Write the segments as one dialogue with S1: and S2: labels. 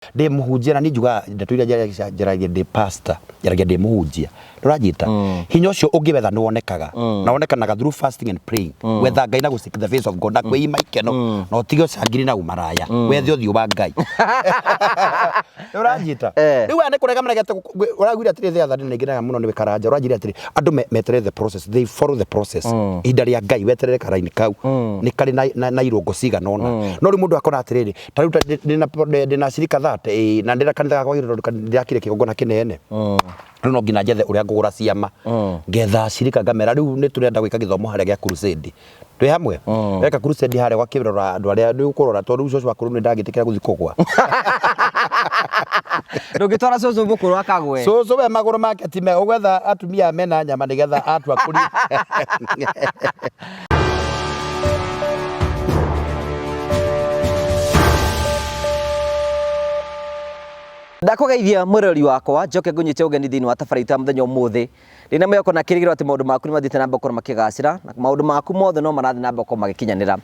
S1: Ndĩ mũhunjia na niĩ njugaga ndeto iria njaragia ndĩ pastor, njaragia ndĩ mũhunjia. Ndũranjita? Hinya ũcio ũngĩwetha nĩ wonekaga. Na wonekanaga through fasting and praying. Gwetha Ngai na gũ seek the face of God na kwĩima ikeno na ũtige ũcangiri na ũmaraya. Wethe ũthiũ wa Ngai. Nĩũranjita? Rĩu aya nĩ kũrega maregete ũraugire atĩrĩ the other day na nĩngenaga mũno nĩwe Karanja ũranjĩrire atĩrĩ andũ meterere the process they follow the process ihinda rĩa Ngai weterere karaini kau nĩ karĩ na irũngo cigana ũna no rĩu mũndũ akona atĩrĩrĩ ta rĩu ndĩna acirika 30 ĩĩ na ndĩna kanitha gakwa tondũ ndĩrakire kĩgongona kĩnene rĩu no nginya njethe ũrĩa ngũgũra ciama ngetha acirika ngamera rĩu nĩ tũrenda gwĩka gĩthomo harĩa gĩa crusade twĩ hamwe weka crusade harĩa ũgakĩrora andũ arĩa nĩ ũkũrora tondũ rĩu cũcũ wakũrũ nĩ ndangĩtĩkĩra gũthiĩ kũgwa.
S2: Ndũngĩtwara cũcũ mũkũrũ akagwe.
S1: Cũcũ we magũrũ make ti mega ũgwetha atumia mena nyama nĩgetha atua kũri.
S2: Ndakũgeithia mwĩroreri wakwa njoke ngũnyite ũgeni thĩinĩ wa tabarĩra itũ ya mũthenya ũmũthĩ. Ndĩna mwĩhoko na kĩrĩgĩrĩro atĩ maũndũ maku nĩ mathiĩte na mbere gũkorwo makĩgacĩra na maũndũ maku mothe no marathiĩ na mbere gũkorwo magĩkinyanĩra.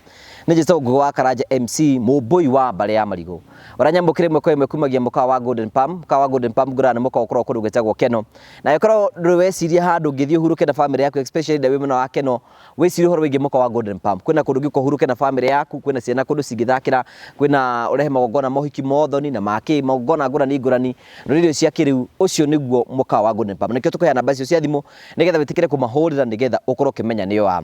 S2: Nĩ njĩtagwo Ngũgĩ wa Karanja MC mũmbũi wa mbarĩ ya marigũ. Ũranyamũkĩra ĩmwe kwa ĩmwe kumagia mũkawa wa Golden Palm. Mũkawa wa Golden Palm ngũraga nĩ mũkawa ũkoragwo kũndũ gwĩtagwo Keno. Na angĩkorwo ndũrĩ weciria handũ ũngĩthiĩ ũhurũke na bamĩrĩ yaku especially hĩndĩ ĩrĩa wĩ mwena wa Keno, wĩcirie ũhoro wĩgiĩ mũkawa wa Golden Palm. Kwĩna kũndũ ũngĩũka ũhurũke na bamĩrĩ yaku, kwĩna ciana kũndũ cingĩthakĩra, kwĩna ũrehe magongona ma ũhiki, ma ũthoni na ma kĩ, magongona ngũrani ngũrani, na irio cia kĩrĩu, ũcio nĩguo mũkawa wa Golden Palm. Nĩkĩo tũkũheana namba icio cia thimũ nĩgetha wĩtĩkĩre kũmahũrĩra nĩgetha ũkorwo ũkĩmenya nĩo a.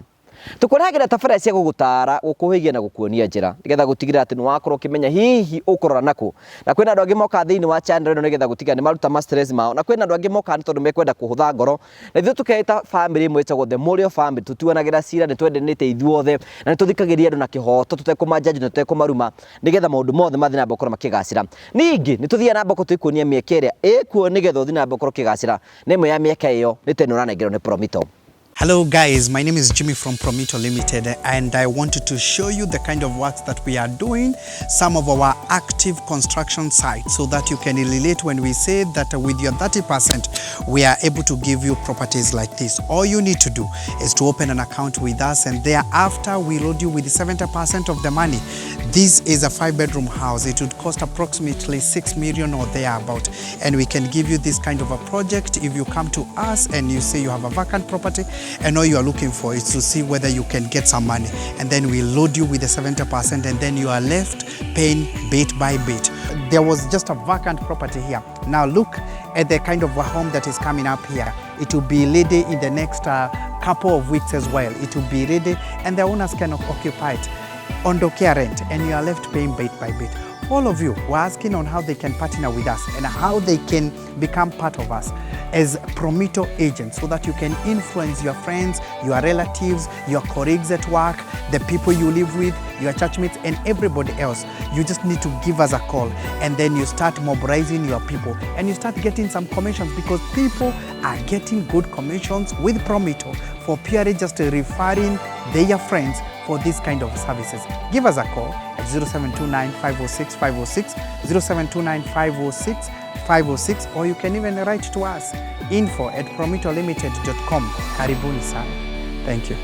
S2: Tũkũrehagĩra tabarĩra cia gũgũtara, gũkũhĩgia na gũkuonia njĩra nĩgetha gũtigĩrĩra atĩ nĩ wakorwo ũkĩmenya hihi ũkũrora nakũ. Na kwĩna andũ angĩ mokaga thĩinĩ wa channel ĩno nĩgetha gũtigĩrĩra nĩ maruta ma stress mao, na kwĩna andũ angĩ mokaga nĩ tondũ mekwenda kũhũtha ngoro. Na ithuĩ tũkeĩta bamĩrĩ ĩmwe ĩtagwo The Mũrĩo Family, tũtuanagĩra cira, nĩ twendanĩte ithuothe, na nĩ tũthikagĩrĩria andũ na kĩhoto tũtekũma judge na tũtekũmaruma, nĩgetha maũndũ mothe mathiĩ na mbere gũkorwo makĩgacĩra. Ningĩ nĩ tũthiaga na mbere tũgĩkuonia mĩeke ĩrĩa ĩkuo nĩgetha ũthiĩ na mbere gũkorwo ũkĩgacĩra, na ĩmwe ya mĩeke ĩyo nĩ ta ĩno ũranengerwo nĩ Promito.
S3: Hello guys, my name is Jimmy from Promito Limited and I wanted to show you the kind of works that we are doing, some of our active construction sites, so that you can relate when we say that with your 30% we are able to give you properties like this. All you need to do is to open an account with us and thereafter we load you with 70% of the money. This is a 5-bedroom house. It would cost approximately 6 million or thereabout, and we can give you this kind of a project if you come to us and you say you have a vacant property and all you are looking for is to see whether you can get some money, and then we load you with the 70% and then you are left paying bit by bit. There was just a vacant property here. Now look at the kind of a home that is coming up here. It will be ready in the next couple of weeks as well. It will be ready and the owners can occupy it. Ondokea rent, and you are left paying bit by bit. All of you were asking on how they can partner with us and how they can become part of us as Promito agents, so that you can influence your friends, your relatives, your colleagues at work, the people you live with, your churchmates, and everybody else. You just need to give us a call and then you start mobilizing your people and you start getting some commissions, because people are getting good commissions with Promito for purely just referring their friends for this kind of services. Give us a call at 0729 506 506, 0729 506 506, or you can even write to us, info@promitolimited.com. Karibuni sana. Thank you.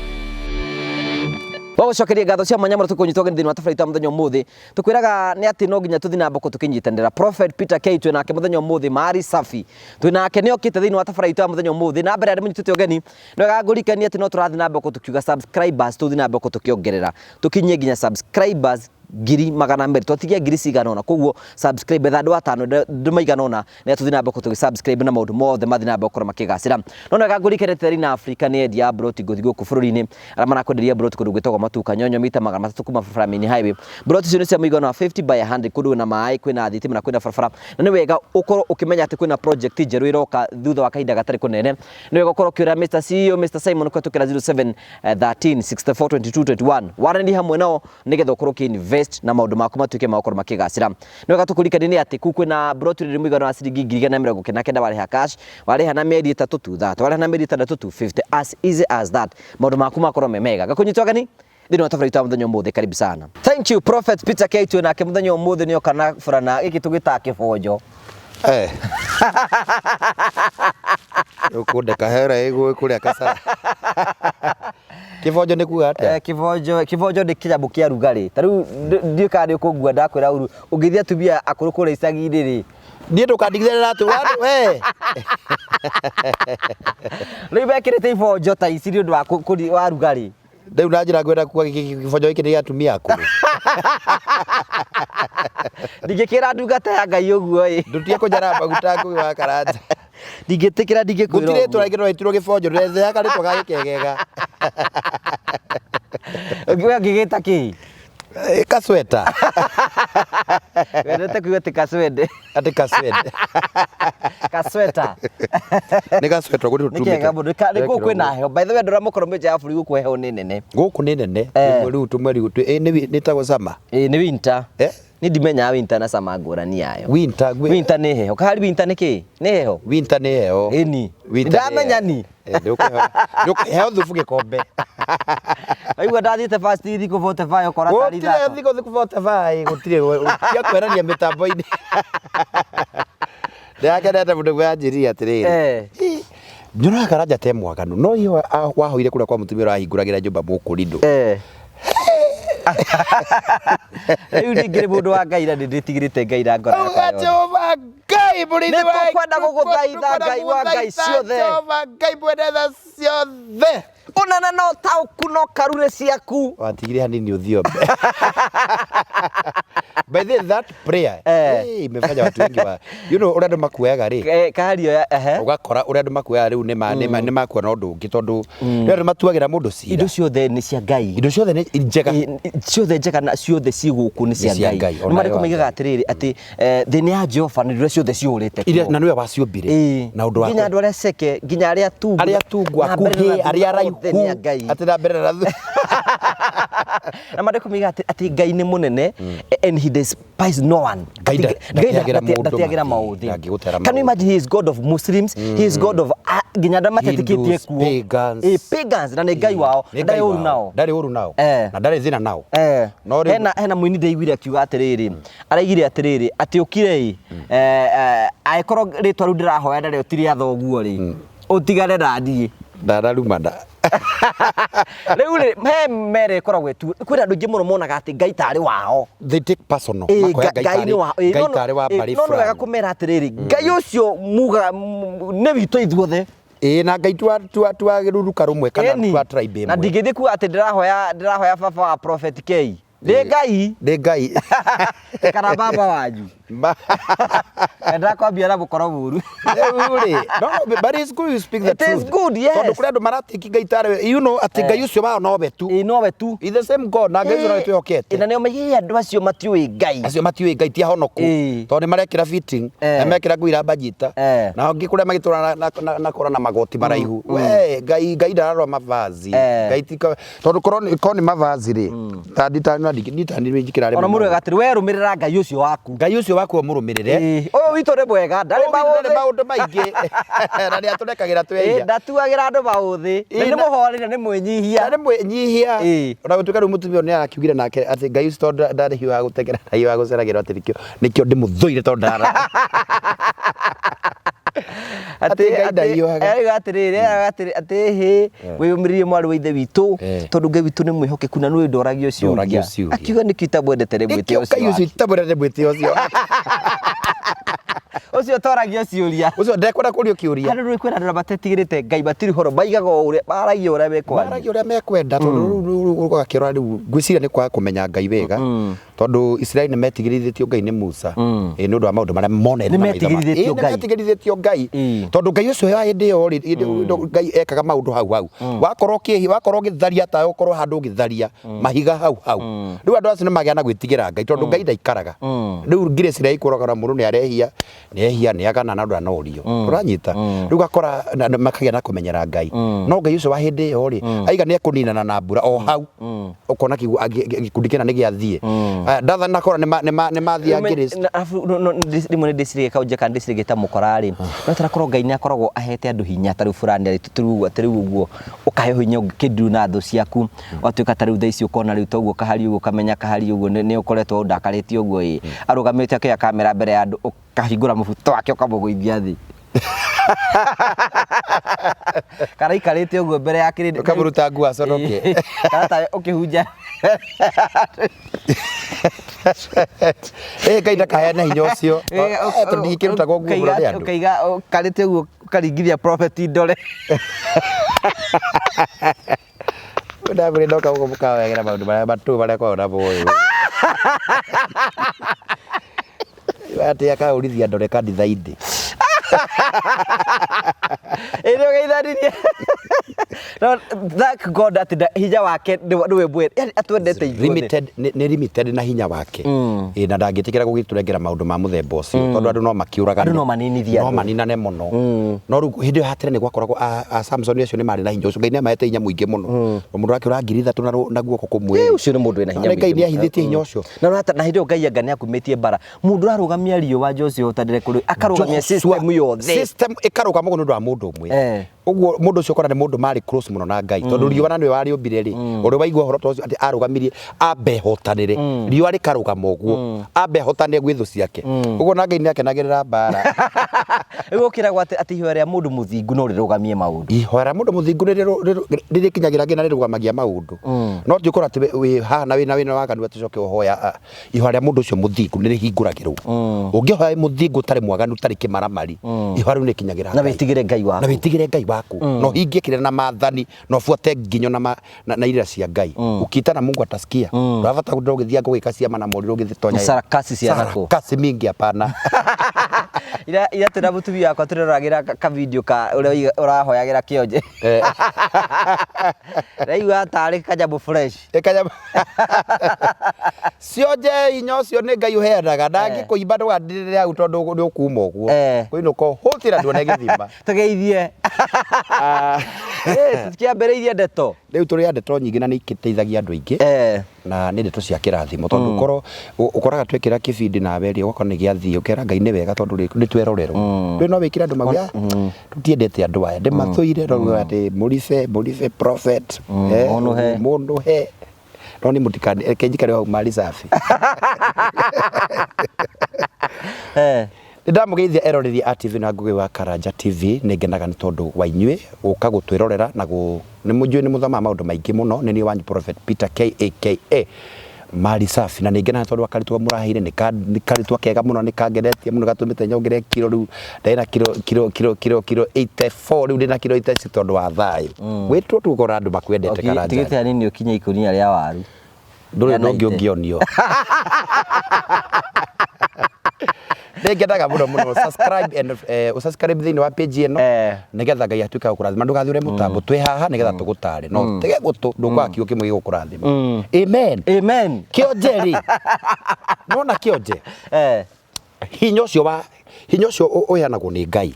S2: Wagũcokeria ngatho cia mwanya mũno tũkũnyita ũgeni thĩinĩ wa tabarĩra itũ ya mũthenya ũmũthĩ. Tũkwĩraga nĩ atĩ no nginya tũthiĩ na mbere tũkĩnyitanĩra. Prophet Peter K twĩ nake mũthenya ũmũthĩ, Mari Safi twĩ nake nĩ okĩte thĩinĩ wa tabarĩra itũ ya mũthenya ũmũthĩ. Na mbere ya ndĩmũnyitĩte ũgeni, nĩ wega ngũririkanie atĩ no tũrathiĩ na mbere tũkiuga subscribers, tũthiĩ na mbere tũkĩongerera, tũkinyie nginya subscribers 200,000, twatigia ngiri cigana ũna. Koguo subscribe etha andũ atano andũ maigana ũna nĩ tũthiĩ na mbere tũgĩ subscribe na maũndũ mothe mathiĩ na mbere gũkorwo makĩgacĩra. No nĩ wega ngũririkanie atĩ Terina Africa nĩ endia a mburoti ngũthi gũkũ bũrũri-inĩ arĩa marakwenderia mburoti kũndũ gwĩtagwo Matuka Nyonyo mita 300 kuma barabara main highway. Mburoti icio nĩ cia mũigana wa 50 by 100, kũndũ kwĩna maĩ, kwĩna thitima na kwĩna barabara. Na nĩ wega ũkorwo ũkĩmenya atĩ kwĩna project njerũ ĩroka thutha wa kahinda gatarĩ kũnene. Nĩ wega ũkorwo ũkĩũra Mr CEO Mr Simon kũhetũkĩra 07 13 64 22 21, waranĩrie hamwe nao nĩgetha ũkorwo ũkĩ invest na maũndũ maku matuĩke ma gũkorwo makĩgacĩra. Nĩ wega tũkũririkanie nĩ atĩ kũu kwĩna mburoti ĩrĩ mũigana wa ciringi 199,000 warĩha cash, warĩha na mĩeri 3 230, warĩha na mĩeri 6 250, as easy as that. Maũndũ maku makorwo me mega. Ngakũnyita ũgeni thĩinĩ wa tabarĩra itũ ya mũthenya ũmũthĩ, karibu sana. Thank you Prophet Peter K twĩ nake mũthenya ũmũthĩ nĩ oka na burana gĩkĩ tũgĩtaga kĩbonjo.
S1: Ũkũndeka hera ĩgũĩ kũrĩa kacara. Kĩbonjo nĩ kuga atĩa?
S2: Eh, kĩbonjo kĩbonjo nĩ kĩnyamũ kĩa rugarĩ ta rĩu ndiũĩ kana nĩ ũkũngua ndakwĩra ũru ũngĩthiĩ atumia akũrũ kũrĩa icagi-inĩ rĩ
S1: Niĩ ndũkandigithĩre atĩ we
S2: rĩu mekĩrĩte ibonjo ta ici nĩ ũndũ wa wa rugarĩ.
S1: Rĩu na njĩra ngwenda kuga gĩbonjo gĩkĩ nĩ gĩa atumia akũrũ.
S2: Ndingĩkĩra ndungata ya Ngai ũguo ĩ.
S1: Ndũtige kũnjara maguta Ngũgĩ wa Karanja.
S2: Ndingĩtĩkĩra ndingĩkwĩra
S1: Gũtirĩ
S2: ũguo.
S1: rĩtwa rĩngĩ no rĩtirwo gĩbonjo ndũrethea karĩtwa ga gĩkegega.
S2: We ũngĩgĩta kĩ?
S1: Eh, Kasweta.
S2: Wendete kuuga atĩ kacwende.
S1: Atĩ kaswete.
S2: Kasweta.
S1: Nĩ gasweta gũtirĩ
S2: Nĩ kega mũno. Nĩ gũkũ kwĩna heho. By the way andũ arĩa mũkorwo mĩnja ya bũrũri gũkũ heho nĩ nene.
S1: Gũkũ nĩ nene.
S2: Eh.
S1: Rĩu tũmweri nĩ ĩtagwo summer.
S2: Ĩĩ nĩ winter.
S1: Eh?
S2: Niĩ ndimenyaga winter na summer ngũrani yayo.
S1: Winter
S2: Winter nĩ heho. Kahari winter nĩ kĩ? Nĩ heho.
S1: Winter nĩ heho.
S2: Ĩni.
S1: Winter nĩ
S2: Ndamenya
S1: heho.
S2: ni.
S1: Eh, nĩ ũkũheo thubu gĩkombe.
S2: Waigua ndathiĩte fast thikũ 45 ũkora tarĩ
S1: Gũtirĩ
S2: ithako.
S1: thikũ thikũ 45 gũtirĩ tia kwerania mĩtambo-inĩ. Ndĩrakenete mũno gwanjĩrire atĩrĩrĩ.
S2: Eh.
S1: Hi, Nyonaga Karanja te mwaganu no iyo wahoire kũrĩa kwa mũtumia ũrahingũragĩra nyũmba mũkũrindũ.
S2: Eh. Rĩu ningĩ nĩ mũndũ wa Ngai na nĩ ndĩtigĩrĩte Ngai na ngoro
S1: Auga
S2: yakwa yothe.
S1: Jehova Ngai mũrĩithi
S2: Nĩ
S1: wa
S2: tũkwenda gũgũthaitha, Ngai wa Ngai ciothe.
S1: Jehova Ngai mwene tha ciothe.
S2: Ũnene na ũtaũku no karure ciaku.
S1: Watigire hanini uthiombe. By the way, that prayer
S2: Eh.
S1: eh, imefanya watu wengi wa you know ũrĩa andũ makuoyaga rĩ
S2: Eh, Kahario ya ehe.
S1: ũgakora ũrĩa andũ makuoyaga rĩu nĩ makuona ũndũ ũngĩ tondũ rĩu andũ matuagĩra mũndũ cira
S2: Indo ciothe nĩ cia Ngai.
S1: indo ciothe nĩ njega
S2: Ciothe njega na ciothe ci gũkũ nĩ cia
S1: Nĩ cia
S2: Ngai.
S1: Ngai,
S2: Nĩ
S1: ona
S2: marĩkũ
S1: yo
S2: maigaga atĩrĩrĩ atĩ eh, thĩ nĩ ya Jehova na iria ciothe cihũrĩte
S1: Iria-
S2: kuo.
S1: na nĩwe waciũmbire
S2: Ĩĩ.
S1: na ũndũ wa
S2: nginya andũ arĩa ceke nginya arĩa tungu
S1: arĩa tungu
S2: na mbere na
S1: akuhĩ
S2: thutha
S1: arĩa araihu
S2: othe nĩ a Ngai.
S1: atĩ na mbere na thutha
S2: na maandĩko maigaga atĩ Ngai nĩ mũnene and he despises no one.
S1: Ngai
S2: Atĩ Ngai
S1: ndateagĩra mũndũ
S2: ndateagĩra
S1: mathĩ,
S2: maũthĩ.
S1: ndangĩgũtera
S2: Can you
S1: maũthĩ.
S2: imagine he is God of Muslims, he is God of ah, nginya andũ arĩa matetĩkĩtie
S1: Hindus,
S2: kuo.
S1: pagans.
S2: Ĩĩ, pagans na nĩ Ngai wao
S1: Nĩ
S2: na
S1: Ngai
S2: ndarĩ ũru
S1: wao.
S2: nao.
S1: Ndarĩ ũru nao
S2: Eh.
S1: na ndarĩ thĩna nao
S2: Eh.
S1: No rĩu-
S2: Hena mũini ndaiguire akiuga atĩrĩrĩ araigire atĩrĩrĩ atĩ ũkire ĩ angĩkorwo rĩtwa rĩu ndĩrahoya narĩo ti rĩa thoguo rĩ ũtigane na niĩ
S1: ndararumana
S2: rĩu rĩ he mere ĩkoragwo ĩtu kwĩna andũ aingĩ mũno monaga atĩ Ngai tarĩ wao
S1: they take personal
S2: Ĩĩ,
S1: makoya
S2: Ngai nĩ wa ĩĩ,
S1: Ngai
S2: no-
S1: tarĩ wa
S2: ĩĩ,
S1: mbarĩ
S2: no nĩ wega
S1: fulani
S2: kũmera atĩrĩrĩ Ngai ũcio muga nĩ witũ ithuothe
S1: ĩĩ na Ngai twa ruruka rũmwe kana
S2: Ĩni.
S1: twa tribe
S2: na
S1: ĩmwe
S2: ndingĩthiĩ kuga atĩ ndĩrahoya baba wa Prophet K nĩ Ngai
S1: nĩ Ngai
S2: kana baba wanyu endaga kwambia na mũkoro mũru
S1: Rĩu rĩ, no, no, but it's good you speak the
S2: It is
S1: truth.
S2: good, yes.
S1: Tondũ kũrĩ andũ maratĩki Ngai tarĩ you know atĩ Ngai ũcio wao nowe tu.
S2: Ĩĩ nowe tu
S1: Is the same God na Ngai ũcio nowe twĩhokete.
S2: na nĩo maigĩire andũ acio matiũĩ Ngai
S1: Acio matiũĩ Ngai ti ahonoku
S2: Ĩĩ.
S1: tondũ nĩ marekĩra fitting
S2: Eh.
S1: na mekĩra nguo irambanyita
S2: Eh.
S1: na angĩ kũrĩa magĩtũra na kora na magoti maraihu we Ngai Ngai ndararora mavazi
S2: Eh.
S1: Ngai ti tondũ korwo nĩ mavazi rĩ ta ndi ta ndi ta ndi njikĩra
S2: ona mũndũ atĩrĩ we rũmĩrĩra Ngai ũcio waku
S1: Ngai ũcio waku ũmũrũmĩrĩre
S2: Ĩĩ, ũyũ witũ nĩ mwega ndarĩ
S1: Ũyũ witũ ndarĩ
S2: maũthĩ
S1: maũndũ maingĩ na nĩ atũrekagĩra
S2: Ĩĩ,
S1: twehia
S2: ndatuagĩra andũ maũthĩ na
S1: Ĩĩ,
S2: nĩ
S1: na-
S2: mũhoreri na nĩ mwĩnyihia
S1: na nĩ mwĩnyihia
S2: Ĩĩ.
S1: ona gũtuĩka rĩu mũtumia ũyũ nĩ arakiugire nake atĩ Ngai ũcio tondũ ndarĩ hiũhaga gũteng'era ndahiũhaga gũceragĩrwo atĩ nĩkĩo ndĩmũthũire tondũ ndara Atĩ Ngai ndahiũhaga.
S2: Arauga atĩrĩrĩ arauga atĩrĩ atĩ hĩ wĩyũmĩrĩrie mwarĩ wa ithe witũ
S1: Eh.
S2: tondũ Ngai witũ nĩ mwĩhokeku na nĩwe ndoragio
S1: Ndoragio
S2: ciũria
S1: ciũria.
S2: akiuga nĩkĩo itamwendete nĩ mwĩtĩo
S1: nĩkĩo Ngai
S2: ũcio
S1: ũcio itamwendete mwĩtĩo ũcio
S2: wake. Ũcio ũtoragio ciũria
S1: ũcio ndekwenda kũrio kĩũria
S2: andũ rĩu kwĩna andũ matetigĩrĩte Ngai matirĩ ũhoro maigaga o ũrĩa maragia ũrĩa mekwaria
S1: maragia ũrĩa mekwenda tondũ rĩu ũgakĩrora rĩu ngwĩciria nĩ kwaga kũmenya Ngai wega tondũ Isiraeli nĩ metigĩrithĩtio Ngai nĩ Musa ĩĩ nĩ ũndũ wa maũndũ marĩa monete
S2: Nĩ
S1: na maitho mao.
S2: metigĩrithĩtio
S1: Ĩĩ, nĩ
S2: Ngai.
S1: metigĩrithĩtio Ngai
S2: Ĩĩ.
S1: tondũ Ngai ũcio wa hĩndĩ ĩyo rĩ hĩndĩ ĩyo Ngai ekaga maũndũ hau hau wakorwo ũkĩhi wakorwo ũgĩtharia tawe ũkorwo handũ ũgĩtharia mahiga hau hau rĩu andũ acio nĩ magĩa na gwĩtigĩra Ngai tondũ Ngai ndaikaraga rĩu ngirĩciria ikũragara mũndũ nĩ arehia nĩ ehia nĩ agana na ndanorio ũranyita rĩu gakora makagĩa na kũmenyera Ngai no Ngai ũcio wa hĩndĩ ĩyo rĩ aiga nĩ ekũninana na mbura o hau ũkona gĩkundi kĩna nĩ gĩathiĩ Aya, Dathan na Kora nĩ mathiĩ Grace
S2: Na- arabu rĩmwe nĩ ndĩciragia kaunja kana ndĩciragia ta mũkora rĩ no tarakorwo Ngai nĩ akoragwo ahete andũ hinya ta rĩu fulani rĩ ta rĩu ũguo ũkaheo hinya ũkĩndiru na thũ ciaku ũgatuĩka ta rĩu thaa ici ũkona rĩu toguo kahari ũguo ũkamenya kahari ũguo nĩ ũkoretwo ũndakarĩtie ũguo ĩ arũgamĩte akĩoya kamera mbere ya andũ ũkahingũra mũbuto wake ũkamũgũithia thĩ. Karaikarĩte ũguo mbere ya kĩrĩndĩ.
S1: Ũkamũruta nguo aconoke.
S2: Kana tawe ũkĩhunja.
S1: Ĩ Ngai ndakaheane hinya ũcio. Eh, tondũ ndingĩkĩrutagwo nguo mũno nĩ andũ.
S2: Ũkaiga ũkarĩte ũguo ũkaringithia prophet ndore.
S1: Ndamwĩrire ndoka gũkũ mũkawegera maũndũ marĩa matũ marĩa kwao na moĩ. Atĩ akaũrithia ndore kanitha-inĩ.
S2: Ĩ nĩ ũgeithanirie. No thank God atĩ hinya wake nĩwe mwene. Yaani atwendete ithuothe.
S1: Limited nĩ limited na hinya wake. Ĩ na ndangĩtĩkĩra gũgĩtũrengera maũndũ ma mũthemba ũcio tondũ andũ no makĩũragane.
S2: Andũ no maninithie
S1: No
S2: andũ.
S1: maninane mũno. No rĩu hĩndĩ ĩyo ya tene nĩ gwakoragwo a Samson acio nĩ marĩ na hinya ũcio. Ngai nĩ amahete hinya mũingĩ mũno. Mũndũ akĩũraga 3000 na guoko kũmwe.
S2: Ĩ, ũcio nĩ mũndũ wĩna hinya
S1: Na Ngai
S2: mũingĩ
S1: nĩ ahithĩtie hinya ũcio.
S2: Na ũrata na hĩndĩ ĩyo Ngai anga nĩ akumĩtie mbara. Mũndũ ũrarũgamia riũa Joshua ũtandĩre kũrĩ akarũgamia
S1: Joshua,
S2: system yothe.
S1: System ĩkarũgama ũguo nĩ ũndũ wa mũndũ ũmwe.
S2: Eh.
S1: Ũguo mũndũ ũcio ũkona nĩ mũndũ marĩ close mũno na Ngai. Tondũ riũa na nĩwe warĩũmbire rĩ, ũrĩa waigua ũhoro ta ũcio atĩ arũgamirie ambe hotanĩre. Riũa rĩkarũgama ũguo. Ambe hotanĩre gwĩ thũ ciake. Ũguo na Ngai nĩ akenagĩrĩra mbara.
S2: Rĩu ũkĩragwo atĩ atĩ ihoya rĩa mũndũ mũthingu no rĩrũgamie maũndũ.
S1: Ihoya rĩa mũndũ mũthingu nĩ rĩrĩkinyagĩra nginya rĩrũgamagia maũndũ. No ti ũkora atĩ wĩ haha na wĩna wĩna waganu atĩ ũcoke ũhoya ihoya rĩa mũndũ ũcio mũthingu nĩ rĩhingũragĩrwo. Ũngĩhoya wĩ mũthingu ũtarĩ mwaganu ũtarĩ kĩmaramari, ihoya rĩu nĩrĩkinyagĩra
S2: Na
S1: Ngai.
S2: wĩtigĩre Ngai waku.
S1: Na wĩtigĩre Ngai waku. Na ũhingie kĩrĩra na maathani na ũbuate nginyo na irĩra cia Ngai. Ukiita na Mungu atasikia. Ndũrabatara gũtinda ũgĩthianga ũgĩka ciama na morĩrĩ ũgĩtonya.
S2: Sarakasi cia nakũ.
S1: Sarakasi mingi hapana.
S2: Ira twĩna mũtumia wakwa tũreroragĩra ka video ka ũrĩa ũrahoyagĩra kĩonje. Ndaigua tarĩ kanyamũ fresh.
S1: Ĩkanyamũ. Cionje hinya ũcio nĩ Ngai ũheanaga ndangĩkũimba ndũgandĩrĩre hau tondũ nĩ ũkuma ũguo. Kũinũka ũhũtĩra nduone gĩthima.
S2: Tũgeithie. Tũtikĩambĩrĩirie ndeto.
S1: Rĩu tũrĩ a ndeto nyingĩ na nĩ ikĩteithagia andũ aingĩ. Na nĩ ndeto cia kĩrathimo tondũ ũkorwo ũkoraga twekĩra kĩbindi nawe rĩ ũgakora nĩ gĩathiĩ ũkera Ngai nĩ wega tondũ nĩ twerorerwo. Rĩu no wĩkĩre andũ mauge "Ah, tũtiendete andũ aya ndĩmathũire no uge atĩ mũribe mũribe prophet
S2: Mũnũhe.
S1: mũnũhe no nĩ mũtikane reke njikare hau mali safi. Nĩ ndamũgeithia eroreri a TV na Ngũgĩ wa Karanja TV nĩ ngenaga nĩ tondũ wa inyuĩ gũka gũtwĩrorera na nĩ mũnjũĩ nĩ mũthomaga maũndũ maingĩ mũno nĩ niĩ wanyu Prophet Peter K aka Mali Safi na nĩ ngenaga tondũ wa karĩtwa mũraheire nĩ karĩtwa kega mũno nĩ kangenetie mũno gatũmĩte nyongerere kiro rĩu ndarĩ na kiro kiro kiro kiro kiro 84 rĩu ndĩna kiro 86 tondũ wa thayũ gwĩtwo tũgũkora andũ makwendete Karanja
S2: Tigĩte hanini ũkinye ikũnia rĩa waru.
S1: Ndũrĩ ũndũ ũngĩ ũngĩonio. Nĩ ngenaga mũno mũno subscribe and ũsubscribe thĩinĩ wa page ĩno nĩgetha Ngai atuĩke wa gũkũrathima ndũgathure mũtambo twĩ haha nĩgetha tũgũtare no tege gũtũ ndũkwaga kiugo kĩmwe gĩgũkũrathima. Amen.
S2: Amen.
S1: Kĩonje rĩ nona kĩonje hinya ũcio wa hinya ũcio ũheanagwo nĩ Ngai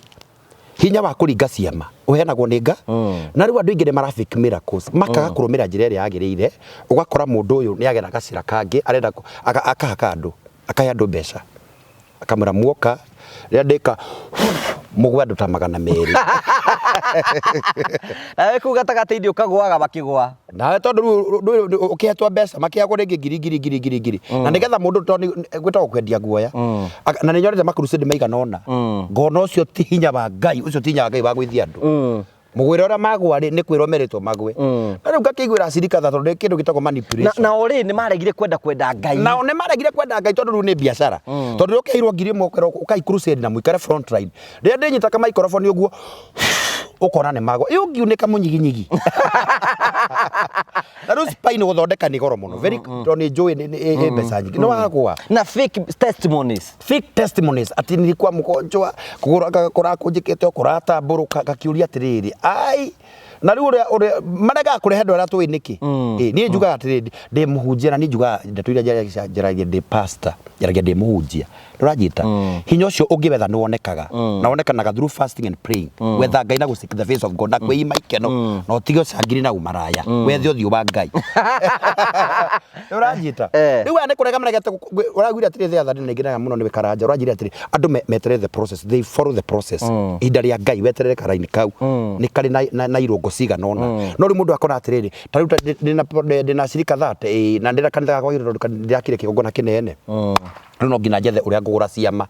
S1: hinya wa kũringa ciama ũheanagwo nĩ Ngai na rĩu andũ aingĩ nĩ mara fake miracles makaga kũrũmĩrĩra njĩra ĩrĩa yagĩrĩire ũgakora mũndũ ũyũ nĩ agera gacĩra kangĩ arenda akahaka andũ akahe andũ mbeca akamwĩra muoka rĩrĩa ndĩka mũgwe andũ ta 200.
S2: Nawe kũu gatagatĩ-inĩ ũkagũaga makĩgũa.
S1: Nawe tondũ rĩu ũkĩhetwo mbeca makĩheagwo rĩngĩ ngiri ngiri ngiri ngiri ngiri na nĩgetha mũndũ tondũ gwĩtagwo kwendia guoya na nĩ nyonete makrusade maigana ũna ngona ũcio ti hinya wa Ngai ũcio ti hinya wa Ngai wa gwĩthia andũ mũgwĩre ũrĩa magwa rĩ nĩ kwĩrwo merĩtwo magwe na rĩu ngakĩiguĩra acirika tha tondũ nĩ kĩndũ gĩtagwo manipulation.
S2: Na o rĩ nĩ maregire kwenda Ngai.
S1: Nao nĩ maregire kwenda Ngai tondũ rĩu nĩ biacara tondũ rĩrĩa ũkĩheirwo 1000 ũkerwo ũkai crusade na mũikare front line rĩrĩa ndĩnyita ka microphone ũguo ũkona nĩ magwa ĩ ũngiunĩka mũnyiginyigi na rĩu spine gũthondeka nĩ goro mũno very tondũ nĩ njũĩ ĩ mbeca nyingĩ nĩ wagwa.
S2: Na fake testimonies.
S1: Fake testimonies atĩ nilikuwa mgonjwa kũgũrũ kũrakũnjĩkĩte kũratambũrũka ngakiũria atĩrĩrĩ ai na rĩu ũrĩa ũrĩa maregaga kũrehe andũ arĩa tũĩ nĩkĩ ĩ niĩ njugaga atĩrĩrĩ ndĩ mũhunjia na niĩ njugaga ndeto iria njaragia ndĩ pastor njaragia ndĩ mũhunjia ndũranjita hinya ũcio ũngĩwetha nĩ wonekaga na wonekanaga through fasting and praying gwetha Ngai na gũ seek the face of God na kwĩima ikeno na ũtige ũcangiri na ũmaraya wethe ũthiũ wa Ngai ũranjita rĩu aya nĩ kũrega maregete ũraiguire atĩrĩ the other day na ngenaga mũno nĩ Karanja ũranjĩra atĩrĩ andũ meterere the process they follow the process ihinda rĩa Ngai weterere karaini kau nĩ karĩ na irũngo cigana ũna no rĩu mũndũ akona atĩrĩrĩ ta rĩu ndĩna cirika 30 na ndĩna kanitha gakwa tondũ ndĩrakire kĩgongona kĩnene. Rĩu no nginya njethe ũrĩa ngũgũra ciama,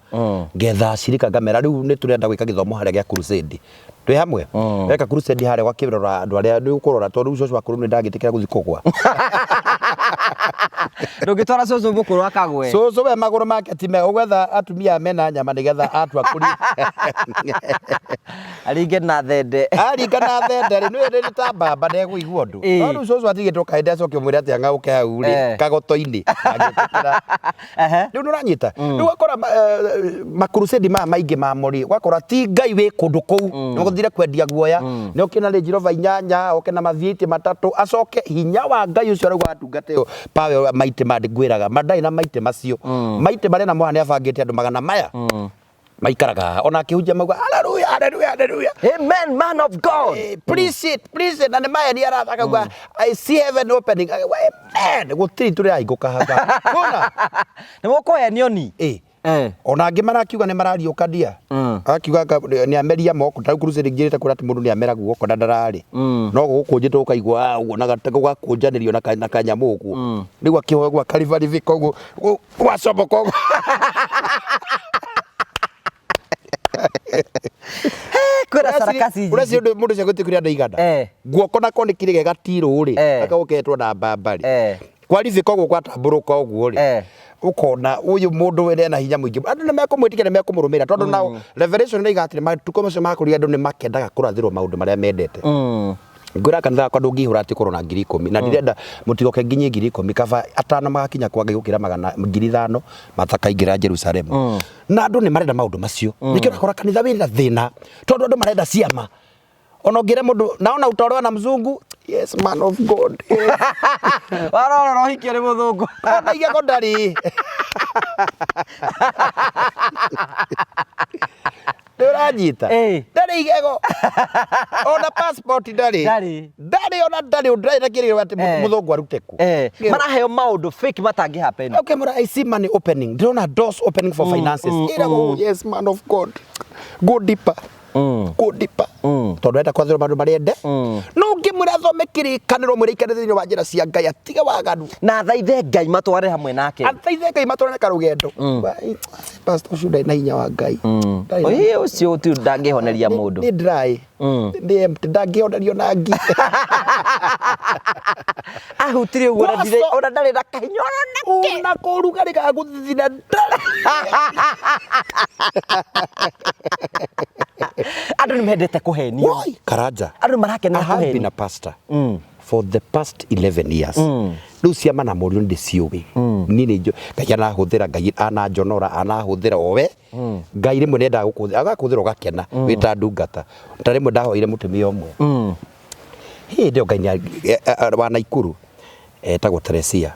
S1: ngetha acirika, ngamera rĩu nĩ tũrenda gwĩka gĩthomo harĩa gĩa crusade. Twĩ hamwe weka crusade harĩa ũgakĩrora andũ arĩa nĩ ũkũrora, tondũ rĩu cũcũ akũrũ nĩ ndangĩtĩkĩra gũthiĩ kũgwa.
S2: Ndũngĩtwara cũcũ mũkũrũ akagwe.
S1: Cũcũ we magũrũ make ti mega, ũgwetha atumia mena nyama nĩgetha atua kũri
S2: Aringe na thende.
S1: Aringa na thende rĩ, nĩ nĩ ta mbamba, ndekũigua ũndũ. No rĩu cũcũ atigĩtwo kaĩ ndacoke ũmwĩre atĩ ang'aũke hau rĩ kagoto-inĩ ndangĩtĩkĩra. Rĩu nĩ ũranyita? Rĩu ũgakora makrusedi maya maingĩ mamo rĩ, ũgakora ti Ngai wĩ kũndũ kũu, nĩ gũthire kwendia guoya, nĩ oke na Range Rover inyanya, oke na ma V8 matatũ, acoke hinya wa Ngai ũcio arauga wa ndungata ĩyo pawe maitĩ ma ngwĩraga, ma ndarĩ na maitĩ macio. Maitĩ marĩa namo haha nĩ abangĩte andũ magana maya. Maikaraga haha ona akĩhunjia mauga haleluya, haleluya, haleluya.
S2: Amen, man of God.
S1: Please it, please it. Na nĩ maeni arathaka akauga, "I see heaven opening." Akauga, "Amen." Gũtirĩ itu rĩrahingũka hau. Kũna.
S2: Nĩ mũkũhenio ni.
S1: Ona angĩ marakiuga nĩ marariũka ndia. Agakiuga nĩ ameria moko. Ta rĩu crusade njĩrĩte kwĩra atĩ mũndũ nĩ amera guoko na ndararĩ. No gũkũnjĩtwo ũkaigua, ũguo na gũgakũnjanĩrio na kanyamũ ũguo. Rĩu akĩhoya ũguo akaribaribĩka ũguo, gwacomoka ũguo.
S2: Kwĩna sarakasi nyingĩ.
S1: Ũreciria mũndũ ũcio gwĩtĩkĩria andũ aigana? Guoko nako nĩ kĩrĩ gatirũ rĩ, gakagũketwo na mbamba rĩ. Kwaribĩka ũguo gwatambũrũka ũguo rĩ, ũkona ũyũ mũndũ ena hinya mũingĩ. Andũ nĩ mekũmwĩtĩkia, nĩ mekũmũrũmĩrĩra tondũ nao Revelation nĩ ĩigaga atĩrĩ, matukũ macio ma kũrigĩrĩria andũ nĩ makendaga kũrathĩrwo maũndũ marĩa mendete. Ngwĩra kanitha wakwa ndũngĩihũra atĩ ũkorwo na 10,000, na ndirenda mũtigoke nginyie 10,000, kaba atano magakinya kwa Ngai gũkĩra magana 5,000 matakaingĩra Jerusalemu. Na andũ nĩ marenda maũndũ macio. Nĩkĩo ũrakora kanitha wĩna thĩna tondũ andũ marenda ciama. Ona ũngĩra mũndũ naona utaolewa na mzungu, yes man of God. Yes.
S2: Warora ũhikio nĩ mũthũngũ.
S1: Ona igego ndarĩ. Nĩ ũranyita? Ndarĩ igego. Ona passport ndarĩ.
S2: Ndarĩ.
S1: Ndarĩ ona ndarĩ ũndũ ndarĩ na kĩrĩgĩrĩro atĩ mũthũngũ arute kũ.
S2: Maraheo maũndũ fake matangĩ happen.
S1: Okay, mura, I see money opening. Ndĩrona doors opening for finances. Ĩragwo, yes man of God. Go deeper. Go deeper. Tondũ arenda kwathĩrwo maũndũ marĩa ende. No ũngĩmwĩra athome kĩrĩkanĩro, mwĩre aikare thĩinĩ wa njĩra cia Ngai, atige waganu.
S2: Na athaithe Ngai matware hamwe nake.
S1: Athaithe Ngai matware karũgendo. Pastor ũcio ndarĩ na hinya wa Ngai. Ndarĩ na-
S2: Ĩĩ, ũcio ũtirĩ ndangĩhoneria mũndũ.
S1: Nĩ dry. Nĩ empty, ndangĩhonerio na ngi.
S2: Ahutirie ũguo ona ndirĩ- ona ndarĩ na kahinya ona nake.
S1: Ona kũrugarĩ ga gũthithina ndarĩ.
S2: Andũ nĩ mendete kũhenio.
S1: Woi, Karanja.
S2: Andũ marakenera
S1: I have been
S2: kũhenio.
S1: a pastor for the past 11 years. Rĩu ciama na morio ndĩciũĩ. Niĩ nĩ njũ- Ngai anahũthĩra, Ngai ananjonora, anahũthĩra owe. Ngai rĩmwe nĩ endaga gũkũhũthĩra, agakũhũthĩra ũgakena wĩ ta ndungata. Ta rĩmwe ndahoire mũtumia ũmwe. Hĩndĩ ĩyo Ngai wa Naikuru etagwo Teresia.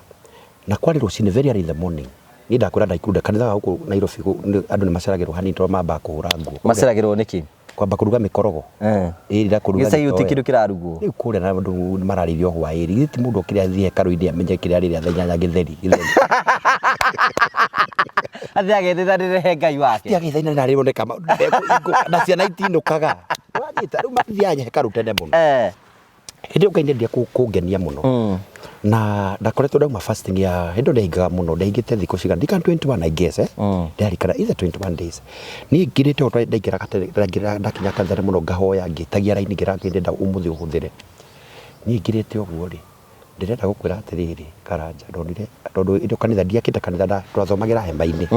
S1: Na kwarĩ rũcinĩ very early in the morning. Niĩ ndakwĩra Naikuru, kanitha wa gũkũ Nairobi andũ nĩ maceragĩrwo hanini tondũ mambaga kũhũra nguo.
S2: Maceragĩrwo nĩkĩ?
S1: Kwamba kũruga mĩkorogo. Ĩĩ na kũruga
S2: Gĩcagi gũtirĩ
S1: gĩtoero.
S2: kĩndũ kĩrarugwo.
S1: Rĩu kũrĩa na andũ mararĩithio hwaĩ-rĩ, githĩ ti mũndũ okĩre athiĩ hekarũ-inĩ amenye kĩrĩa arĩrĩa thaa inyanya gĩtheri, gĩtheri.
S2: Athiĩ agethaithanĩre he Ngai wake.
S1: Athiĩ agethaithanĩre arĩrwo nĩ kama ndekũhingũka na ciana itinũkaga. Nĩwanyita? Rĩu mathiaga hekarũ tene mũno. Hĩndĩ ĩyo Ngai nĩendire kũngenia mũno. Na ndakoretwo ndauma fasting ya hĩndĩ ĩyo ndahingaga mũno, ndahingĩte thikũ cigana, ndikana 21 I guess eh. Ndirarikana either 21 days. Niĩ ngirĩte ũguo ndaingĩra ndaingĩra ndakinya kanitha mũno ngahoya ngĩtagia raini ngĩra Ngai ndĩrenda ũmũthĩ ũhũthĩre. Niĩ ngirĩte ũguo rĩ, ndĩrenda gũkwĩra atĩrĩrĩ Karanja, ndonire tondũ hĩndĩ ĩyo kanitha ndiakĩte kanitha twathomagĩra hema-inĩ.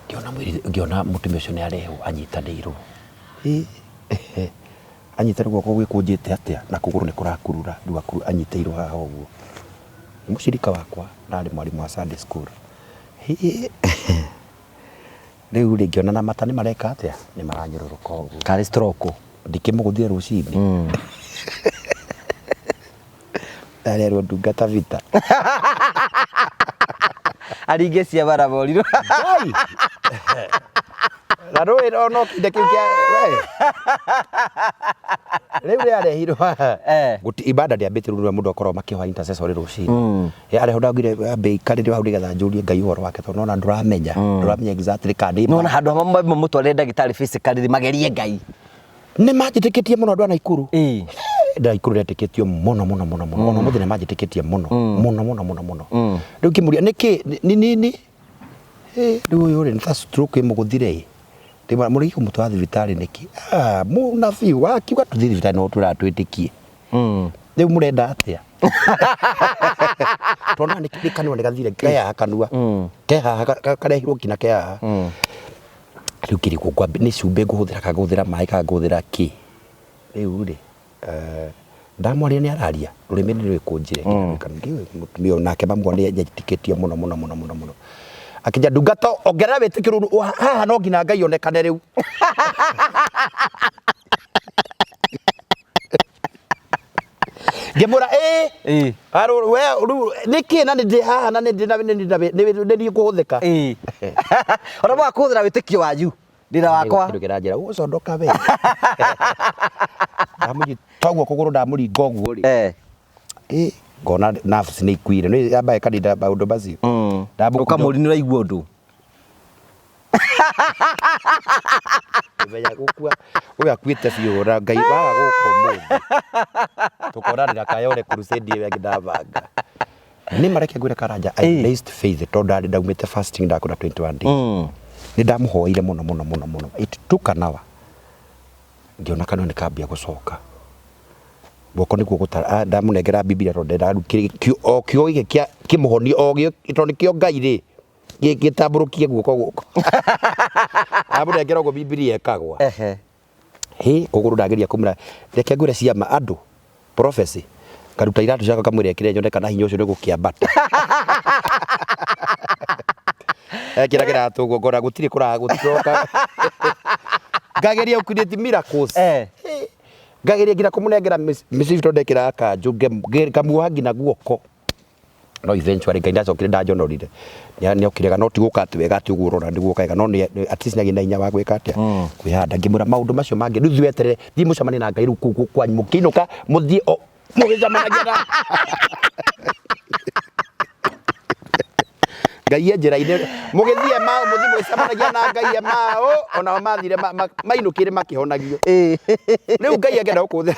S1: Ngĩona ngĩona mũtumia ũcio nĩ arehwo anyitanĩirwo. Ĩ anyitĩte guoko gwĩkũnjĩte atĩa na kũgũrũ nĩ kũrakurura rĩu anyitĩirwo haha ũguo. Nĩ mũcirika wakwa na arĩ mwarimũ wa Sunday school. Hĩ, rĩu rĩ ngĩona na mata nĩ mareka atĩa, nĩ maranyũrũrũka ũguo.
S2: Karĩ stroke.
S1: Ndikĩmũgũthire rũcinĩ. Ndarerwo ndungata vita.
S2: Aringe ciama na morirũ.
S1: Ngai! Na rũĩ no no kĩhinda kĩu kĩa we. Rĩu rĩarehirwo haha. Gũti ibada ndĩambĩte rĩu nĩwe mũndũ akoragwo makĩhoya intercessory rũcinĩ. Arehwo ndaugire ambe aikarĩre hau nĩgetha njũrie Ngai ũhoro wake tondũ nona ndũramenya. Ndũramenya exactly kana nĩ
S2: Nona handũ hamwe mamũtwarĩre ndagĩtarĩ physically magerie Ngai.
S1: Nĩ manjĩtĩkĩtie mũno andũ a Naikuru. Naikuru retĩkĩtio mũno mũno mũno mũno. Ona ũmũthĩ nĩ manjĩtĩkĩtie mũno mũno mũno mũno mũno. Rĩu ngĩmũria nĩkĩ nĩ nĩ nĩ Rĩu ũyũ rĩ nĩ ta stroke ĩmũgũthire ĩ. Ndĩmwĩra mũrĩgie kũmũtwara thibitarĩ nĩkĩ? Ah, mũnabii wakiuga tũthiĩ thibitarĩ no twĩraga twĩtĩkie. Rĩu mũrenda atĩa? Tondũ nĩ kanua nĩ gathire ke haha kanua. Ke haha karehirwo nginya ke haha. Rĩu kĩrĩkũ nĩ cumbĩ ngũhũthĩra kana ngũhũthĩra maĩ kana ngũhũthĩra kĩ? Rĩu rĩ ndamwaria nĩ araria rũrĩmĩ nĩ rwĩkũnjire mũtumia ũyũ nake mamu nĩ anjĩtĩkĩtie mũno mũno mũno mũno mũno akĩnja ndungata ongerera wĩtĩkio rĩu haha no nginya Ngai onekane rĩu. Ngĩmwĩra ĩĩ. Arũ we rĩu nĩkĩ na nĩ ndĩ haha na nĩ ndĩ na nĩ nĩ niĩ ngũhũthĩka.
S2: Ona mwakũhũthĩra wĩtĩkio wanyu ndĩra wakwa.
S1: Kĩndũ kĩranjĩra ũgũcondoka we. Ndamũnyita ũguo kũgũrũ ndamũringa ũguo rĩ. Ĩ ngona nerves nĩ ikuire nĩ yambaga ĩkarinda maũndũ macio. Ndamũkunja
S2: Ũkamũri nĩ ũraigua ũndũ.
S1: Menya gũkua ũyũ akuĩte biũ na Ngai waga gũka ũmũthĩ tũkonanĩra Kayole crusade ĩyo ĩngĩ ndabanga. Nĩ mareke ngwĩre Karanja I raised faith tondũ ndarĩ ndaumĩte fasting ndakũra 21 days. Nĩ ndamũhoeire mũno mũno mũno mũno. It took an hour. Ngĩona kanua nĩ kambia gũcoka. Guoko nĩkuo gũtara ndamũnengera Bibilia tondũ ndendaga rĩu o kiugo gĩkĩ kĩa kĩmũhonie o tondũ nĩkĩo Ngai rĩ gĩtambũrũkie guoko gũkũ. Ndamũnengera ũguo Bibilia ĩkagwa. Hĩ kũgũrũ ndageria kũmwĩra reke ngwĩre ciama andũ prophecy ngaruta iratũ ciakwa ngamwĩra ekĩre nyone kana hinya ũcio nĩ ũgũkĩambata. Ekĩra kĩratũ ũguo ngona gũtirĩ kũraha gũtiroka. Ngageria gũ create miracles. Hĩ, ngageria nginya kũmũnengera mĩcibi tondũ ndekĩraga kanjũ ngamuoha nginya guoko. No eventually Ngai ndacokire ndanjonorire. Nĩ okire wega no ti gũka atĩ wega atĩ ũguo ũrona nĩ gũka wega no nĩ at least nĩ agĩire na hinya wa gwĩka atĩa kwĩhanda. Ngĩmwĩra maũndũ macio mangĩ rĩu thiĩ weterere thiĩ mũcemanie na Ngai rĩu kũu kwanyu mũkĩinũka mũthiĩ o mũgĩcemanagia na Ngai e njĩra-inĩ mũgĩthiĩ Emau mũthiĩ mũgĩcemanagia na Ngai Emau onao mathire mainũkire makĩhonagio. Rĩu Ngai angĩenda gũkũhũthĩra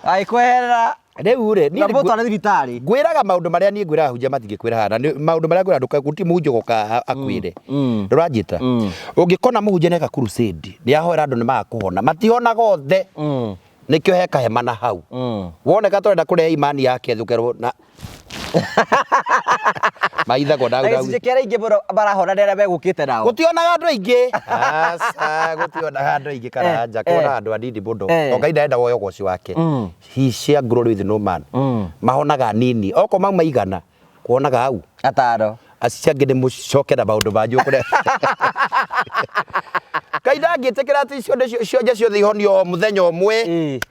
S2: Agĩkweherera
S1: Rĩu rĩ, niĩ
S2: Na mũtware thibitarĩ.
S1: Ngwĩraga maũndũ marĩa niĩ ngwĩraga ahunjia matingĩkwĩra haha, na nĩ maũndũ marĩa ngwĩra ndũka gũtirĩ mũhunjia ũgoka haha akwĩre. Ndũranjĩta? Ũngĩkona mũhunjia nĩeka crusade, nĩahoera andũ nĩmaga kũhona, matihonaga othe. Nĩkĩo he kahema na hau. Woneka tũrenda kũrehe imani yake thĩ ũkerwo na maithagwo
S2: Na gĩcunjĩ kĩa arĩa aingĩ mũno marahona nĩ arĩa megũkĩte nao.
S1: Gũtionaga andũ aingĩ. Aca, gũtionaga andũ aingĩ Karanja, kuonaga andũ anini mũno. To Ngai ndarenda woe ũgoci wake. He share glory with no man. Mahonaga anini. Okorwo mauma igana, kuonaga hau.
S2: Atano.
S1: Acio angĩ nĩ mũcoke na maũndũ manyu kũrĩa. Ngai ndangĩtĩkĩra atĩ cionde cionje ciothe ihonio o mũthenya ũmwe.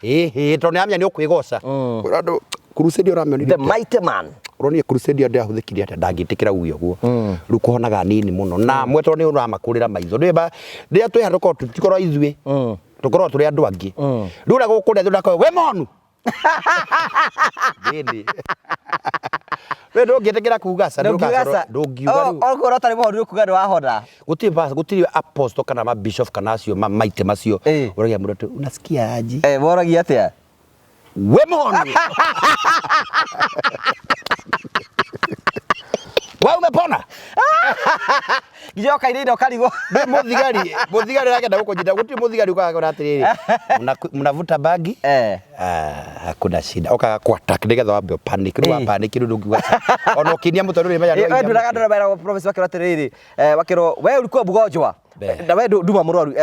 S1: Ĩhĩ, tondũ nĩ aramenya nĩ ũkwĩgoca. Kwĩra andũ crusade ũramĩonire
S2: The mighty man.
S1: Ũronire crusade ĩyo ndĩrahũthĩkire atĩa ndangĩtĩkĩra uge ũguo. Rĩu kũhonaga anini mũno. Na amwe tondũ nĩ ũramakũrĩra maitho. Ndũĩ ba rĩrĩa twĩ haha tũkoragwo tũtikoragwo ithuĩ. Tũkoragwo tũrĩ andũ angĩ. Rĩu ũrĩa gũkũrĩa thĩ ũrakorwo we monu. Nĩndĩ. We ndũngĩtĩkĩra kuga ca ndũngiuga rĩu.
S2: Okorwo ũtarĩ mũhonu ũkuga nĩ wahona.
S1: Gũtirĩ gũtirĩ apostle kana ma bishop kana acio ma maite macio. Ũragia mũndũ atĩ unasikia aje?
S2: Moragia atĩa?
S1: We mũhonu. We umepona?
S2: Nginya ũkainaina ũkarigwo.
S1: Nĩ mũthigari, mũthigari ũrakenda gũkũnyita, gũtirĩ mũthigari ũkaga kwĩra atĩrĩrĩ, mnavuta bangi? Ah, hakuna shida. Okaga ku attack nĩgetha wambe ũ panic. Rĩu wa panic rĩu ndũngiuga. Ona ũkĩinia mũtwe ndũrĩmenya nĩ
S2: We
S1: wainia
S2: nduraga
S1: mũtwe.
S2: ndura mera promise wakĩrwo atĩrĩrĩ, wakĩrwo we ulikuwa mgonjwa. Na we nduma mũrwaru.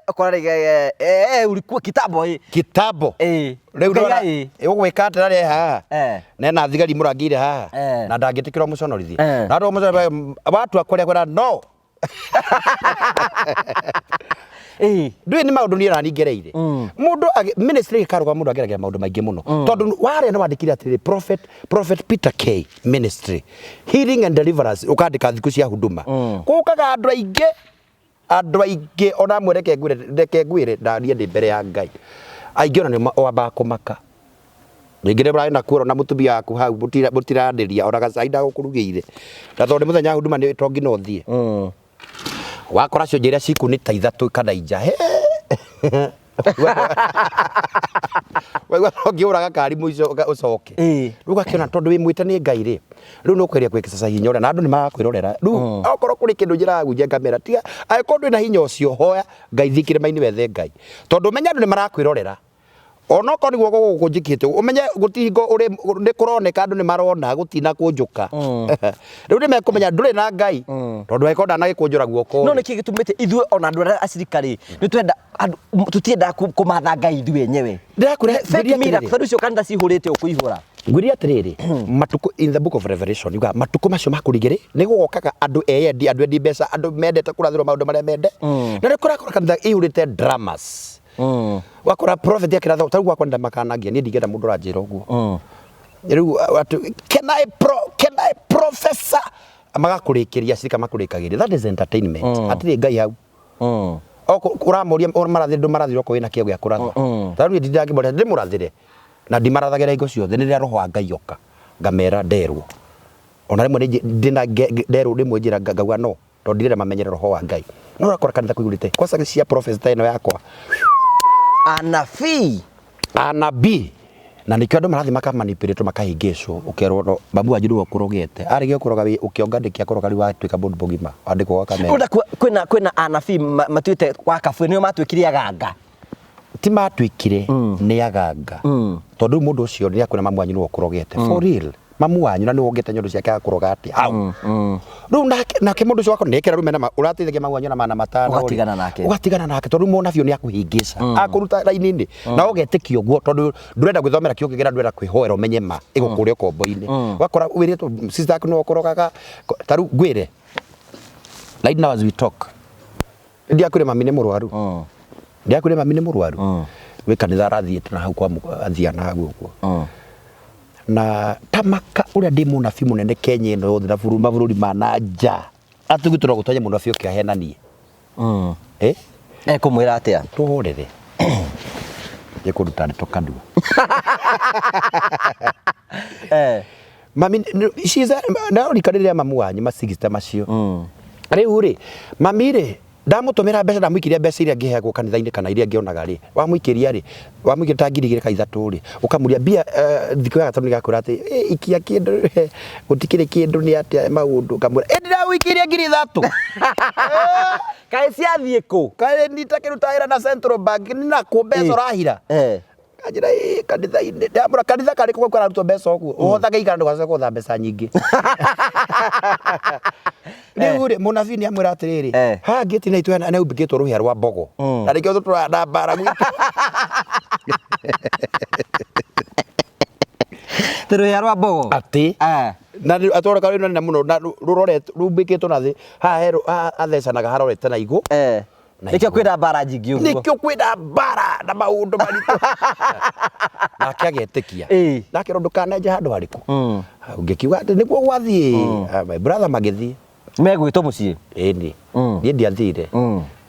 S2: Ũkora rĩngĩ ulikuwa kitambo ĩ.
S1: Kitambo. Rĩu
S2: Ũkaiga
S1: ndona
S2: ĩ.
S1: ũgwĩka atĩa rĩ haha? Na ena thigari mũrangĩire haha. Na ndangĩtĩkĩra ũmũconorithie. Na andũ ũmũconorithie watua kũrĩa kwĩra no. Ndũĩ nĩ maũndũ niĩ nani ngereire. Mũndũ ministry ĩkarũgama mũndũ ageragĩra maũndũ maingĩ mũno. Tondũ warĩa nĩ wandĩkire atĩrĩrĩ prophet, prophet Peter K ministry healing and deliverance ũkandĩka thikũ cia huduma. Gũkaga andũ aingĩ andũ aingĩ ona amwe reke ngwĩre reke ngwĩre ndaria ndĩ mbere ya Ngai. Aingĩ ona nĩ wambaga kũmaka. Rĩngĩ nĩ ũrarĩ na kuoro na mũtumia waku hau mũtiranĩria ona gacai ndagũkũrugĩire. Na tondũ nĩ mũthenya wa huduma nĩ to nginya ũthiĩ. Wakora cionje iria ciku nĩ ta ithatũ kana inya. He! Waigua ũngĩũra gakari mũico ũcoke. Rĩu ũgakĩona tondũ wĩ mwĩte nĩ Ngai rĩ, rĩu nĩ ũkũgeria kũ exercise hinya ũrĩa na andũ nĩ marakwĩrorera. Rĩu okorwo kũrĩ kĩndũ njĩraga hunjia ngamera tiga angĩkorwo ndũrĩ na hinya ũcio hoya Ngai thiĩ kĩrĩma-inĩ wethe Ngai. Tondũ ũmenye andũ nĩ marakwĩrorera. Onokorwo nĩ guoko gũkũ njĩkĩte ũmenye gũtirĩ hingo ũrĩ nĩ kũroneka andũ nĩ marona gũtinakũnjũka. Rĩu nĩ mekũmenya ndũrĩ na Ngai tondũ angĩkorwo ndanagĩkũnjũra guoko
S2: No
S1: rĩ.
S2: nĩkĩ gĩtũmĩte ithuĩ ona andũ arĩa acirika rĩ nĩ twenda andũ tũtiendaga kũmatha Ngai ithuĩ enyewe.
S1: Ndĩrakwĩra
S2: Fake
S1: ngwĩre
S2: miracle
S1: atĩrĩrĩ.
S2: tondũ icio kanitha cihũrĩte ũkũihũra.
S1: Ngwĩre atĩrĩrĩ, matukũ in the book of Revelation yugaga matukũ macio ma kũrigĩrĩ nĩ gũgokaga andũ eyendi, andũ endi mbeca, andũ mendete kũrathĩrwo maũndũ marĩa mende. Na nĩ kũrakora kanitha ĩihũrĩte dramas. Wakora prophet akĩratha ta rĩu gwakwa nĩndamakanangia niĩ ndingĩenda mũndũ ũranjĩra ũguo. Rĩu atĩ can I pro can I professor magakũrĩkĩria cirika makũrĩkagĩria that is entertainment. Hatirĩ Ngai hau. Oko ũramoria marathĩre ndũmarathĩre okorwo wĩna kĩo gĩa kũratha. Ta rĩu niĩ ndingĩmoria ndĩmũrathĩre na ndimarathagĩra hingo ciothe nĩ rĩrĩa roho wa Ngai oka ngamera nderwo. Ona rĩmwe nĩ ndĩna nderwo rĩmwe njĩra ngauga no tondũ ndirenda mamenyere roho wa Ngai. No ũrakora kanitha kũihũrĩte kwanza cia prophet ta ĩno yakwa.
S2: Anabii.
S1: Anabii na nĩkĩo andũ marathiĩ makamanipulate makahĩngĩcwo ũkerwo no babu wanyu nĩwe ũkũrogete arĩkia gũkũroga wĩ ũkĩonga ndĩkĩ akũroga rĩu watuĩka mũndũ mũgima wandĩkwo gwa kamera.
S2: Ũrenda kwĩna kwĩna anabii matuĩte wakabu nĩo matuĩkire aganga.
S1: Ti matuĩkire nĩ aganga tondũ rĩu mũndũ ũcio nĩ akwĩra mamu wanyu nĩwe ũkũrogete for real mamu wanyu na nĩwe wongete nyondo ciake agakũroga atĩa hau rĩu nake nake mũndũ ũcio wakorwo nĩekĩra rũmena ũrateithagia mamu wanyu na 500 rĩ,
S2: Ũgatigana nake.
S1: ũgatigana nake tondũ rĩu mũnabii ũyũ nĩ akũhĩngĩca akũruta raini-inĩ na ũgetĩkia ũguo tondũ ndũrenda gwĩthomera kiugo kĩngĩ na ndũrenda kwĩhoera ũmenye ma ĩgũkũre ũkombo-inĩ ũgakora wĩrĩtwo sister yaku nĩwe ũkũrogaga ta rĩu ngwĩre right now as we talk ndiakwĩre mami nĩ mũrwaru ndiakwĩre mami nĩ mũrwaru gwĩ kanitha arathiĩte na hau kwa athiaga na hau ũguo na tamaka ũrĩa ndĩ mũnabii mũnene Kenya ĩno yothe na mabũrũri ma na nja atĩ gwitũ no gũtonye mũnabii ũke ahenanie. Eh?
S2: Ekũmwĩra atĩa?
S1: Tũhorere. Nĩ kũruta ndeto kanua.
S2: Eh.
S1: Mami, she's a, na rika rĩrĩa mamu wanyu ma 60 macio. Rĩu rĩ, mami rĩ, ndamũtũmĩra mbeca ndamũikĩria mbeca iria ngĩheagwo kanitha-inĩ kana iria ngĩonaga rĩ, wamũikĩria rĩ, wamũikĩria ta 2000 ka 3 rĩ, ũkamũria mbia thikũ ya gatatũ nĩgakwĩra atĩ ikia kĩndũ gũtikĩrĩ kĩndũ nĩ atĩa maũndũ, ngamwĩra ĩ ndĩragũikĩirie 3000.
S2: Kaĩ ciathiĩ kũ?
S1: Kaĩ nitakĩruta wĩra na Central Bank nĩ nakũ mbeca ũrahira? Kanjĩra ĩ kanitha-inĩ ndamũra kanitha karĩkũ kau kararutwo mbeca ũguo ũhothage igana ndũgacoke kũhotha mbeca nyingĩ. Rĩu rĩ mũnabii nĩ amwĩra atĩrĩrĩ haha ngĩti-inĩ itũ nĩ humbĩkĩtwo rũhĩa rwa mbogo na nĩkĩo tũtũraga na mbara gwitũ.
S2: Atĩ rũhĩa rwa mbogo?
S1: Atĩ na atwara karĩ nene mũno na rũrorete rumbĩkĩtwo na thĩ haha he haha athecanaga harorete na igũ Na
S2: Nĩkĩo
S1: igũrũ.
S2: kwĩna mbara nyingĩ ũguo.
S1: Nĩkĩo kwĩna mbara na maũndũ maritũ. Nake agetĩkia. Nake ndũkanenje handũ harĩkũ. Ngĩkiuga atĩ nĩguo gwathiĩ. My brother magĩthiĩ.
S2: Megwĩtwo mũciĩ?
S1: Ĩni. Niĩ ndiathire.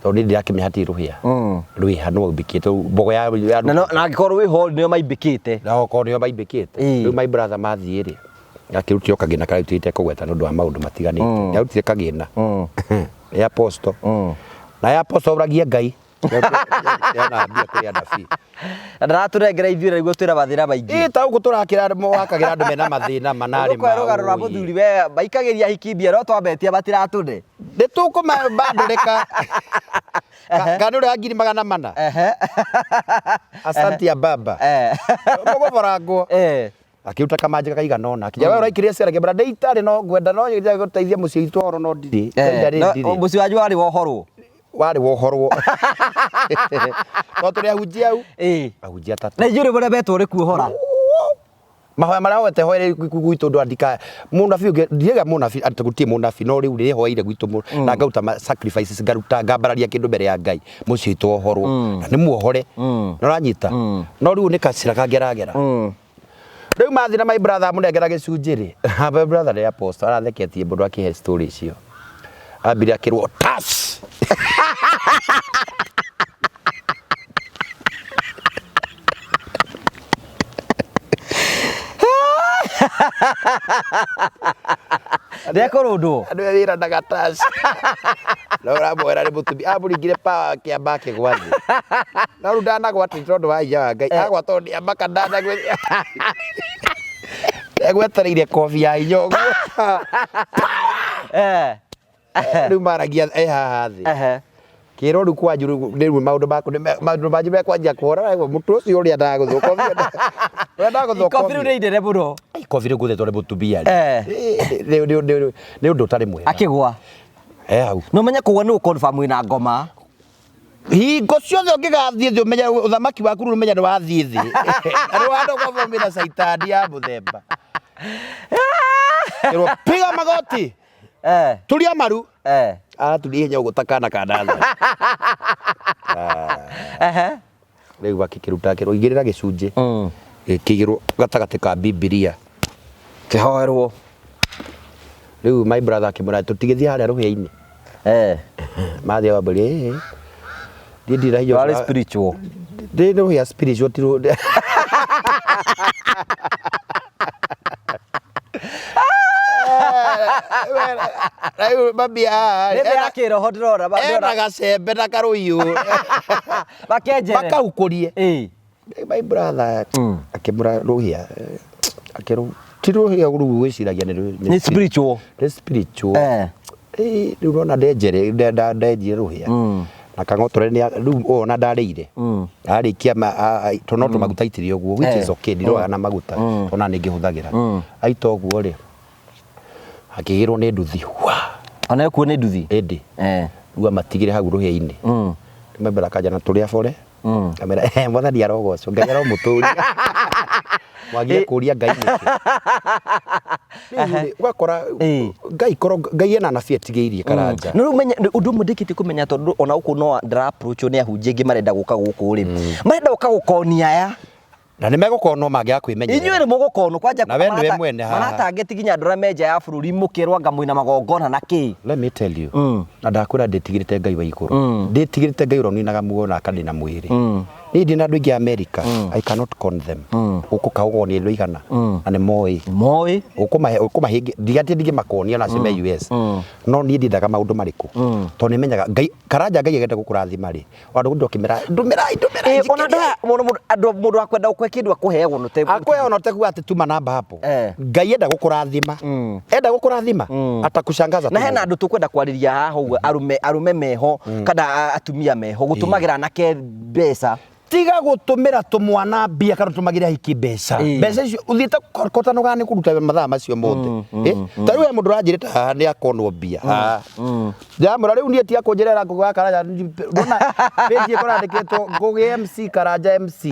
S1: Tondũ niĩ ndirakĩmenya hatirĩ rũhĩa. Rwĩha nĩ waumbĩkĩte mbogo ya ya
S2: Na na angĩkorwo wĩho nĩo maimbĩkĩte.
S1: Na okorwo nĩo maimbĩkĩte. Rĩu my brother mathiĩ rĩ, akĩrutire o kagĩna karĩa arutĩte kũgweta nĩ ũndũ wa maũndũ matiganĩte. Nĩ arutire kagĩna. Nĩ apostle. Na ya apostle ũragia Ngai. Nĩonaga mbia kũrĩ anabii.
S2: Na ndaratũrengera ithuĩ na nĩguo twĩna mathĩna maingĩ.
S1: Ĩ ta ũguo tũrakĩra wakagĩra andũ mena mathĩna manarĩ
S2: Ũkũhe rũgano rwa mũthuri we maikagĩria ahiki mbia no twametia matiratũne.
S1: Nĩ tũkũmabandũrĩka. Kana ũrĩa wa 400,000. Asante ya baba. Mũgũborangwo. Akĩruta kamanjĩka kaigana ũna. Akĩnjĩra we ũraikĩria ciara ngĩmwĩra ndĩ itarĩ no ngwenda no nyende gũteithia mũciĩ witũ ũhoro no ndirĩ. Ihinda rĩrĩ ndirĩ.
S2: Mũciĩ wanyu warĩ wohorwo?
S1: Warĩ wohorwo. Tondũ tũrĩ ahunjia au. Ahunjia atatũ.
S2: Na inyuĩ mũremetwo nĩ kuohora.
S1: Mahoya marĩa hoete hoere gwitũ ndũ andika mũnabii ũngĩ ndiega mũnabii atĩ gũtirĩ mũnabii no rĩu rĩrĩa hoeire gwitũ na ngauta sacrifices ngaruta ngambararia kĩndũ mbere ya Ngai mũciĩ witũ wohorwo na nĩ muohore na ũranyita no rĩu nĩ kacĩra kangĩ aragera rĩu mathiĩ na my brother amũnengera gĩcunjĩ rĩ my brother nĩ apostle aratheketie mũndũ akĩhe story icio ambire akĩrwo tas
S2: Ndekũrũndwo.
S1: Andũ aya wĩranaga tas. No ũramwĩra nĩ mũtumia amũringire pawa akĩamba akĩgwa thĩ. No rĩu ndanagwa atĩ tondũ wa hinya wa Ngai agwa tondũ nĩamaka ndanagwa. Egwetereire kobi ya hinya ũguo. Rĩu maragia e haha thĩ. Kĩrwo rĩu kwanyu rĩu rĩu maũndũ maku maũndũ manyu mekwanjia kũhora mũtwe ũcio ũrĩa ndagũthwo kobi ũrĩa ndagũthwo
S2: Ikobi rĩu nĩ inene mũno.
S1: Ikobi rĩu ngũthetwo nĩ mũtumia rĩ. Nĩ ũndũ ũtarĩ mwega.
S2: Akĩgwa.
S1: E hau.
S2: Na ũmenye kũgwa nĩ gũ-confirm wĩna ngoma.
S1: Hingo ciothe ũngĩgathiĩ thĩ ũmenye ũthamaki waku rĩu ũmenye nĩ wathiĩ thĩ. Na nĩ wandũ kwavomĩra caitani ya mũthemba. Kĩrwo piga magoti. Turia maru. Araturia ihenya ũguo ta kana ka ndatha. Rĩu akĩkĩruta akĩrwo igĩrĩra gĩcunjĩ. Gĩkĩigĩrwo gatagatĩ ka Bibilia.
S2: Kĩhoerwo.
S1: Rĩu my brother akĩmwĩra tũtigĩthiĩ harĩa rũhĩa-inĩ. Mathiĩ wambũri ĩĩ. Niĩ ndirĩ na hinya
S2: Warĩ
S1: ũcio.
S2: spiritual.
S1: Ndĩ rũhĩa spiritual ti rũ Rĩu mami haha
S2: Nĩ thĩ ya kĩroho ndĩrona.
S1: ena gacembe na karũiyũ
S2: Makenjere.
S1: makaukũrie.
S2: Ĩĩ.
S1: My brother akĩmũra rũhĩa akĩrũ ti rũhĩa rũu gwĩciragia nĩ
S2: Nĩ spiritual.
S1: Nĩ spiritual. Ĩĩ, rĩu ũrona ndenjere ndenjire rũhĩa na kang'otore nĩ rĩu ona ndarĩire arĩkia to no tũmaguta aitire ũguo which is okay ndiroaga na maguta ona nĩ ngĩhũthagĩra aita ũguo rĩ akĩgĩrwo nĩ nduthi wa
S2: Ona ekuo nĩ nduthi.
S1: ĩndĩ rĩu amatigire hau rũhĩa-inĩ Remember akanja na tũrĩa bore kamera mwathani arogocwo Ngai aromũtũria mwagie kũria Ngai nĩkĩ Rĩu rĩ, ũgakora Ngai korwo Ngai ena anabii etigĩirie Karanja
S2: No rĩu menye ũndũ ũmwe ndĩkĩtie kũmenya tondũ ona gũkũ no ndĩra approach nĩ ahunjia aingĩ marenda gũka gũkũ rĩ marenda gũka gũkonia aya
S1: na nĩ megũkonwo mangĩaga kwĩmenyerera
S2: inyuĩ nĩ mũgũkonwo kwanja
S1: Na we nĩwe mwene haha.
S2: maratangeti nginya andũ arĩa me nja ya bũrũri mũkerwo anga mwĩna magongona na kĩ
S1: Let me tell you na ndakwĩra ndĩtigĩrĩte Ngai wa igũrũ ndĩtigĩrĩte Ngai ũrĩa ũninaga muoyo na akanina mwĩrĩ niĩ ndĩ na andũ aingĩ a America I cannot con them gũkũ kaũgoni andũ aigana na nĩ moĩ
S2: moĩ
S1: ũkũmahĩngĩ ndigatie ndingĩmakonia na me US no niĩ ndiendaga maũndũ marĩkũ tondũ nĩmenyaga Ngai Karanja Ngai agenda gũkũrathima rĩ andũ gũtinda ũkĩmera ndũmĩrai ndũmĩrai
S2: ona andũ aya andũ mũndũ akwenda gũkũhe kĩndũ akũheagwo no te
S1: akwea ona ũtekuga atĩ tuma namba hapo Ngai enda gũkũrathima enda gũkũrathima atakushangaza
S2: na hena andũ tũkwenda kwarĩria haha ũguo arũme arũme meho kana atumia meho gũtũmagĩra anake mbeca
S1: tiga gũtũmĩra tũmwana mbia kana ũtũmagĩre ahiki mbeca mbeca icio ũthiĩte kotanoga nĩ kũruta mathaa macio mothe ta rĩu he mũndũ ũranjĩrĩte haha nĩ akonwo mbia haha ndĩramwĩra rĩu niĩ tiga kũnjĩrera Ngũgĩ wa Karanja ndona page ĩkũrandĩkĩtwo Ngũgĩ MC Karanja MC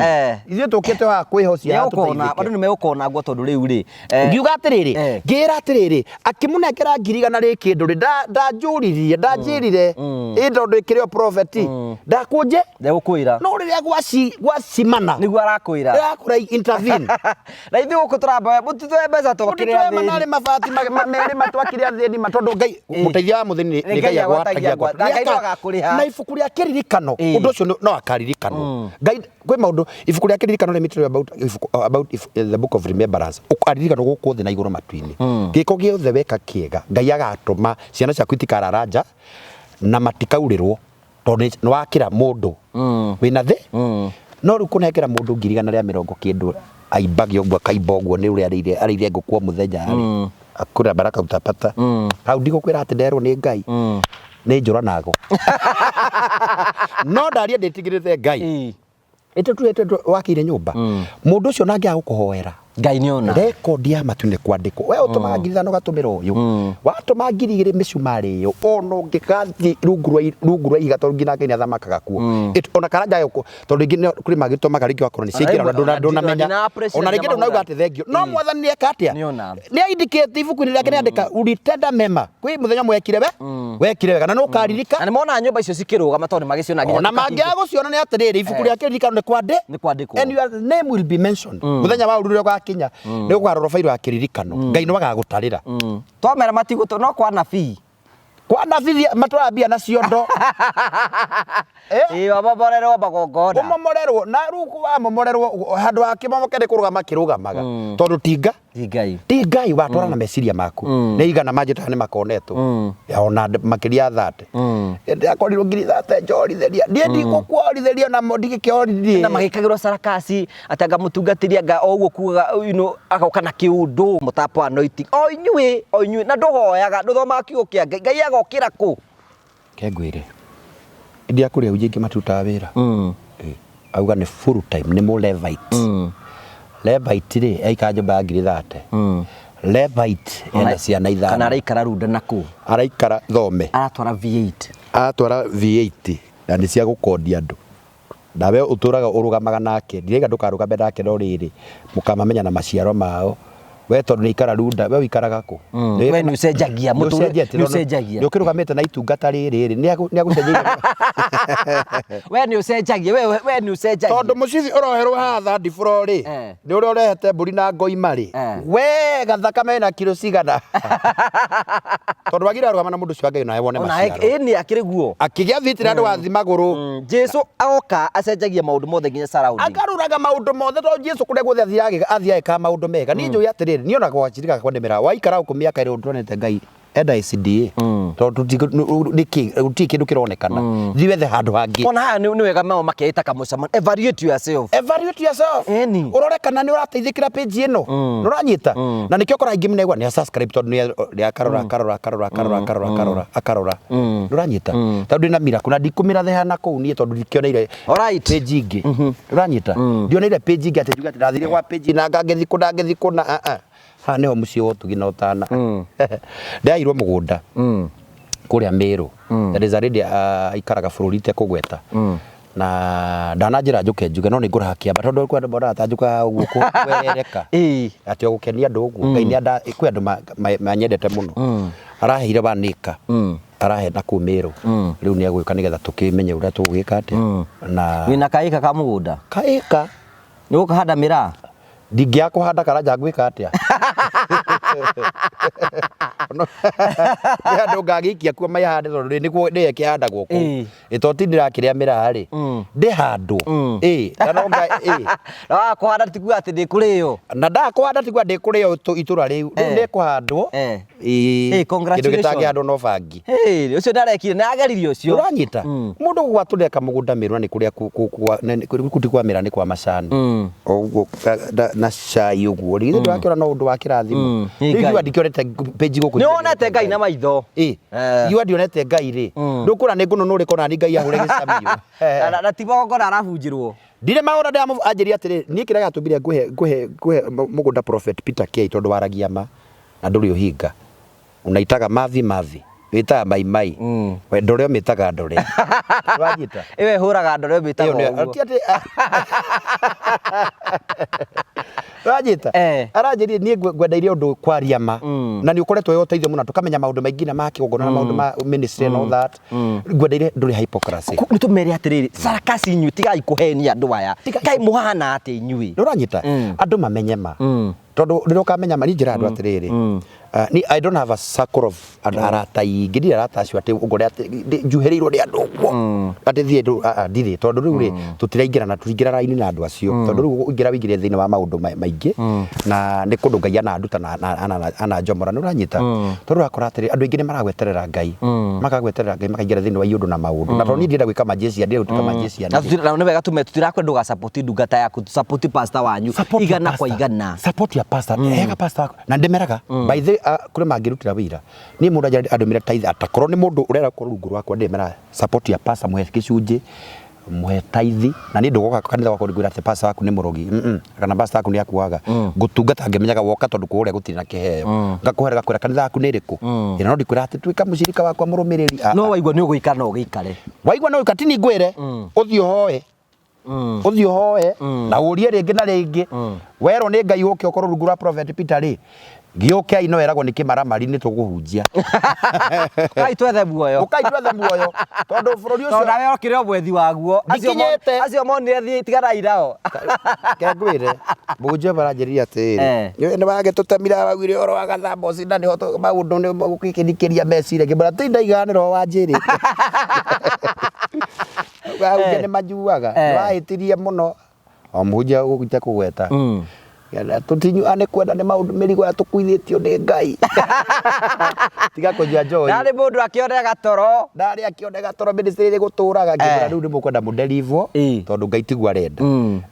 S1: ithuĩ tũkĩte haha kwĩhocia haha
S2: Nĩegũkona
S1: tũteithĩke
S2: andũ nĩ megũkona ngwa tondũ rĩu rĩ
S1: ngiuga atĩrĩrĩ ngĩra atĩrĩrĩ akĩmũnengera 100,000 rĩ kĩndũ rĩ ndanjũririe ndanjĩrire ĩ tondũ ĩkĩrĩ o prophet ndakũnje
S2: ndegũkwĩra
S1: no rĩrĩa gwacimana
S2: nĩguo arakwĩra
S1: ndĩrakũra intervene
S2: na ithuĩ gũkũ tũramba mũtitoe mbeca twakĩrĩ
S1: Mũtitoe manarĩ mabati merĩ matwakire athĩni ma tondũ Ngai mũteithia wa mũthĩni nĩ Ngai agwatagia
S2: ngwa. Na Ngai no agakũrĩha.
S1: Na ibuku rĩa kĩririkano ũndũ ũcio no akaririkanwo Ngai kwĩ maũndũ ibuku rĩa kĩririkano let me tell you about ibuku about the book of remembrance ũkaririkanwo gũkũ thĩ na igũrũ matu-inĩ gĩko gĩothe weka kĩega Ngai agatũma ciana ciaku itikarara nja na matikaurĩrwo tondũ nĩ wakĩra mũndũ wĩna thĩ no rĩu kũnengera mũndũ 190,000 kĩndũ aimbagia ũguo akaimba ũguo nĩ ũrĩa arĩire arĩire ngũkũ o mũthenya rĩ akura baraka utapata hau ndigũkwĩra atĩ nderwo nĩ Ngai nĩ njũra nago no ndaria ndĩtigĩrĩte Ngai ĩtũ wakĩire nyũmba mũndũ ũcio nangĩaga gũkũhoera
S2: Ngai nĩ ona
S1: rekondi ya matu nĩ kwandĩkwo we ũtũmaga 5,000 ũgatũmĩra ũyũ watũma 2,000 mĩcumarĩ ĩyo ona ũngĩgathiĩ rungu rwa ihiga tondũ nginya Ngai nĩ athamakaga kuo ona Karanja agĩũka tondũ rĩngĩ kũrĩ magĩtũmaga rĩngĩ wakorwo nĩ ciaingĩra ona ndũnamenya ona rĩngĩ ndũnauga atĩ thengio no mwathani nĩ eka atĩa nĩ aindikĩte ibuku-inĩ rĩake nĩ andĩka ulitenda mema kwĩ mũthenya ũmwe wekire we wekire wega na nĩ ũkaririka
S2: na nĩ mona nyũmba icio cikĩrũgama tondũ nĩ magĩciona nginya
S1: ona mangĩaga gũciona nĩ atĩrĩrĩ ibuku rĩa kĩririkano nĩ kwandĩ
S2: Nĩ kwandĩkwo.
S1: And your name will be mentioned mũthenya wa ũru rĩrĩa ũgakinya nĩ ũkarorwo bairo ya kĩririkano Ngai nĩ agagũtarĩra
S2: twamera matigũtũ no kwa nabii
S1: kwa nabii matwara mbia na ciondo
S2: ĩĩ wamomorerwo magongona
S1: ũmomorerwo na rĩu wamomorerwo handũ ha kĩmomoke nĩ kũrũgama kĩrũgamaga tondũ tinga
S2: Ti Ngai.
S1: Ti Ngai watwara na meciria maku. Nĩ igana manjĩtaga nĩ makonetwo. Ona makĩria ya 30. Ndĩrakorirwo ngiri 30 njorithĩria. Niĩ ndigũkuorithĩria na ndigĩkĩorithie.
S2: Na magĩkagĩrwo sarakasi atĩ anga mũtungatĩri anga o ũguo kugaga you know, agoka na kĩũndũ mũtambo wa anointing. O inyuĩ, o inyuĩ na ndũhoyaga, ndũthomaga kiugo kĩa Ngai. Ngai agokĩra kũ?
S1: Reke ngwĩre, ndiakũrĩa hunjia ingĩ matirutaga wĩra. Eh, Auga nĩ full time, nĩ mũ Levite. Levite rĩ, aikara nyũmba ya ngiri 30. Levite ena ciana
S2: Kana
S1: ithano.
S2: araikara runda na kũ?
S1: Araikara thome.
S2: Aratwara V8.
S1: Aratwara V8 na nĩ cia gũkondi andũ. Nawe ũtũraga ũrũgamaga nake, ndirauga ndũkarũgame nake no rĩrĩ, mũkamamenya na maciaro mao. We tondũ nĩ aikara runda, we ũikaraga kũ?
S2: We nĩ ũcenjagia,
S1: Nĩ ũcenjetie,
S2: nĩ ũcenjagia.
S1: Nĩ ũkĩrũgamĩte na itungata rĩrĩ rĩ, nĩ agũcenjeirie.
S2: We nĩ ũcenjagia, we nĩ ũcenjagia.
S1: Tondũ mũcibi ũroherwo haha third floor rĩ, nĩ ũrĩa ũrehete mbũri na ngoima rĩ, we gathakame na kiro cigana. Tondũ wagĩrĩire arũgama na mũndũ ũcio wa Ngai nawe wone
S2: Ona
S1: maciaro.
S2: ĩni akĩrĩ guo.
S1: Akĩgĩa thitina ndũgathiĩ magũrũ.
S2: Jesu agoka acenjagia maũndũ mothe nginya surrounding.
S1: Akaruraga maũndũ mothe tondũ Jesu kũrĩa guothe athiaga athiaga ekaga maũndũ mega. Niĩ njũĩ atĩrĩrĩ, niĩ ona gwacirika gakwa ndĩmeraga, waikara gũkũ mĩaka ĩrĩ ũndonete Ngai enda SDA. Tondũ nĩkĩ gũtirĩ kĩndũ kĩronekana. Thiĩ wethe handũ hangĩ.
S2: Ona haya nĩ wega mao makeĩta kamũcemanio. Evaluate yourself.
S1: Evaluate yourself.
S2: Ĩni.
S1: Ũrore kana nĩ ũrateithĩkĩra page ĩno. Nĩ ũranyita? Na nĩkĩo ũkoraga aingĩ mnaigua nĩ subscribe tondũ nĩ akarora akarora akarora akarora akarora akarora akarora. Nĩ ũranyita? Tondũ ndĩna miracle na ndikũmĩra na kũu niĩ tondũ ndikĩoneire
S2: Alright.
S1: page ingĩ. Nĩ ũranyita? Ndioneire page ingĩ atĩ njuge atĩ ndathire gwa page na ngangĩthi kũna ngĩthi kũna. Ah, ah. Haha nĩho mũciĩ wa ũtugi na ũtana. Ndĩraheirwo mũgũnda kũrĩa Meru. There is a lady aikaraga bũrũri itekũgweta. Na ndananjĩra njũke njuge no nĩ ngũraha kĩamba tondũ kwĩ andũ monaga ta njũkaga ũguo kwerereka. Atĩ o gũkenia andũ ũguo. Ngai nĩ anda kwĩ andũ manyendete mũno. Araheire one acre. Arahe na kũu Meru. Rĩu nĩ egũgĩũka nĩgetha tũkĩmenye ũrĩa tũgũgĩka atĩa. Na
S2: Wĩna kaĩka ka mũgũnda?
S1: Kaĩka.
S2: Nĩ ũkahanda mĩraa?
S1: Ndingĩaga kũhanda karanja ngwĩka atĩa? Nĩ handũ ngagĩikia kuo maihande tondũ nĩkuo nĩyo ĩkĩhandagwo kũu. Ĩ to ti ndĩrakĩrĩa mĩraa rĩ, ndĩ handũ. Ĩ na no nga ĩ.
S2: Na waga kũhanda ti kuga atĩ ndĩkũrĩo.
S1: Na ndaga kũhanda ti kuga ndĩkũrĩo itũra rĩu. Rĩu nĩ kũhandwo. Ĩĩ.
S2: Hey,
S1: Kĩndũ
S2: congratulations.
S1: gĩtangĩhandwo no bangi.
S2: Hey, ũcio ndarekire nĩ ageririe ũcio.
S1: Ũranyita? Mũndũ gũgwatũrĩra kamũgũnda Mĩrũ na nĩ kũrĩa kũu ti kwa mĩraa nĩ kwa macani. O ũguo na cai ũguo rĩ, githĩ ndũrakĩona no ũndũ wa kĩrathimo.
S2: Nĩ
S1: Rĩu
S2: Ngai.
S1: ingiuga ndikĩonete page gũkũ.
S2: Nĩ wonete Ngai na maitho.
S1: Ĩ. Ingiuga ndionete Ngai rĩ, ndũkuona nĩ ngũnũnũrĩka ona niĩ Ngai ahũre gĩcamio.
S2: Na ti magongona arabunjĩrwo.
S1: Ndirĩ maũndũ ndĩramũ anjĩria atĩrĩ, niĩ kĩrĩa gĩatũmire ngũhe ngũhe ngũhe mũgũnda Prophet Peter Kiai tondũ waragia ma na ndũrĩ ũhinga. Unaitaga mavi mavi, wĩtaga mai mai. We ndore ũmĩtaga ndore. Nĩwanyita?
S2: Ĩyo ĩhũraga ndore ũmĩtaga
S1: Ĩyo nĩyo-
S2: ũguo.
S1: ti atĩ Wanyita?
S2: Eh.
S1: Aranjĩrire niĩ ngwendeire ũndũ kwaria ma na nĩ ũkoretwo wĩ ũteithio mũno tũkamenya maũndũ maingĩ na ma kĩgongona na maũndũ ma ministry and all that. Ngwendeire ndũrĩ hypocrisy.
S2: Nĩ tũmere atĩrĩrĩ, sarakasi inyuĩ tigai kũhenia andũ aya. Kaĩ mũhana atĩa inyuĩ?
S1: Nĩ ũranyita? Andũ mamenye ma. Tondũ rĩrĩa ũkamenya ma, niĩ njĩraga andũ atĩrĩrĩ, niĩ I don't have a circle of arata aingĩ, ndirĩ arata acio atĩ ũngore atĩ njuhĩrĩirwo nĩ andũ ũguo, atĩ thiĩ ndirĩ, tondũ rĩu rĩ, tũtiraingĩrana, tũtingĩra raini na andũ acio, tondũ rĩu ũingĩra wĩingĩre thĩinĩ wa maũndũ maingĩ, na nĩ kũndũ Ngai ananduta na ananjomora, nĩ ũranyita? Tondũ ũrakora atĩrĩ, andũ aingĩ nĩ maragweterera Ngai, makagweterera Ngai makaingĩra thĩinĩ wa iũndũ na maũndũ, na tondũ niĩ ndirenda gwĩka manjĩcia, ndirenda gũtuĩka manjĩcia
S2: Na nĩ wega tume tũtirakwenda ũga support ndungata yaku, tu support pastor wanyu
S1: Support your
S2: igana kwa
S1: pastor.
S2: igana.
S1: Support your pastor. Heaga pastor waku. Na ndĩmeraga. By the way, kũrĩ mangĩrutĩra wĩira. Niĩ mũndũ anjĩra andũmĩre tithe atakorwo nĩ mũndũ ũrera gũkorwo rungu rwakwa ndĩmeraga support your pastor mũhe gĩcunjĩ mũhe tithe na niĩ ndũgoka kanitha wakwa ngwĩra atĩ pastor waku nĩ mũrogi kana pastor waku nĩ akuaga ngũtungata ngĩmenyaga woka tondũ kũrĩa gũtirĩ na kĩheo ngakũhera ngakwĩra kanitha waku nĩ ĩrĩkũ ĩna no ndikwĩra atĩ tuĩka mũcirika wakwa mũrũmĩrĩri Ah,
S2: No
S1: ah.
S2: waigua nĩ ũgũikara no ũgĩikare.
S1: Waigua no ũikare ti ngwĩre ũthiĩ ũhoe ũthiĩ ũhoe na ũrie rĩngĩ na rĩngĩ werwo nĩ Ngai ũke ũkorwo rungu rwa Prophet Peter rĩ gĩũkei no eragwo nĩ kĩmaramari nĩ tũgũhunjia.
S2: Ũkai twethe muoyo.
S1: Ũkai twethe muoyo tondũ bũrũri ũcio
S2: Tondũ nawe okire o mwethi waguo.
S1: Ndikinyĩte.
S2: Acio monire thiĩ tiganai nao.
S1: Reke ngwĩre mũhunjia ũmwe aranjĩrire atĩrĩrĩ
S2: Eh.
S1: nĩ wagĩtũtemire waugire ũhoro wa gathamba ũcinda nĩho maũndũ nĩ gũkĩrikĩria meciria ngĩmwĩra ti ndaigaga nĩ roho wanjĩrĩte. Ahunjia nĩ majuaga
S2: Eh.
S1: nĩ wahĩtirie mũno o mũhunjia ũgũte kũgweta. Tũtinyua nĩ kwenda nĩ maũndũ mĩrigo ya tũkuithĩtio nĩ Ngai. Tiga kũnyua njohi.
S2: Ndarĩ mũndũ akĩonega toro.
S1: Ndarĩ akĩonega toro ministry ĩrĩ gũtũraga ngĩmwĩra rĩu nĩ mũkwenda mũderivwo tondũ Ngai tiguo arenda.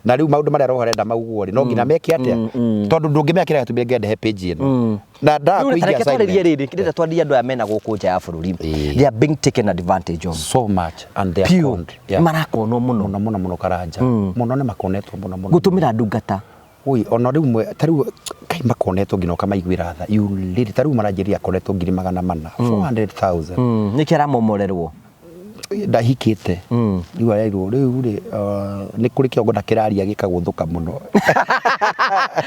S1: Na rĩu maũndũ marĩa roho arenda maugwo rĩ no nginya meke atĩa? Tondũ ndũngĩmenya kĩrĩa gĩatũmire ngendehe page ĩno. Na ndaga
S2: Rĩu
S1: kũingĩa
S2: tareke twarĩrie
S1: assignment.
S2: rĩrĩ ndĩrenda twarĩrie andũ aya mena gũkũ nja ya bũrũri. They are being taken advantage of.
S1: So much and they are
S2: Piũ.
S1: conned. Yeah.
S2: Marakonwo mũno.
S1: Mũno mũno mũno Karanja. Mũno nĩ makonetwo mũno mũno.
S2: Gũtũmĩra ndungata.
S1: Oi, ona rĩu mwe ta rĩu kai makonetwo nginya ũkamaiguĩra tha. You lady ta rĩu maranjĩrire akonetwo 400,000. 400,000.
S2: Nĩkĩ aramomorerwo?
S1: Ndahikĩte. Rĩu arerirwo rĩu rĩ nĩ kũrĩ kĩongo na kĩraria gĩkagũthũka mũno.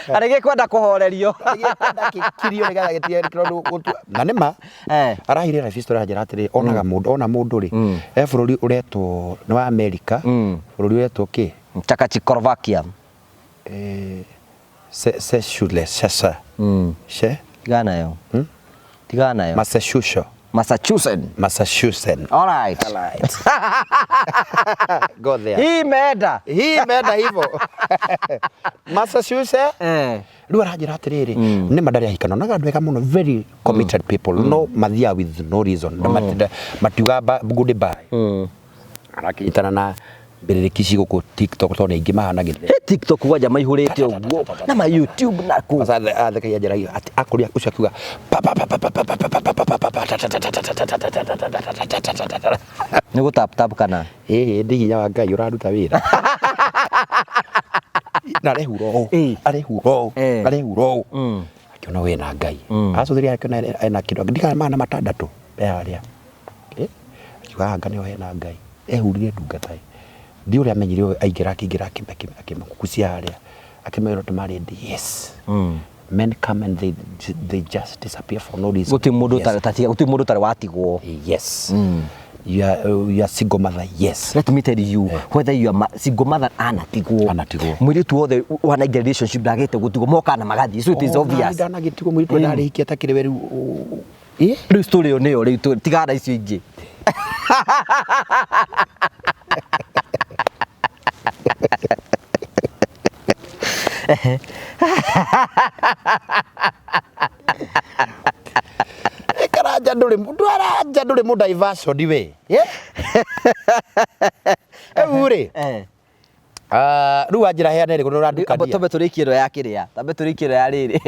S2: Arĩ gĩkwenda kũhorerio.
S1: Gĩkwenda gĩkirio nĩgetha gĩtige tondũ na nĩ ma arahire life history aranjĩra atĩrĩ onaga mũndũ ona mũndũ rĩ he bũrũri ũretwo nĩ wa Amerika bũrũri ũretwo kĩ
S2: Czechoslovakia.
S1: Seychelles Sesa she
S2: Tigana nayo. Tigana nayo.
S1: Massachusetts.
S2: Massachusetts.
S1: Massachusetts.
S2: All right.
S1: All right. Go there.
S2: Hii imeenda.
S1: Hii imeenda hivyo. Massachusetts. Rĩu aranjĩra atĩrĩrĩ nĩ ma ndarĩ ahika onaga andũ ega mũno very committed people no mathiaga with no reason na matiuga goodbye arakĩnyitana na mbĩrĩrĩki ci gũkũ TikTok tondũ nĩ aingĩ mahana gĩtheri.
S2: He TikTok gwanja maihũrĩte ũguo na ma YouTube na kũ.
S1: Sasa athekagia njĩra hiyo atĩ akũria ũcio akiuga pa pa pa pa pa pa pa pa pa pa pa pa pa ta ta ta ta ta ta ta ta ta ta ta ta ta ta ta ta ta.
S2: Nĩ gũ tap tap kana?
S1: Ĩĩ ndĩ hinya wa Ngai ũraruta wĩra. Na arehura ũũ, arehura ũũ, arehura ũũ. Akĩona wĩna Ngai. Acũthĩrĩria akĩona ena kĩndũ ndikana 600 e harĩa. Akiuga anga nĩho hena Ngai. Ehurire ndungata ĩ. Ndiũĩ ũrĩa amenyire ũyũ aingĩra akĩingĩra akĩmũkucia harĩa. Akĩmwĩra ũndũ marĩ yes. Men come and they just disappear for no reason.
S2: Gũtirĩ mũndũ ũtarĩ tatiga gũtirĩ mũndũ ũtarĩ watigwo.
S1: Yes. You are single mother, yes.
S2: Let me tell you, whether you are single mother anatigwo.
S1: Anatigwo.
S2: Mũirĩtu wothe wanaingĩra relationship ndagĩte gũtigwo moka na magathiĩ. So it is obvious.
S1: Ndanagĩtigwo mũirĩtu ndarĩhikia atakĩrĩ we rĩu.
S2: Rĩu story ĩyo nĩyo rĩu tigana icio ingĩ.
S1: Karanja ndũrĩ Karanja ndũrĩ mũ diversion we. Rĩu rĩ rĩu wanjĩra heane rĩ ũrandukania.
S2: Tambe tũrĩkie ĩno ya kĩrĩa tambe tũrĩkie ĩno ya rĩrĩ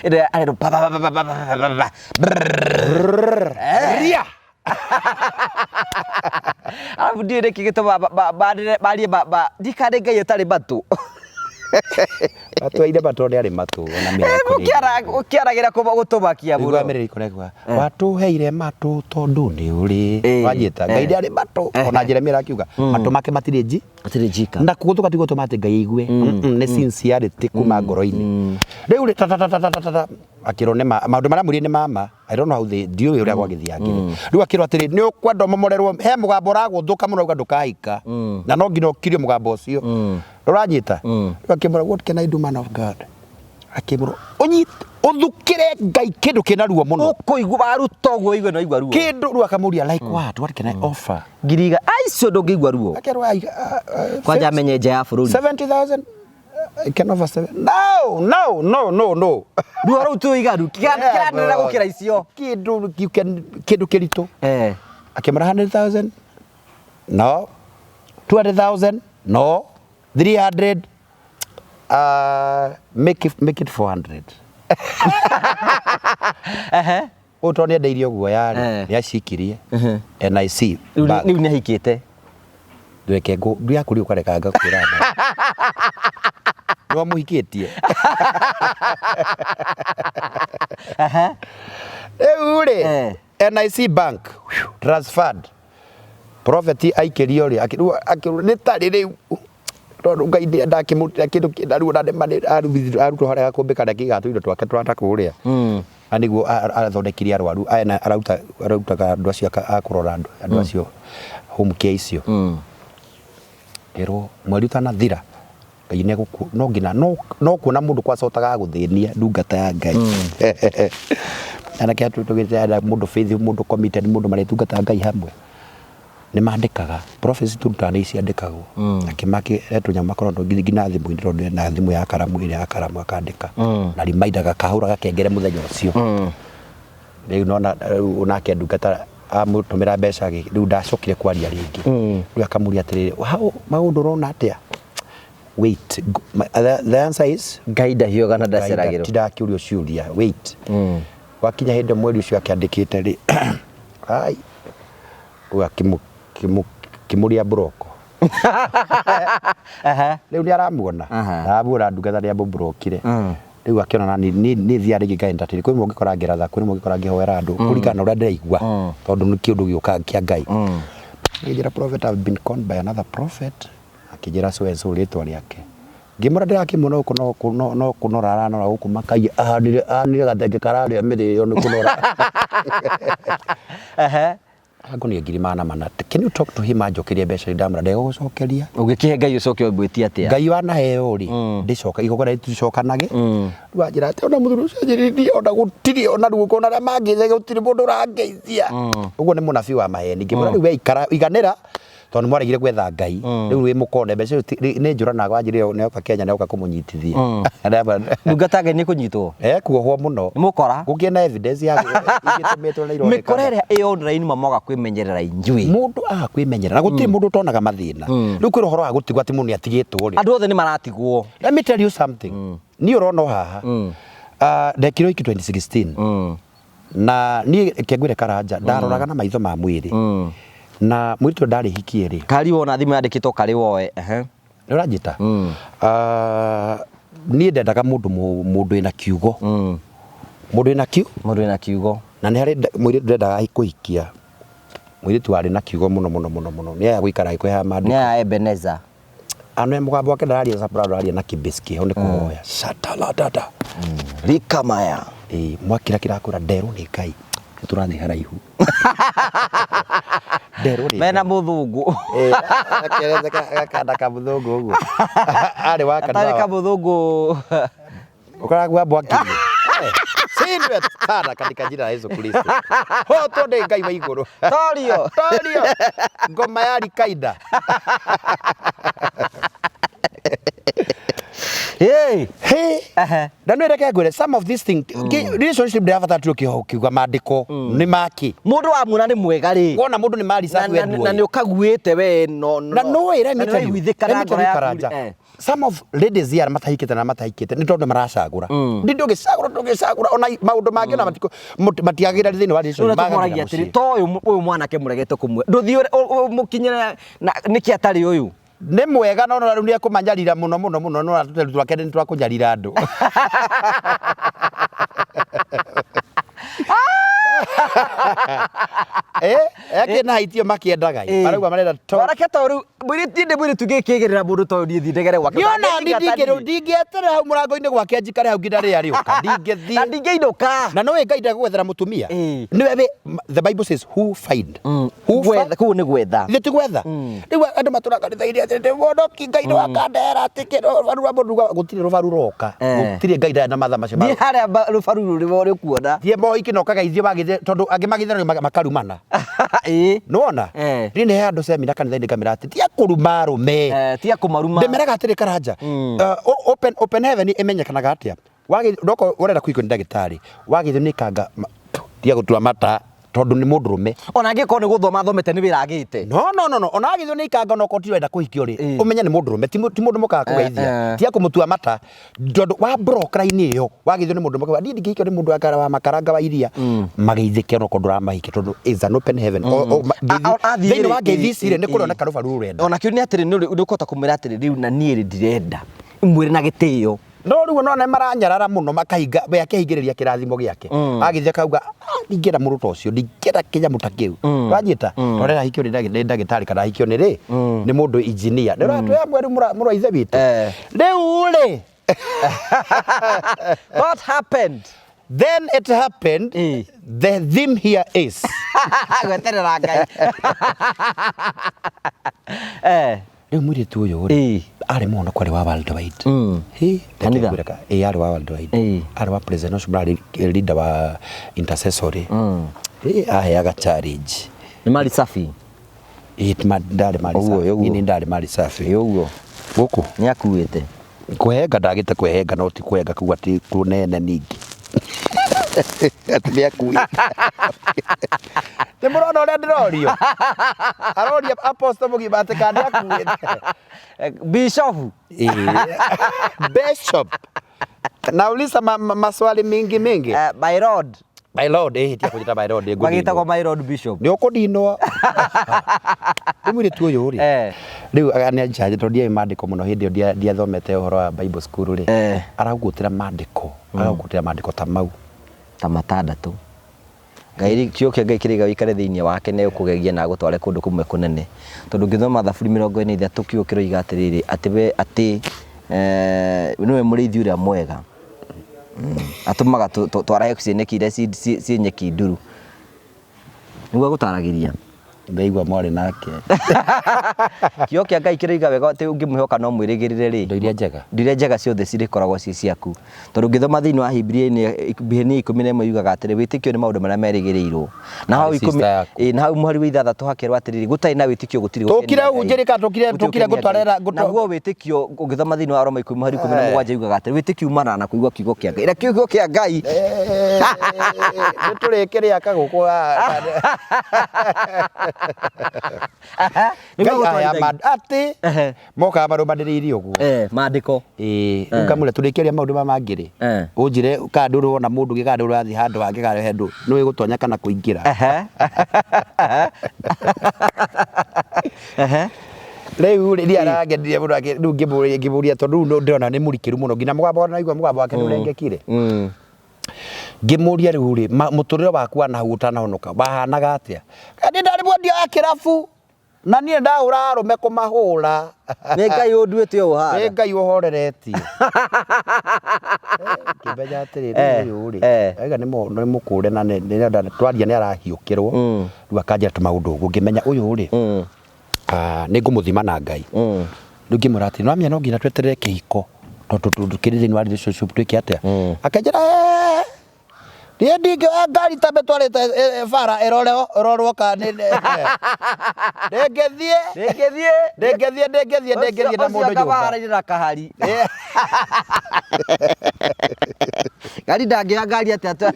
S2: ĩno ya arerwo pa pa pa pa pa pa pa
S1: ria.
S2: Arabu ndiũĩ nĩkĩ gĩtũmaga barie ndikane Ngai ũtarĩ matũ.
S1: Atwaire matũ nĩ arĩ matũ ona mĩrĩko.
S2: Ũkĩaragĩra gũtũmakia mũno.
S1: Igua mĩrĩko nĩ watũheire matũ tondũ nĩ ũrĩ wanyita Ngai nĩ arĩ matũ ona Jeremia arakiuga matũ make matirĩ nji
S2: matirĩ njika
S1: na kũgũtũka ti gũtũma atĩ Ngai aigue nĩ sincerity kuma ngoro-inĩ rĩu rĩ ta ta ta ta ta ta akĩrwo nĩ maũndũ marĩa mwĩrĩ nĩ mama I don't know how they ndiũĩ ũrĩa gwagĩthiangire rĩu akĩrwo atĩrĩ nĩ ũkwenda ũmomorerwo he mũgambo ũragũthũka mũno uga ndũkahika na no nginya ũkirie mũgambo ũcio ũranyita rĩu akĩmwĩra what can I do man of God akĩmwĩra ũnyite ũthukĩre Ngai kĩndũ kĩna ruo mũno
S2: ũkũigua waruta ũguo ũigue no igua ruo
S1: kĩndũ rĩu akamũria like what can I offer
S2: ngiriga aicio ndũngĩigua ruo
S1: akĩrwo
S2: kwanja amenye nja ya bũrũri
S1: 70,000 I can offer seven. No, no, no, no, no.
S2: Ruo rũu tũiganu kĩranĩrĩra gũkĩra icio
S1: kĩndũ you can kĩndũ kĩritũ akĩmwĩra 100,000 no 200,000 no 300 make it 400. Ũyũ tondũ nĩendeirio guoya rĩ nĩacikirie NIC
S2: rĩu nĩahikĩte
S1: ndweke ndu yaku rĩu ũkareka ngakwĩra nĩ wamũhikĩtie rĩu rĩ NIC bank transferred prophet aikĩrio rĩ akĩrwo nĩ tarĩ rĩu tondũ Ngai ndakĩmũrutĩra kĩndũ kĩna ruo na arutwo harĩa gakũmbĩ karĩa kaigaga tũindo twake twa ta kũrĩa na nĩguo arathondekirie arwaru aya arutaga andũ acio a kũrora andũ acio home care icio ĩrwo mweri ũtanathira Ngai nĩegũku no nginya no kuona mũndũ kwacotaga gũthĩnia ndungata ya Ngai anake atũ tũgĩte mũndũ faith mũndũ committed mũndũ marĩtungata Ngai hamwe Nĩ mandĩkaga prophecy tũrutaga nĩ ciandĩkagwo. Akĩmaki he tũnyamũ makoragwo nginya thimũ-inĩ tondũ ena thimũ ya karamu ĩrĩa ya karamu akandĩka na reminder gakahũra gakengere mũthenya ũcio. Rĩu nona rĩu nake ndungata amũtũmĩra mbeca rĩu ndacokire kwaria rĩngĩ. Rĩu akamũria atĩrĩrĩ, "How maũndũ ũrona atĩa?" Wait, the answer is
S2: Ngai ndahiũga na ndaceragĩrwo.
S1: Tindaga kĩũrio ciũria, wait. Gwakinya hĩndĩ mweri ũcio akĩandĩkĩte rĩ, ai, rĩu akĩmũria mburoko. Rĩu nĩ aramuona. Aramuona ndungata nĩ amũmburokire. Rĩu akĩona na nĩ thiaga rĩngĩ ngaenda atĩrĩ, kwĩ rĩmwe ũngĩkora ngĩratha, kwĩ rĩmwe ũngĩkora ngĩhoera andũ, kũringana na ũrĩa ndĩraigua, tondũ nĩ kĩũndũ gĩũkaga kĩa Ngai. Akĩnjĩra prophet, I've been conned by another prophet. Akĩnjĩra so and so rĩtwa rĩake. Ngĩmwĩra ndĩrakĩmuona gũkũ no kũnora aranora gũkũ makai ahanire ahanire gathenge kararĩa mĩrĩo nĩ kũnora. Angonia ngiri magana mana. Can you talk to him anjokerie mbeca ndamwĩra ndegũgũcokeria.
S2: Ũngĩkĩhe Ngai ũcoke ũmwĩtie atĩa?
S1: Ngai wanaheo rĩ ndĩcoka igongona rĩticokanage. Rĩu anjĩra atĩ ona mũthuri ũcio anjĩrĩtie ona gũtirĩ ona ruo ona arĩa mangĩthege gũtirĩ mũndũ ũrangeithia. Ũguo nĩ mũnabii wa maheni. Ngĩmwĩra rĩu we ikara iganĩra tondũ nĩ mwaregire gwetha Ngai. Rĩu wĩ mũkone mbeca icio nĩ njũranaga wanjĩrire nĩ oka Kenya nĩ oka kũmũnyitithia.
S2: Ndungata Ngai nĩ kũnyitwo.
S1: Ekuohwo mũno.
S2: Nĩ mũkora.
S1: Gũkĩe na evidence ya ingĩtũmĩtwo na ironekana.
S2: Mĩkora ĩrĩa ĩ online ma mwaga kwĩmenyerera inyuĩ.
S1: Mũndũ aga kwĩmenyerera na gũtirĩ mũndũ ũtonaga mathĩna. Rĩu kwĩna ũhoro wa gũtigwo atĩ mũndũ nĩ atigĩtwo rĩ.
S2: Andũ othe nĩ maratigwo.
S1: Let me tell you something. Niĩ ũrona o haha. Ndekire ũhiki 2016. Na niĩ reke ngwĩre Karanja, ndaroraga na maitho ma mwĩrĩ. Na mũirĩtu ũrĩa ndarĩ hikie rĩ.
S2: Kari wona thimũ yandĩkĩtwo karĩ woe.
S1: Nĩ ũranjĩta? Niĩ ndendaga mũndũ mũndũ wĩna kiugo. Mũndũ wĩna kiu?
S2: Mũndũ wĩna kiugo.
S1: Na nĩ harĩ mũirĩtu ndendaga kũhikia. Mũirĩtu warĩ na kiugo mũno mũno mũno mũno. Nĩ aya gũikara agĩkũheaga maandĩko.
S2: Nĩ aya Ebeneza.
S1: Ano mũgambo wake ndararia soprano araria na kĩbĩs kĩho nĩ kũhoya. Shataladada.
S2: Rikamaya.
S1: Ĩĩ mwakira kĩrakwĩra nderwo nĩ Ngai. Nĩ tũrathiĩ haraihu. Nderwo nĩ
S2: Mena mũthũngũ.
S1: Ĩĩ gakanda kamũthũngũ ũguo. Arĩ wa
S2: Atarĩ
S1: kanitha.
S2: kamũthũngũ.
S1: Ũkaragua mwaki-inĩ. Shindwe sana katika jina la Yesu Kristo. Hotwo nĩ Ngai wa igũrũ.
S2: Torio.
S1: Torio. Ngoma ya Rikaida.
S2: Hey.
S1: Hey. Na nĩ reke ngwĩre some of these things relationship ndĩrabatara tu kiuga maandĩko nĩ maki.
S2: Mũndũ wamuona nĩ mwega rĩ.
S1: Wona mũndũ nĩ mari
S2: Na
S1: safi
S2: na na nĩ ũkaguĩte we no
S1: na no let me tell you,
S2: nĩũraiguithĩka
S1: let
S2: na
S1: me tell
S2: ngoro
S1: you
S2: yaku
S1: Karanja,
S2: eh.
S1: some of ladies here matahikĩte na matahikĩte nĩ tondũ maracagũra. Ndi ndũgĩcagũra ndũgĩcagũra ona maũndũ mangĩ ona matiko matiagĩra thĩinĩ wa
S2: Rĩu
S1: relationship magagĩra
S2: tũmoragia atĩrĩ
S1: mũciĩ.
S2: to ũyũ ũyũ mwanake mũregete kũmwe ndũthiĩ ũmũkinyĩre na nĩkĩ atarĩ ũyũ.
S1: Nĩ mwega no rĩu nĩ ekũmanyarira mũno mũno mũno no tũteru twake nĩ twakũnyarira andũ. Eh, ekĩ na haitio makĩendaga ĩ. Marauga marenda to.
S2: Mwanake to rĩu mũirĩtu ndĩ mũirĩtu ngĩkĩgĩrĩra mũndũ ta ũyũ niĩ thiĩ ndegere gwake.
S1: Niona ndingĩeterera hau mũrango-inĩ gwake njikare hau nginya rĩrĩa rĩũka. Ndingĩthiĩ.
S2: Na ndingĩinũka.
S1: Na nĩũĩ Ngai ndegũgwethera mũtumia.
S2: Ĩĩ.
S1: Nĩwe the Bible says who find. Who
S2: Gwetha kũu nĩ gwetha.
S1: Ithuĩ ti gwetha. Rĩu andũ matũraga kanitha-inĩ atĩ ndĩ mũhonoki Ngai nĩ wakandehera atĩ rũbaru rwa mũndũ gũtirĩ rũbaru roka. Gũtirĩ Ngai ndarĩ na mathaa macio.
S2: Thiĩ harĩa rũbaru rũrĩ ũrĩ ũkuona.
S1: Thiĩ mohiki na ũkageithio wagĩthie tondũ angĩ magĩthanio makarumana.
S2: Ĩĩ.
S1: Nĩwona? Niĩ nĩ heaga andũ semina kanitha-inĩ ngamera atĩ ti a kũruma arũme.
S2: Ti a kũmaruma.
S1: Ndĩmeraga atĩrĩ Karanja, open heaven ĩmenyekanaga atĩa? Wagĩ ndoko ũrenda kũhikio nĩ ndagĩtarĩ, wagĩthio nĩ kanga tiga gũtua mata tondũ nĩ mũndũrũme.
S2: Ona angĩkorwo nĩ gũthoma athomete nĩ wĩra agĩte.
S1: No no no no ona wagĩthio nĩ ikanga ona okorwo ti ũrenda kũhikio rĩ, ũmenye nĩ mũndũrũme ti mũndũ mũkaga kũgeithia. Tiga kũmũtua mata tondũ wa block line ĩyo wagĩthio nĩ mũndũ niĩ ndingĩhikio nĩ mũndũ wa makaranga wa iria mageithĩke ona okorwo ndũramahikia tondũ is an open heaven. Thĩinĩ wa ngeithi ici rĩ nĩ kũroneka rũbaru rũrenda.
S2: Ona kĩu nĩ atĩrĩ nĩ ũkũhota kũmwĩra atĩrĩ rĩu na niĩ rĩ ndirenda. Mwĩre na gĩtĩo.
S1: No rĩu no nĩ maranyarara mũno makahinga we akĩhingĩrĩria kĩrathimo gĩake. Agĩthiĩ akauga ndingĩenda mũndũ ta ũcio ndingĩenda kĩnyamũ ta kĩu. Wanyita? Tondũ arenda ahikio nĩ ndagĩtarĩ kana ahikio nĩ rĩ nĩ mũndũ engineer. Nĩ ũratwĩra mweru mũrũ wa ithe witũ. Rĩu rĩ
S2: What happened?
S1: Then it happened. The theme here is
S2: gweterera Ngai.
S1: Rĩu mũirĩtu ũyũ rĩ arĩ mũno kwarĩ wa worldwide. Hĩ,
S2: Kanitha?
S1: Ĩ arĩ wa worldwide. Arĩ wa president ũcio mararĩ leader wa intercessory. Ĩ aheaga challenge.
S2: Nĩ mari safi.
S1: Ĩĩ, ti ndarĩ mali
S2: Ũguo,
S1: safi.
S2: ũguo.
S1: Niĩ nĩ ndarĩ mali safi.
S2: Ĩ ũguo.
S1: Gũkũ
S2: Nĩ akuĩte.
S1: Kũhenga ndagĩte kwehenga no ti kũhenga kuga ti kũnene ningĩ. Atĩ nĩ akuĩte. Nĩ mũrona ũrĩa ndĩrorio? Aroria apostle mũgima atĩ kana nĩ akuĩte.
S2: Bishop.
S1: Ĩĩ. Bishop. Nauliza maswali mingi mingi.
S2: My lord.
S1: My lord, ĩĩ tiga kũnjĩta my lord, ngũninwo.
S2: Magĩtagwo my lord bishop.
S1: Nĩ ũkũninwo. Rĩu mũirĩtu ũyũ rĩ, rĩu nĩ anjanjĩ tondũ ndiaĩ maandĩko mũno hĩndĩ ĩyo ndiathomete ũhoro wa Bible school rĩ, aragũtĩra maandĩko, aragũtĩra maandĩko ta mau.
S2: Ta matandatũ. Ngai rĩ, kiugo kĩa Ngai kĩraiga wĩikare thĩinĩ wake na egũkũgegia na agũtware kũndũ kũmwe kũnene. Tondũ ũngĩthoma Thaburi 43 kiugo kĩroiga atĩrĩrĩ, atĩ we atĩ nĩwe mũrĩithi ũrĩa mwega. Atũmaga twarahe ciĩ nyeki iria ciĩ nyeki nduru. Nĩguo agũtaragĩria.
S1: Ndaigua mwarĩ nake.
S2: Kiugo kĩa Ngai kĩroiga wega atĩ ũngĩmwĩhoka no mwĩrĩgĩrĩre rĩ.
S1: Indo iria njega.
S2: Indo iria njega ciothe cirĩkoragwo ciĩ ciaku. Tondũ ũngĩthoma thĩinĩ wa Hibirania 11 yugaga atĩrĩ wĩtĩkio nĩ maũndũ marĩa merĩgĩrĩirwo. Na hau
S1: Harĩ
S2: ikũmi
S1: sister yaku.
S2: ĩ, na hau mũhari wa ithathatũ hakerwo atĩrĩrĩ gũtarĩ na wĩtĩkio gũtirĩ
S1: Tũkire
S2: gũkenia Ngai.
S1: ũhunjĩrie kana tũkire
S2: Gũtirĩ
S1: tũkire
S2: gũkenia
S1: ngũtwarĩra
S2: Ngai. Naguo wĩtĩkio ũngĩthoma thĩinĩ wa Roma 10 mũhari 17 yugaga atĩrĩ wĩtĩkio umanaga na kũigua kiugo kĩa Ngai. Na kiugo kĩa Ngai
S1: Nĩ tũrĩkĩrĩa kagũkũ
S2: Nĩguo
S1: Ngai aya
S2: gũtwarithagia.
S1: atĩ mokaga marũmanĩrĩire ũguo.
S2: Maandĩko.
S1: Ĩĩ, rĩu ngamwĩra tũrĩkĩaria maũndũ maya mangĩ rĩ, ũnjĩre kana ndũrĩ wona mũndũ ũngĩ kana ndũrĩ ũrathiĩ handũ hangĩ kana he ndũ nĩũĩ gũtonya kana kũingĩra. Rĩu rĩ, niĩ arangenirie mũno rĩu ngĩmũria tondũ rĩu ndĩrona nĩ mũrikĩru mũno nginya mũgambo naigua mũgambo wake nĩ ũrengekire. Ngĩmũria rĩu rĩ, mũtũrĩre waku wa nahau ũtanahonoka wahanaga atĩa? Niĩ ndarĩ mwendia wa kĩrabu. Na niĩ ndahũra arũme kũmahũra.
S2: Nĩ Ngai ũnduĩte ũũ
S1: Nĩ
S2: hana.
S1: Ngai ũhoreretie. Ngĩmenya atĩrĩrĩ ũyũ rĩ, aiga nĩ mũkũre na twaria nĩ arahiũkĩrwo, rĩu akanjĩra tũmaũndũ ũguo, ngĩmenya ũyũ rĩ, nĩ ngũmũthima na Ngai. Rĩu ngĩmwĩra atĩrĩ, nĩwamenya no nginya tweterere kĩhiko tondũ tũkĩrĩ thĩinĩ wa relationship twĩke atĩa? Akĩnjĩra eeh. Niĩ ndingĩoya ngari ta mĩtwarĩte bara ĩrorwo ĩrorwo kana nĩ ndĩngĩthiĩ
S2: Ndĩngĩthiĩ.
S1: ndĩngĩthiĩ ndĩngĩthiĩ ndĩngĩthiĩ na mũndũ nyũmba
S2: nyũmba. na kahari. Ngari ndangĩoya ngari atĩa atĩa.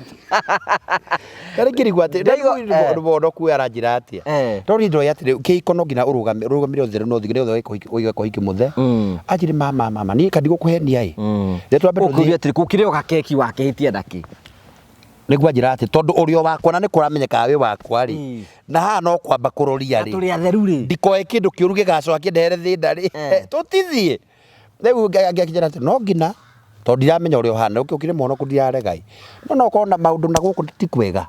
S1: Karĩ ngĩrigwo atĩ
S2: Ndaigua-
S1: mũhonoku ũyũ aranjĩra atĩa tondũ niĩ ndoĩ atĩrĩ kĩhiko no nginya ũrũgame ũrũgamĩre ũtheru no nginya ũige kũhiki mũthe anjĩre mama mama niĩ kandigũkũhenia ĩ reke twambe tũthiĩ
S2: Ũkũria atĩrĩ kũkĩrĩ o gakeki wakĩhĩtia nakĩ.
S1: nĩguo anjĩra atĩ tondũ ũrĩ o wakwa na nĩ kũramenyekaga wĩ wakwa rĩ na haha no kwamba kũroria
S2: Na
S1: rĩ
S2: tũrĩ atheru rĩ.
S1: ndikoe kĩndũ kĩũru gĩgacoka kĩndehere thĩna rĩ tũtithiĩ rĩu ngĩanjĩra atĩ no nginya tondũ ndiramenya ũrĩa ũhana ũkĩrĩ mwonoku ndirarega ĩ no no ũkorwo na maũndũ na gũkũ ti kwega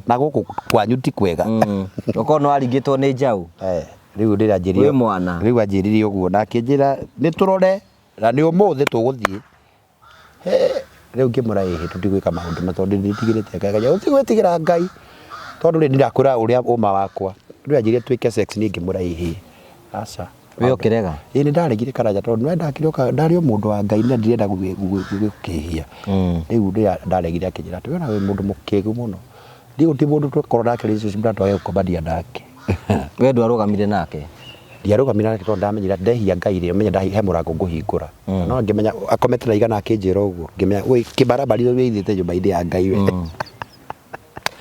S1: na gũkũ kwanyu ti kwega.
S2: Ũkorwo nĩ waringĩtwo nĩ njaũ.
S1: Rĩu rĩrĩa anjĩrire
S2: Wĩ mwana.
S1: Rĩu anjĩrire ũguo na akĩnjĩra nĩ tũrore na nĩ ũmũthĩ tũgũthiĩ. Rĩu ngĩmwĩra ĩhĩ tũtigwĩka maũndũ ma tondũ nĩndigĩrĩte Ngai. Akĩnjĩra ũtigwĩtigĩra Ngai tondũ rĩ ndirakwĩra ũrĩa ũma wakwa. Rĩu anjĩrire twĩke sex niĩ ngĩmwĩra ĩhĩ aca.
S2: We ũkĩrega?
S1: Ĩĩ nĩ ndaregire Karanja tondũ nĩ ndakĩrĩ ndarĩ o mũndũ wa Ngai na ndirenda gũkĩhia. Rĩu rĩrĩa ndaregire akĩnjĩra atĩ we ona wĩ mũndũ mũkĩgu mũno. Niĩ gũtirĩ mũndũ tũkorwo nake relationship na twage gũkomania nake.
S2: We ndwarũgamire nake?
S1: Ndiarũgamire nake tondũ ndamenyire ndehia Ngai rĩ, ũmenye he mũrango ngũhingũra. No ngĩmenya akomete na igana akĩnjĩra ũguo, ngĩmenya wĩ kĩbarabara wĩithĩte nyũmba-inĩ ya Ngai we.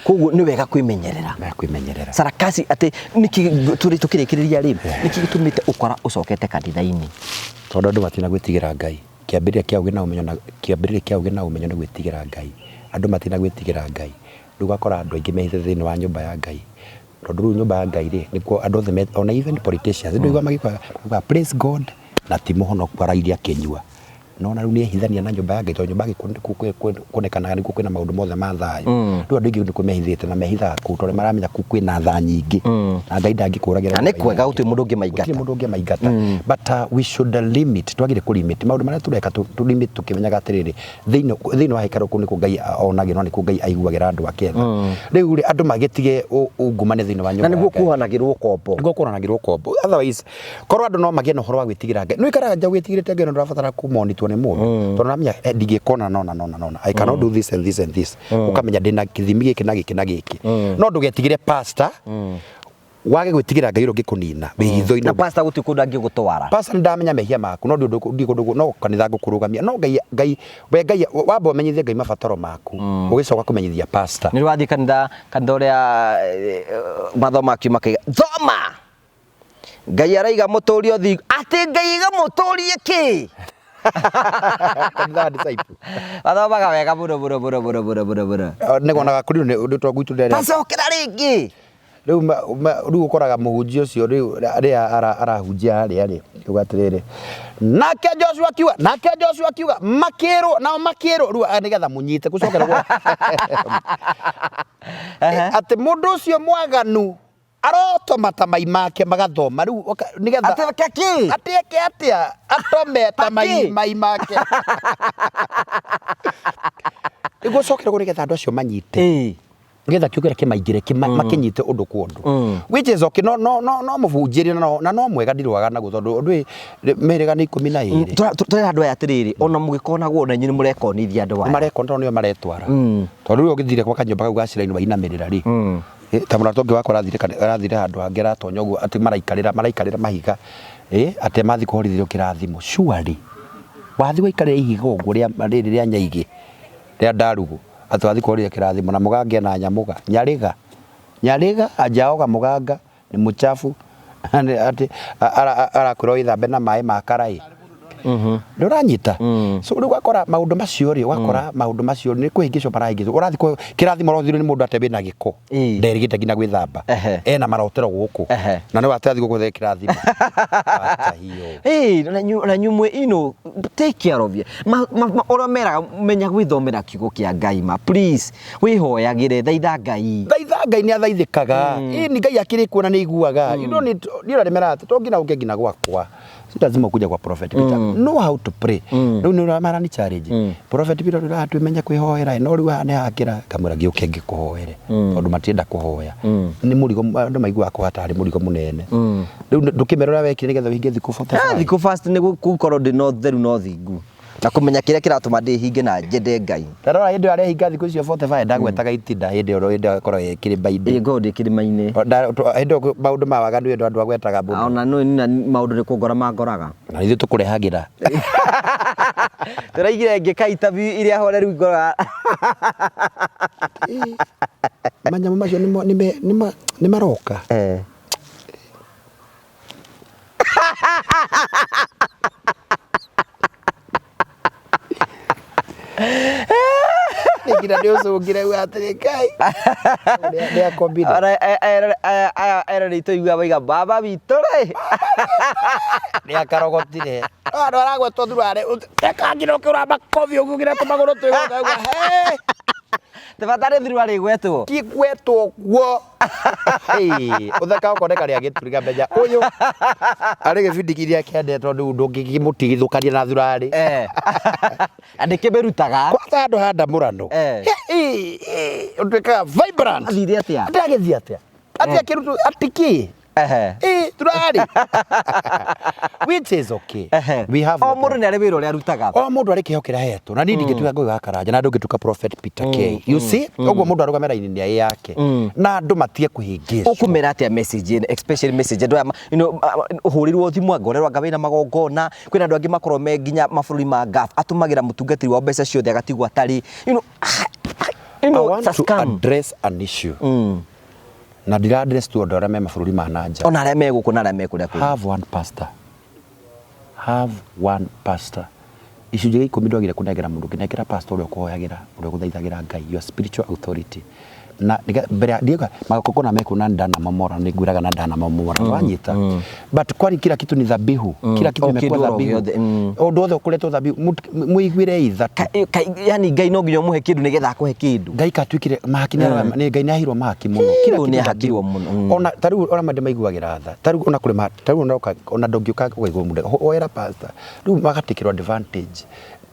S2: Koguo nĩ wega kwĩmenyerera.
S1: Na kwĩmenyerera.
S2: Sarakasi atĩ nĩkĩ tũrĩ tũkĩrĩkĩrĩria rĩ, nĩkĩ gĩtũmĩte ũkora ũcokete kanitha-inĩ?
S1: Tondũ andũ matirĩ na gwĩtigĩra Ngai. Kĩambĩrĩria kĩa ũgĩ na ũmenyo na kĩambĩrĩria kĩa ũgĩ na ũmenyo nĩ gwĩtigĩra Ngai. Andũ matirĩ na gwĩtigĩra Ngai. Rĩu ũgakora andũ aingĩ mehithĩte thĩinĩ wa nyũmba ya Ngai. Tondũ rĩu nyũmba ya Ngai rĩ, nĩkuo andũ othe me, ona even politicians, ndũiguaga magiuga praise God na ti mũhonoku arairie akĩnyua. Nĩwona rĩu nĩehithania na nyũmba ya Ngai tondũ nyũmba ya Ngai kuonekanaga nĩkuo kwĩna maũndũ mothe ma thayũ. Rĩu andũ aingĩ nĩkuo mehithĩte na mehithaga kũu tondũ nĩmaramenya kũu kwĩna tha nyingĩ na Ngai ndangĩkũragĩra
S2: Na nĩ kwega gũtirĩ mũndũ ũngĩmaingata.
S1: Gũtirĩ mũndũ ũngĩmaingata. But we should limit, twagĩrĩire kũ limit maũndũ marĩa tũreka tũ limit tũkĩmenyaga atĩrĩrĩ, thĩinĩ thĩinĩ wa hekarũ kũu nĩkuo Ngai onagĩrwo na nĩkuo Ngai aiguagĩra andũ ake tha. Rĩu rĩ, andũ magĩtige ungumania thĩinĩ wa
S2: Na
S1: nyũmba ya
S2: nĩguo
S1: Ngai.
S2: kuohanagĩrwo kombo.
S1: Nĩguo kuohanagĩrwo kombo. Otherwise korwo andũ no magĩe na ũhoro wa gwĩtigĩra Ngai. Nĩ ũikaraga nja wĩtigĩrĩte Ngai na ndũrabatara kũmonitwo nĩ mũndũ. Tondũ ũramenya ndingĩka ũna na ũna na ũna na ũna. I cannot do this and this and this. Ũkamenya ndĩna kĩthimi gĩkĩ na gĩkĩ na gĩkĩ. No ndũgetigĩre pastor. Wage gwĩtigĩra Ngai ũrĩa ũngĩkũnina wĩhitho-inĩ.
S2: Na pastor gũtirĩ kũndũ angĩgũtwara.
S1: Pastor nĩ ndamenya mehia maku no ndiũndũ kũndũ no kanitha ngũkũrũgamia no Ngai Ngai we Ngai wamba ũmenyithie Ngai mabataro maku ũgĩcoka kũmenyithia pastor.
S2: Nĩ wathiĩ kanitha kanitha ũrĩa mathoma kiuma kĩiga thoma Ngai araiga mũtũrie ũthingu atĩ Ngai aiga mũtũrie kĩ?
S1: Kanitha wa disciple.
S2: Mathomaga wega mũno mũno mũno mũno mũno mũno mũno.
S1: Nĩgonaga kũrĩ nĩ ũndũ gwitũ ndere.
S2: Tacokera rĩngĩ.
S1: Rĩu rĩu ũkoraga mũhunjia ũcio rĩu rĩrĩa arahunjia harĩa rĩ, uga atĩrĩrĩ, nake Joshua akiuga, nake Joshua akiuga, makĩrwo, nao makĩrwo, rĩu nĩgetha mũnyite gũcokera gwa atĩ mũndũ ũcio mwaganu arotoma ta mai make magathoma rĩu nĩgetha
S2: Atĩ eke kĩ?
S1: Atĩ eke atĩa? Atome ta mai
S2: Pakĩ?
S1: mai make. Nĩguo ũcokerwo nĩgetha andũ acio manyite.
S2: Ĩĩ.
S1: Nĩgetha kiugo kĩrĩa kĩmaingĩre makĩnyite ũndũ kwa ũndũ. Which is okay, no no no no mũbunjĩrie na no mwega ndirwaga naguo tondũ ũndũ ĩ mĩhĩrĩga nĩ 12.
S2: Tũrera andũ aya atĩrĩrĩ, ona mũgĩkonagwo na inyuĩ nĩ mũrekonithia andũ aya.
S1: Nĩ marekona tondũ nĩo maretwara. Tondũ rĩu ũngĩthire gwa kanyũmba kau ga ciraini wainamĩrĩra rĩ, ta mũrata ũngĩ wakwa arathire handũ hangĩ aratonya ũguo atĩ maraikarĩra maraikarĩra mahiga atĩ mathiĩ kũhorithĩrio kĩrathimo. Surely wathiĩ waikarĩra ihiga ũguo rĩa rĩrĩ rĩa nyaigĩ rĩa ndarugũ atĩ wathiĩ kũhorithia kĩrathimo na mũganga ena nyamũga nyarĩga nyarĩga ajaoga mũganga nĩ mũchafu atĩ arakwĩra wĩthambe na maĩ ma karaĩ nĩ ũranyita. So rĩu ũgakora maũndũ macio rĩ, ũgakora maũndũ macio nĩ kũhĩngĩcwo marahĩngĩcwo. Ũrathiĩ kũ kĩrathimo ũrothirwo nĩ mũndũ atĩ wĩna gĩko nderĩgĩte nginya gwĩthamba ena marotero gũkũ na nĩ watĩ athiĩ gũkũhe kĩrathimo. Acha hiyo.
S2: Ĩĩ, na inyuĩ mwĩ you know, take care of you. Ũrĩa meraga menya gwĩthomera kiugo kĩa Ngai ma please wĩhoyagĩre thaitha Ngai.
S1: Thaitha Ngai nĩ athaithĩkaga. Ĩni Ngai akĩrĩ kuo na nĩ aiguaga. You don't need niĩ ũrĩa ndĩmeraga atĩ to nginya ũke nginya gwakwa. Si lazima ukuje kwa Prophet Peter. Know how to pray. Rĩu nĩ ũramarani challenge. Prophet Peter rĩu aratwĩmenya kwĩhoera no rĩu haha nĩ hakĩra ngamwĩra gĩũke ngĩkũhoere tondũ matienda kũhoya. Nĩ mũrigo andũ maiguaga kũhoya tarĩ mũrigo mũnene. Rĩu ndũkĩmera ũrĩa wekire nĩgetha ũhingie thikũ 45.
S2: Thikũ fast nĩ gũkorwo ndĩ na ũtheru na ũthingu na kũmenya kĩrĩa kĩratũma ndĩhinge na njende Ngai.
S1: Ta rora hĩndĩ ĩyo arehinga thikũ icio 45 ndagwetaga itinda hĩndĩ ĩyo hĩndĩ ĩyo akorwo e kĩrĩma-inĩ.
S2: Ĩĩ ngorwo ndĩ kĩrĩma-inĩ.
S1: Hĩndĩ ĩyo maũndũ ma waganu hĩndĩ ĩyo andũ agwetaga mũno.
S2: Ona nĩ na maũndũ nĩ kũngora mangoraga.
S1: Na ithuĩ tũkũrehagĩra.
S2: Tũraigire ngĩka interview iria horeru ngoraga.
S1: Manyamũ macio nĩ maroka. Nginya nĩ ũcũngire uga atĩrĩ Ngai nĩ akombire.
S2: Aya eroreri tũigua waiga baba witũ rĩ
S1: nĩ akarogotire. Andũ aragwetwo thurare eka nginya ũkĩũra makobi ũguo nginya tũmagũrũ twĩgũka uga he
S2: Tũbatarĩ thurare ĩgwetwo.
S1: Ti gwetwo guo. Ũtheka ũkoneka rĩa gĩturi ngamenya ũyũ arĩ gĩbindi kĩrĩa kĩendetwo rĩu ndũngĩkĩmũtigithũkania na thurarĩ.
S2: Na ndĩkĩmĩrutaga.
S1: Kwanza handũ ha ndamũrano. Ũtuĩkaga vibrant.
S2: Athire atĩa?
S1: Atĩ agĩthiĩ atĩa? Atĩ akĩrutwo atĩ kĩ? Ĩ thurarĩ. Which is okay. We have
S2: O mũndũ nĩ arĩ wĩra ũrĩa arutaga.
S1: O mũndũ arĩ kĩheo kĩrĩa ahetwo na niĩ ndingĩtuĩka Ngũgĩ wa Karanja na ndũngĩtuĩka Prophet Peter K. You see ũguo mũndũ arũgame raini-inĩ ĩ yake na andũ matige kũhĩngĩcwo.
S2: Ũkũmera atĩa message ĩno especially message andũ aya you know ũhũrĩrwo thimũ anga ũrerwo anga wĩna magongona kwĩna andũ angĩ makorwo me nginya mabũrũri ma Gulf atũmagĩra mũtungatĩri wao mbeca ciothe agatigwo atarĩ you know, you
S1: I
S2: know,
S1: want
S2: it's a
S1: to
S2: scam.
S1: address an issue na ndira address tu andũ arĩa me mabũrũri ma na nja.
S2: Ona arĩa me gũkũ na arĩa me kũrĩa kũngĩ.
S1: Have one pastor. Have one pastor. Icunjĩ gĩa ikũmi ndwagire kũnengera mũndũ ũngĩ, nengera pastor ũrĩa ũkũhoyagĩra, ũrĩa ũgũthaithagĩra Ngai, your spiritual authority. Na mbere ya ndiuga magongona mekwo na ndanamomora, nĩ ngwĩraga na ndanamomora, wanyita. But kwani kila kitu ni dhabihu, kila kitu
S2: O
S1: imekuwa
S2: kĩndũ oro
S1: dhabihu.
S2: gĩothe,
S1: Ũndũ wothe ũkoretwo dhabihu, mũiguĩre itha.
S2: Yani Ngai no nginya ũmũhe kĩndũ nĩgetha akũhe kĩndũ.
S1: Ngai katuĩkire mahaki nĩ Ngai nĩ aheirwo mahaki mũno. Kila
S2: Nĩ
S1: kitu
S2: ahakirwo
S1: dhabihu.
S2: mũno.
S1: Ona ta rĩu ona andũ maiguagĩra tha. Ta rĩu ona kũrĩ ma ta rĩu ona ũka ona ndũngĩũka ũkaigua mũndũ hoera pastor. Rĩu magatikĩrwo advantage.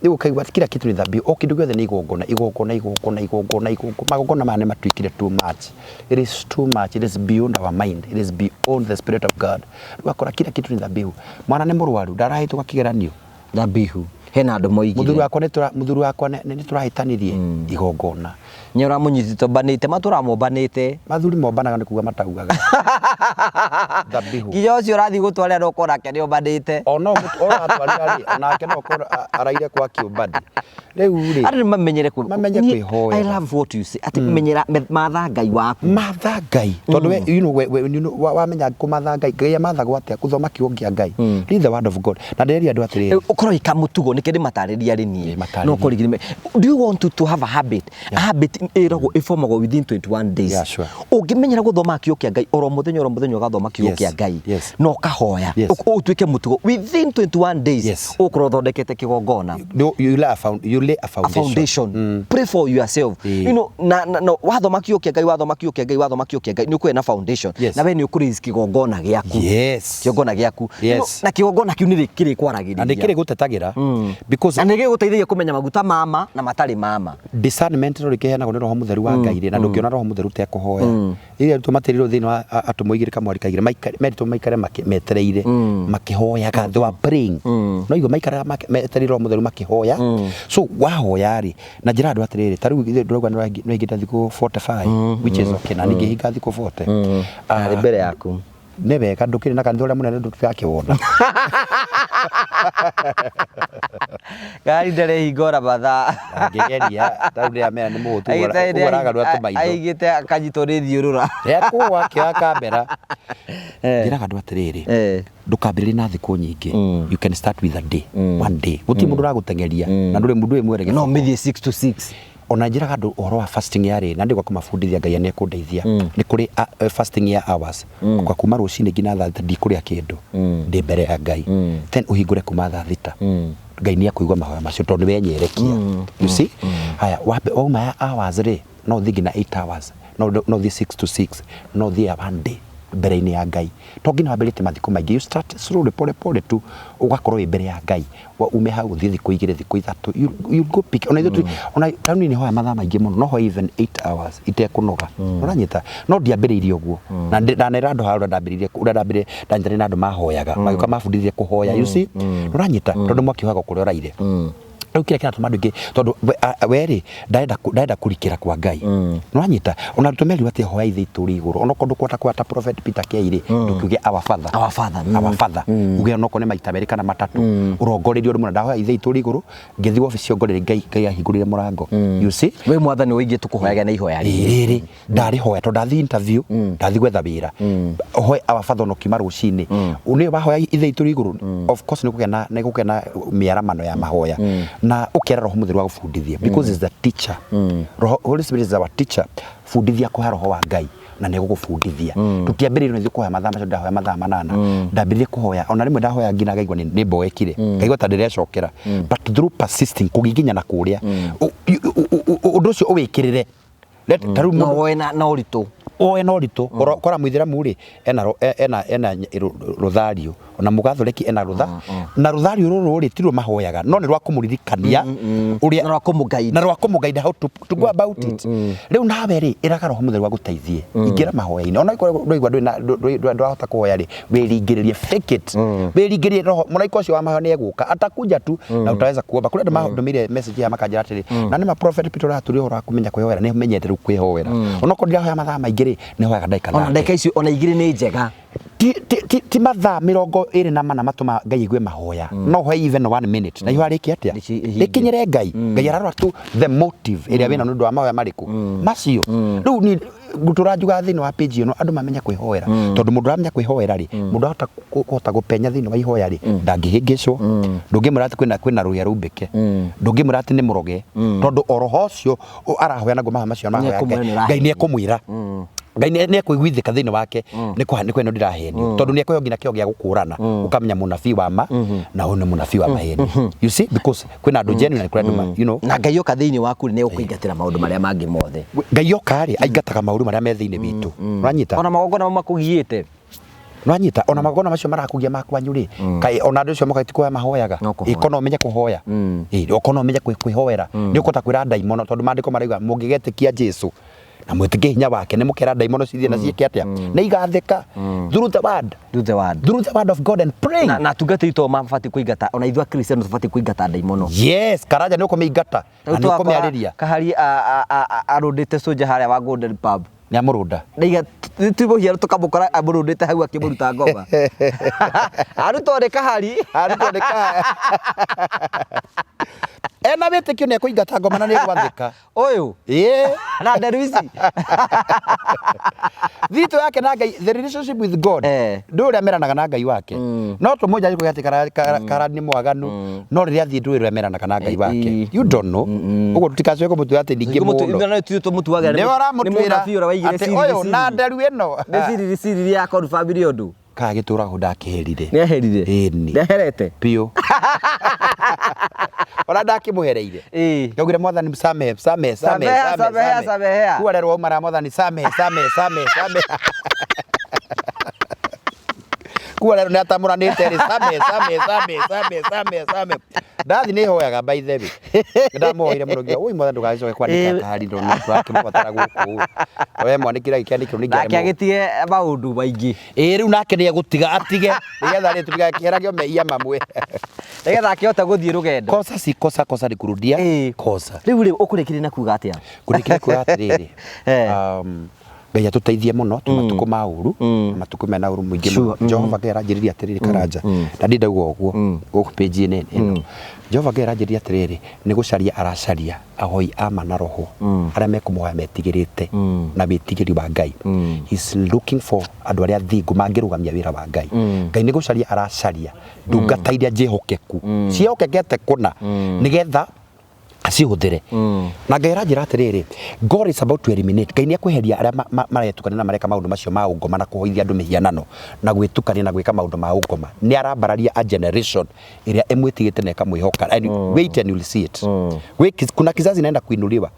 S1: Rĩu ũkaigua atĩ kila kitu ni dhabihu. O kĩndũ gĩothe nĩ igongona, igongona, igongona, igongona, igongona. Magongona maya nĩ matuĩkire too much. It is too much. It is beyond our mind. It is beyond the spirit of God. Rĩu ũgakora kila kitu ni dhabihu. Mwana nĩ mũrwaru, ndarahĩtũka kĩgeranio.
S2: Dhabihu. Hena andũ
S1: Mũthuri
S2: moigire.
S1: wakwa nĩ tũra- mũthuri wakwa nĩ tũrahĩtanirie igongona.
S2: Nĩ ũramũnyitĩte ũmbanĩte matũramũmbanĩte.
S1: Mathuri mombanaga nĩ kuga mataugaga. Thabihu.
S2: Nginya ũcio ũrathiĩ gũtwarĩra no ũkorwo nake nĩ ũmbanĩte.
S1: Ona ũratwarĩra rĩ, onake no ũkorwo araire kwa kĩũmbani. Rĩu rĩ,
S2: Andũ nĩ mamenyere kwĩ
S1: Mamenye
S2: Niĩ,
S1: kwĩhoera.
S2: I love what you say. Atĩ menyera matha Ngai waku.
S1: Matha Ngai tondũ we, you know, we, you know, wamenya kũmatha Ngai, Ngai amathagwo atĩa? Gũthoma kiugo kĩa Ngai, read the word of God. Na ndĩreria andũ atĩrĩrĩ,
S2: Ũkorwo wĩ kamũtugo nĩkĩo ndĩmatarĩria rĩ niĩ.
S1: Ĩ, matarĩrie.
S2: No ũkorwo rĩngĩ do you want to have a habit? A habit ĩragwo ĩbomagwo within 21 days.
S1: Yeah, sure.
S2: Ũngĩmenyera gũthoma kiugo kĩa Ngai oro mũthenya oro mũthenya ũgathoma kiugo kĩa Ngai na ũkahoya ũtuĩke mũtugo within 21 days ũgũkorwo ũthondekete kĩgongona.
S1: No, you lay a
S2: A
S1: foundation.
S2: foundation. Pray for yourself. You know, na wathoma kiugo kĩa Ngai, wathoma kiugo kĩa Ngai, wathoma kiugo kĩa Ngai, nĩ ũkũgĩa na foundation. Na we nĩ ũkũ raise kĩgongona gĩaku. Kĩgongona gĩaku. You know, na kĩgongona kĩu nĩ kĩrĩkwaragĩrĩria.
S1: Na nĩ kĩrĩgũtetagĩra. Because
S2: Na nĩ gĩgũteithagia kũmenya maguta mama na matarĩ mama.
S1: Discernment no rĩkĩheanagwo nĩ Roho Mũtheru wa Ngai rĩ, na ndũngĩona Roho Mũtheru ũtekũhoya. Rĩrĩa arutwo matĩrirwo thĩinĩ wa atũmwo igĩrĩ kamwari ka igĩrĩ, meritwo maikare metereire makĩhoyaga, they were praying. No igua maikaraga metereire Roho Mũtheru makĩhoya. So wahoya rĩ, na njĩra andũ atĩrĩrĩ, ta rĩu ithuĩ ndĩrauga nĩwaingĩte thikũ 45, which is okay, na ningĩhinga thikũ 40.
S2: Arĩ mbere yaku.
S1: Nĩ wega ndũkĩrĩ na kanitha ũrĩa mũnene ndũrakĩwona.
S2: Ngari ndarehingũra mathaa.
S1: Angĩgeria tarĩu ndĩramera nĩ mũhũtu ũguo ũragarũra tũmaitho.
S2: Aigĩte akanyitwo nĩ thiũrũra.
S1: Ekũgwa akĩoya kamera. Njĩraga andũ atĩrĩrĩ, ndũkambĩrĩrie na thikũ nyingĩ. You can start with a day, one day. Gũtirĩ mũndũ ũragũteng'eria na ndũrĩ mũndũ wĩ mwere
S2: No mĩthiĩ 6 to 6.
S1: Ona njĩraga andũ ũhoro wa fasting yarĩ na ndĩgwa kũmabundithia Ngai nĩ ekũndeithia. Nĩ kũrĩ fasting ya hours. Kwa kuma rũcinĩ nginya thaa thita ndikũrĩa kĩndũ. Ndĩ mbere ya Ngai. Then ũhingũre kuma thaa thita. Ngai nĩ ekũigua mahoya macio tondũ nĩ wenyerekia. You see? Haya, wauma ya hours rĩ, no ũthiĩ nginya 8 hours. No ũthiĩ 6 to 6. No ũthiĩ ya one day mbere-inĩ ya Ngai. To nginya wambĩrĩrie mathikũ maingĩ. You start slowly, pole pole tu, ũgakorwo wĩ mbere ya Ngai. Ume hau ũthiĩ thikũ igĩrĩ, thikũ ithatũ. You go pick. Ona ithuĩ ona taũni nĩ hoya mathaa maingĩ mũno. No hoye even 8 hours itekũnoga. Ũranyita? No ndiambĩrĩirie ũguo. Na ndanera andũ haha ũrĩa ndambĩrĩirie, ũrĩa ndambĩrĩirie, ndanyitanĩire na andũ mahoyaga. Magĩũka mabundithia kũhoya. You see? Ũranyita? Tondũ mwaki ũhoyaga kũrĩa ũraire. Rĩu kĩrĩa kĩratũma andũ aingĩ tondũ we rĩ ndarenda kũrikĩra kwa Ngai. Nĩwanyita? Ona arutwo merirwo atĩ hoyai ithe witũ ũrĩ igũrũ. Ona okorwo ndũkũhota kuoya ta Prophet Peter Kei rĩ, ndũkiuge our father.
S2: Our father.
S1: Our father. Uge ona okorwo nĩ maita merĩ kana matatũ. Ũrongoreirie ũndũ mũna. Ndahoya ithe witũ ũrĩ igũrũ, ngĩthiĩ wabici ongoreirie Ngai, Ngai ahingũrire mũrango. You see?
S2: We mwathani ũingĩ tũkũhoyaga na ihoya
S1: rĩrĩ. Rĩrĩ ndarĩhoya tondũ ndathiĩ interview, ndathiĩ gwetha wĩra, hoe our father ona ũkiuma rũcinĩ nĩ wahoya ithe witũ ũrĩ igũrũ, of course nĩ kũgĩa na mĩaramano ya mahoya na ũkera Roho Mũtheru agũbundithie, because is the teacher. Roho, Holy Spirit is our teacher. Bundithia kũhoya Roho wa Ngai na nĩ egũgũbundithia. Tũtiambĩrĩirie nĩ kũhoya mathaa macio ndahoya mathaa 8. Ndambĩrĩirie kũhoya ona rĩmwe ndahoya nginya ngaigua nĩ mboekire, ngaigua ta ndĩrecokera, but through persisting kũgiginya na kũrĩa ũndũ ũcio ũwĩkĩrĩre. Ta rĩu
S2: No woe na ũritũ.
S1: Oe na ũritũ. Kora mũithĩramu rĩ, ena rũthario, ona mũgathoreki ena rũtha na rũthario rũrũ rĩ, tirwo mahoyaga no nĩ rwa kũmũririkania ũrĩa
S2: Na rwa kũmũguide.
S1: Na rwa kũmũguide how to go about it. Rĩu nawe rĩ, ĩraga Roho Mũtheru agũteithie, ingĩra mahoya-inĩ. Ona okorwo ndũraigua ndũrĩ na ndũrahota kũhoya rĩ, wĩringĩrĩrie, fake it, wĩringĩrĩrie. Roho mũraika ũcio wa mahoya nĩ egũka, atakuja tu na utaweza kuomba. Kũrĩ andũ mandũmĩire message ya makanjĩra atĩrĩ, na nĩ ma Prophet Peter ũratũria ũhoro wa kũmenya kwĩhoera, nĩ menyete rĩu kwĩhoera. Onokorwo ndirahoya mathaa maingĩ rĩ, nĩ hoyaga ndagĩka
S2: Ona
S1: 30.
S2: Ndagĩka icio ona igĩrĩ nĩ njega.
S1: Ti mathaa 24 matũma Ngai aigue mahoya. No hoye even one minute na ihoya rĩke atĩa?
S2: Rĩhinge.
S1: Rĩkinyĩre Ngai. Ngai ararora tu the motive ĩrĩa wĩna nĩ ũndũ wa mahoya marĩkũ macio. Rĩu ni ngũtũra njugaga thĩinĩ wa page ĩno andũ mamenye kwĩhoera, tondũ mũndũ aramenya kwĩhoera rĩ, mũndũ ahota kũhota gũpenya thĩinĩ wa ihoya rĩ, ndangĩhĩngĩcwo. Ndũngĩmwĩra atĩ kwĩna rũhĩa rumbĩke, ndũngĩmwĩra atĩ nĩ mũroge, tondũ o roho ũcio arahoya naguo mahoya macio mahoya
S2: Nĩekũmwĩra nĩ
S1: Ngai nĩ ekũmwĩra, Ngai nĩ ekũiguithĩka thĩinĩ wake nĩ kweno ndĩrahenio, tondũ nĩ ekũheo nginya kĩo gĩa gũkũrana, ũkamenya mũnabii wa ma na ũyũ nĩ mũnabii wa maheni. You see, because kwĩna andũ genuine na kwĩna andũ
S2: Na Ngai oka thĩinĩ waku nĩ egũkũingatĩra maũndũ marĩa mangĩ mothe.
S1: Ngai oka rĩ, aingataga maũru marĩa me thĩinĩ witũ. Ũranyita?
S2: Ona magongona mau makũgiĩte.
S1: Nwanyita? Ona magongona macio marakũgia ma kwanyu rĩ, kaĩ ona andũ acio mokaga ti kũhoya mahoyaga?
S2: No kũhoya.
S1: Ĩ, kono ũmenye kũhoya. Ĩ, okorwo no ũmenye kwĩhoera, nĩ ũkũhota kwĩra ndaimono, tondũ maandĩko marauga mũngĩgetĩkia Jesu Na mwĩtĩkie hinya wake nĩ mũkera ndaimono cithiĩ na ciĩke atĩa nĩ igathĩka through the word,
S2: Do the word.
S1: Through the word of God and praying.
S2: Na atungatĩri to mabatiĩ kũingata, ona ithuĩ akristiano tũbatiĩ kũingata ndaimono.
S1: Yes, Karanja, nĩ ũkũmĩingata na nĩ ũkũmĩarĩria.
S2: Kahari arũndĩte soja harĩa wa Golden Pub.
S1: Nĩ amũrũnda.
S2: Ndaiga twimũhiano tũkamũkora amũrũndĩte hau akĩmũruta ngoma. Arutwo nĩ kahari.
S1: Arutwo nĩ kahari. Ena wĩtĩkio nĩ ekũingata ngoma na nĩ egwathĩka.
S2: Ũyũ
S1: Ĩĩ.
S2: Na nderu ici.
S1: Thiritũ yake na Ngai, the relationship with God. Ndũĩ ũrĩa meranaga na Ngai wake. No tũmũnja kuga atĩ kara nĩ mwaganu, no rĩrĩa athiĩ ndũĩ ũrĩa meranaga na Ngai wake. You don't know. Ũguo tũtikacoke kũmũtua atĩ ningĩ mũno.
S2: Tũmũtuagĩra.
S1: Nĩwe ũramũtuĩra atĩ ũyũ na nderu ĩno.
S2: Nĩ ciriri ciriri ya confirm ũndũ.
S1: Kana gĩtũrago ndakĩherire.
S2: Nĩ aherire.
S1: Ĩni.
S2: Nĩ aherete.
S1: Biũ. Ona ndakĩmũhereire. Ngaugire, "Mwathani, samehe, samehe, samehe."
S2: Samehea, samehea, samehea.
S1: Kuwa rero waumara, "Mwathani, samehe, samehe, samehe, samehe." Kuwa rero nĩ atamũranĩte rĩ, samehe, samehe, samehe, samehe, samehe, samehe. Ndathi nĩ hoyaga, by the way. Ndamuhoire mũno ngiuga, "Ui Mwathani, ndũgagĩcoke kwandĩka kahari tondũ nĩ tũrakĩmũbatara gũkũ." We mwandĩkĩra gĩkĩandĩkĩrwo nĩ
S2: Nake agĩtige maũndũ maingĩ.
S1: Ĩĩ, rĩu nake nĩ egũtiga, atige nĩgetha rĩ tũtigakĩheragio mehia mamwe.
S2: Nĩgetha akĩhote gũthiĩ rũgendo.
S1: Kosa si kosa, kosa ni kurudia kosa.
S2: Rĩu rĩ, ũkũrĩkĩrĩria na kuga atĩa?
S1: Kũrĩkĩria kuga atĩrĩrĩ, Ngai atũteithie mũno tũ matukũ ma ũru na matukũ mena ũru mũingĩ mũno. Jehova Ngai aranjĩrĩria atĩrĩrĩ, Karanja, na ndĩ ndauga ũguo gũkũ page-inĩ ĩno, Jehova Ngai aranjĩrĩria atĩrĩrĩ, nĩ gũcaria aracaria ahoi a ma na roho arĩa mekũmũhoya metigĩrĩte na wĩtigĩri wa Ngai. He's looking for andũ arĩa thingu mangĩrũgamia wĩra wa Ngai. Ngai nĩ gũcaria aracaria ndungata iria njĩhokeku, ciĩhokekete kũna, nĩgetha acihũthĩre. Na Ngai aranjĩra atĩrĩrĩ, God is about to eliminate, Ngai nĩ ekweheria arĩa maretukania na mareka maũndũ macio ma ũngoma na kũhoithia andũ mĩhianano na gwĩtukania na gwĩka maũndũ ma ũngoma. Nĩ arambararia a generation ĩrĩa ĩmwĩtigĩte na ĩkamwĩhoka, and wait and you'll see it. Kuna kizazi inaenda kuinuliwa.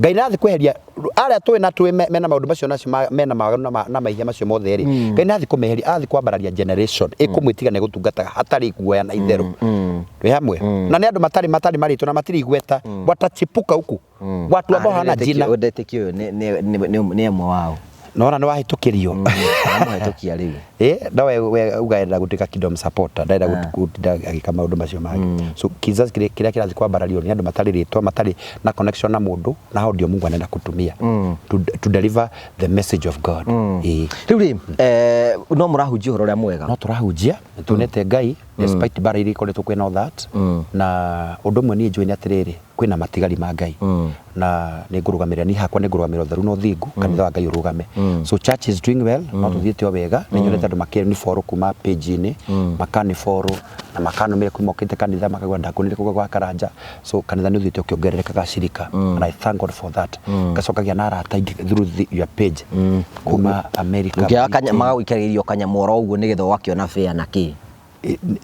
S1: Ngai nĩ arathiĩ kweheria arĩa tũĩ na tũĩ mena maũndũ macio nacio mena mawaganu na maihia macio mothe rĩ. Ngai nĩ arathiĩ kũmeheria, arathiĩ kwambararia generation ĩkũmwĩtiga na ĩgũtungataga hatarĩ guoya na itherũ. Twĩ hamwe na nĩ andũ matarĩ marĩtwa na matirĩ igweta, watachipuka huku, watu ambao hawana jina.
S2: Ndetĩkio ũyũ nĩ ĩmwe wao.
S1: Nona nĩ wahĩtũkĩrio.
S2: Amũhetũkia rĩu.
S1: No we uga enda gũtuĩka kingdom supporter, ndarenda gũtinda agĩka maũndũ macio mangĩ. So kizazi kĩrĩa kĩrathiĩ kwambarario nĩ andũ matarĩ rĩtwa, matarĩ na connection na mũndũ, na hao ndio Mungu anaenda kutumia to deliver the message of God.
S2: Rĩu rĩ, no mũrahunjia ũhoro ũrĩa mwega.
S1: No tũrahunjia, nĩ tuonete Ngai despite mbara iria ikoretwo kwĩna all that. Na ũndũ ũmwe niĩ njũĩ nĩ atĩrĩrĩ, kwĩna matigari ma Ngai, na nĩ ngũrũgamĩrĩra, niĩ hakwa nĩ ngũrũgamĩrĩra ũtheru na ũthingu, kanitha wa Ngai ũrũgame. So church is doing well, no tũthiĩte o wega. Nĩ nyonete andũ makĩni follow kuma page-inĩ, makani follow na makanũmĩrĩra kuma okĩte kanitha, makauga, "Ndakuonire kũu gwa Karanja." So kanitha nĩ ũthiĩte ũkĩongererekaga cirika, and I thank God for that. Ngacokagia na arata aingĩ through your page kuma America,
S2: Ũngĩaga
S1: Britain.
S2: Magagũikarĩria kanyamũ oro ũguo nĩgetha ũgakĩona fare na kĩ.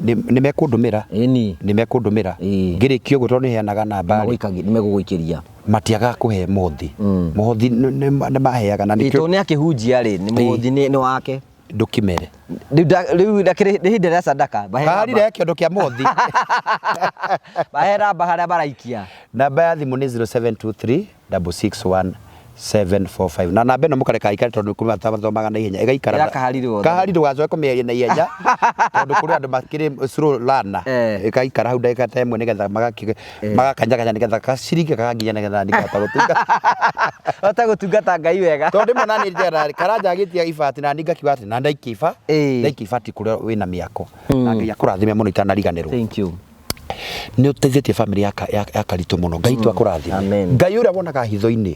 S1: Nĩ mekũndũmĩra. Nĩ mekũndũmĩra. Ngĩrĩkia ũguo, tondũ nĩ heanaga namba rĩ,
S2: Nĩmegũgũikĩria.
S1: Matiagaga kũhe mothi mũhothi, nĩ maheaga na nĩkĩo.
S2: Tondũ nĩ akĩhunjia rĩ, nĩ mũhothi nĩ wake.
S1: Ndũkimere.
S2: Rĩu ndakĩrĩ nĩ ihinda rĩa sadaka, mahe
S1: kahari
S2: namba.
S1: Rehe kĩondo kĩa mũhothi.
S2: Mahe namba harĩa maraikia.
S1: Namba ya thimũ nĩ 0723 661 745, na namba ĩno mũkareka aikare tondũ kũrĩ mathomaga na ihenya, ĩgaikara.
S2: Ĩra kahari rĩothe.
S1: Kahari, ndũgacoke kũmĩaria na ihenya tondũ kũrĩ andũ makĩrĩ slow learner. Ĩgaikara hau ndagĩka ta 1 nĩgetha magakanyakanya nĩgetha gaciringi kaganginya nĩgetha ningahota gũtungata.
S2: Hote gũtungata Ngai wega.
S1: Tondũ rĩmwe nani njera Karanja agĩtia ibati na niĩ ngakiuga atĩ na ndaikia iba ndaikia ibati kũrĩa wĩna mĩako, na Ngai akũrathime mũno, itanariganĩrwo.
S2: Thank you.
S1: Nĩ ũteithĩtie family ya Karitũ mũno. Ngai tu akũrathime.
S2: Amen.
S1: Ngai ũrĩa wonaga hitho-inĩ,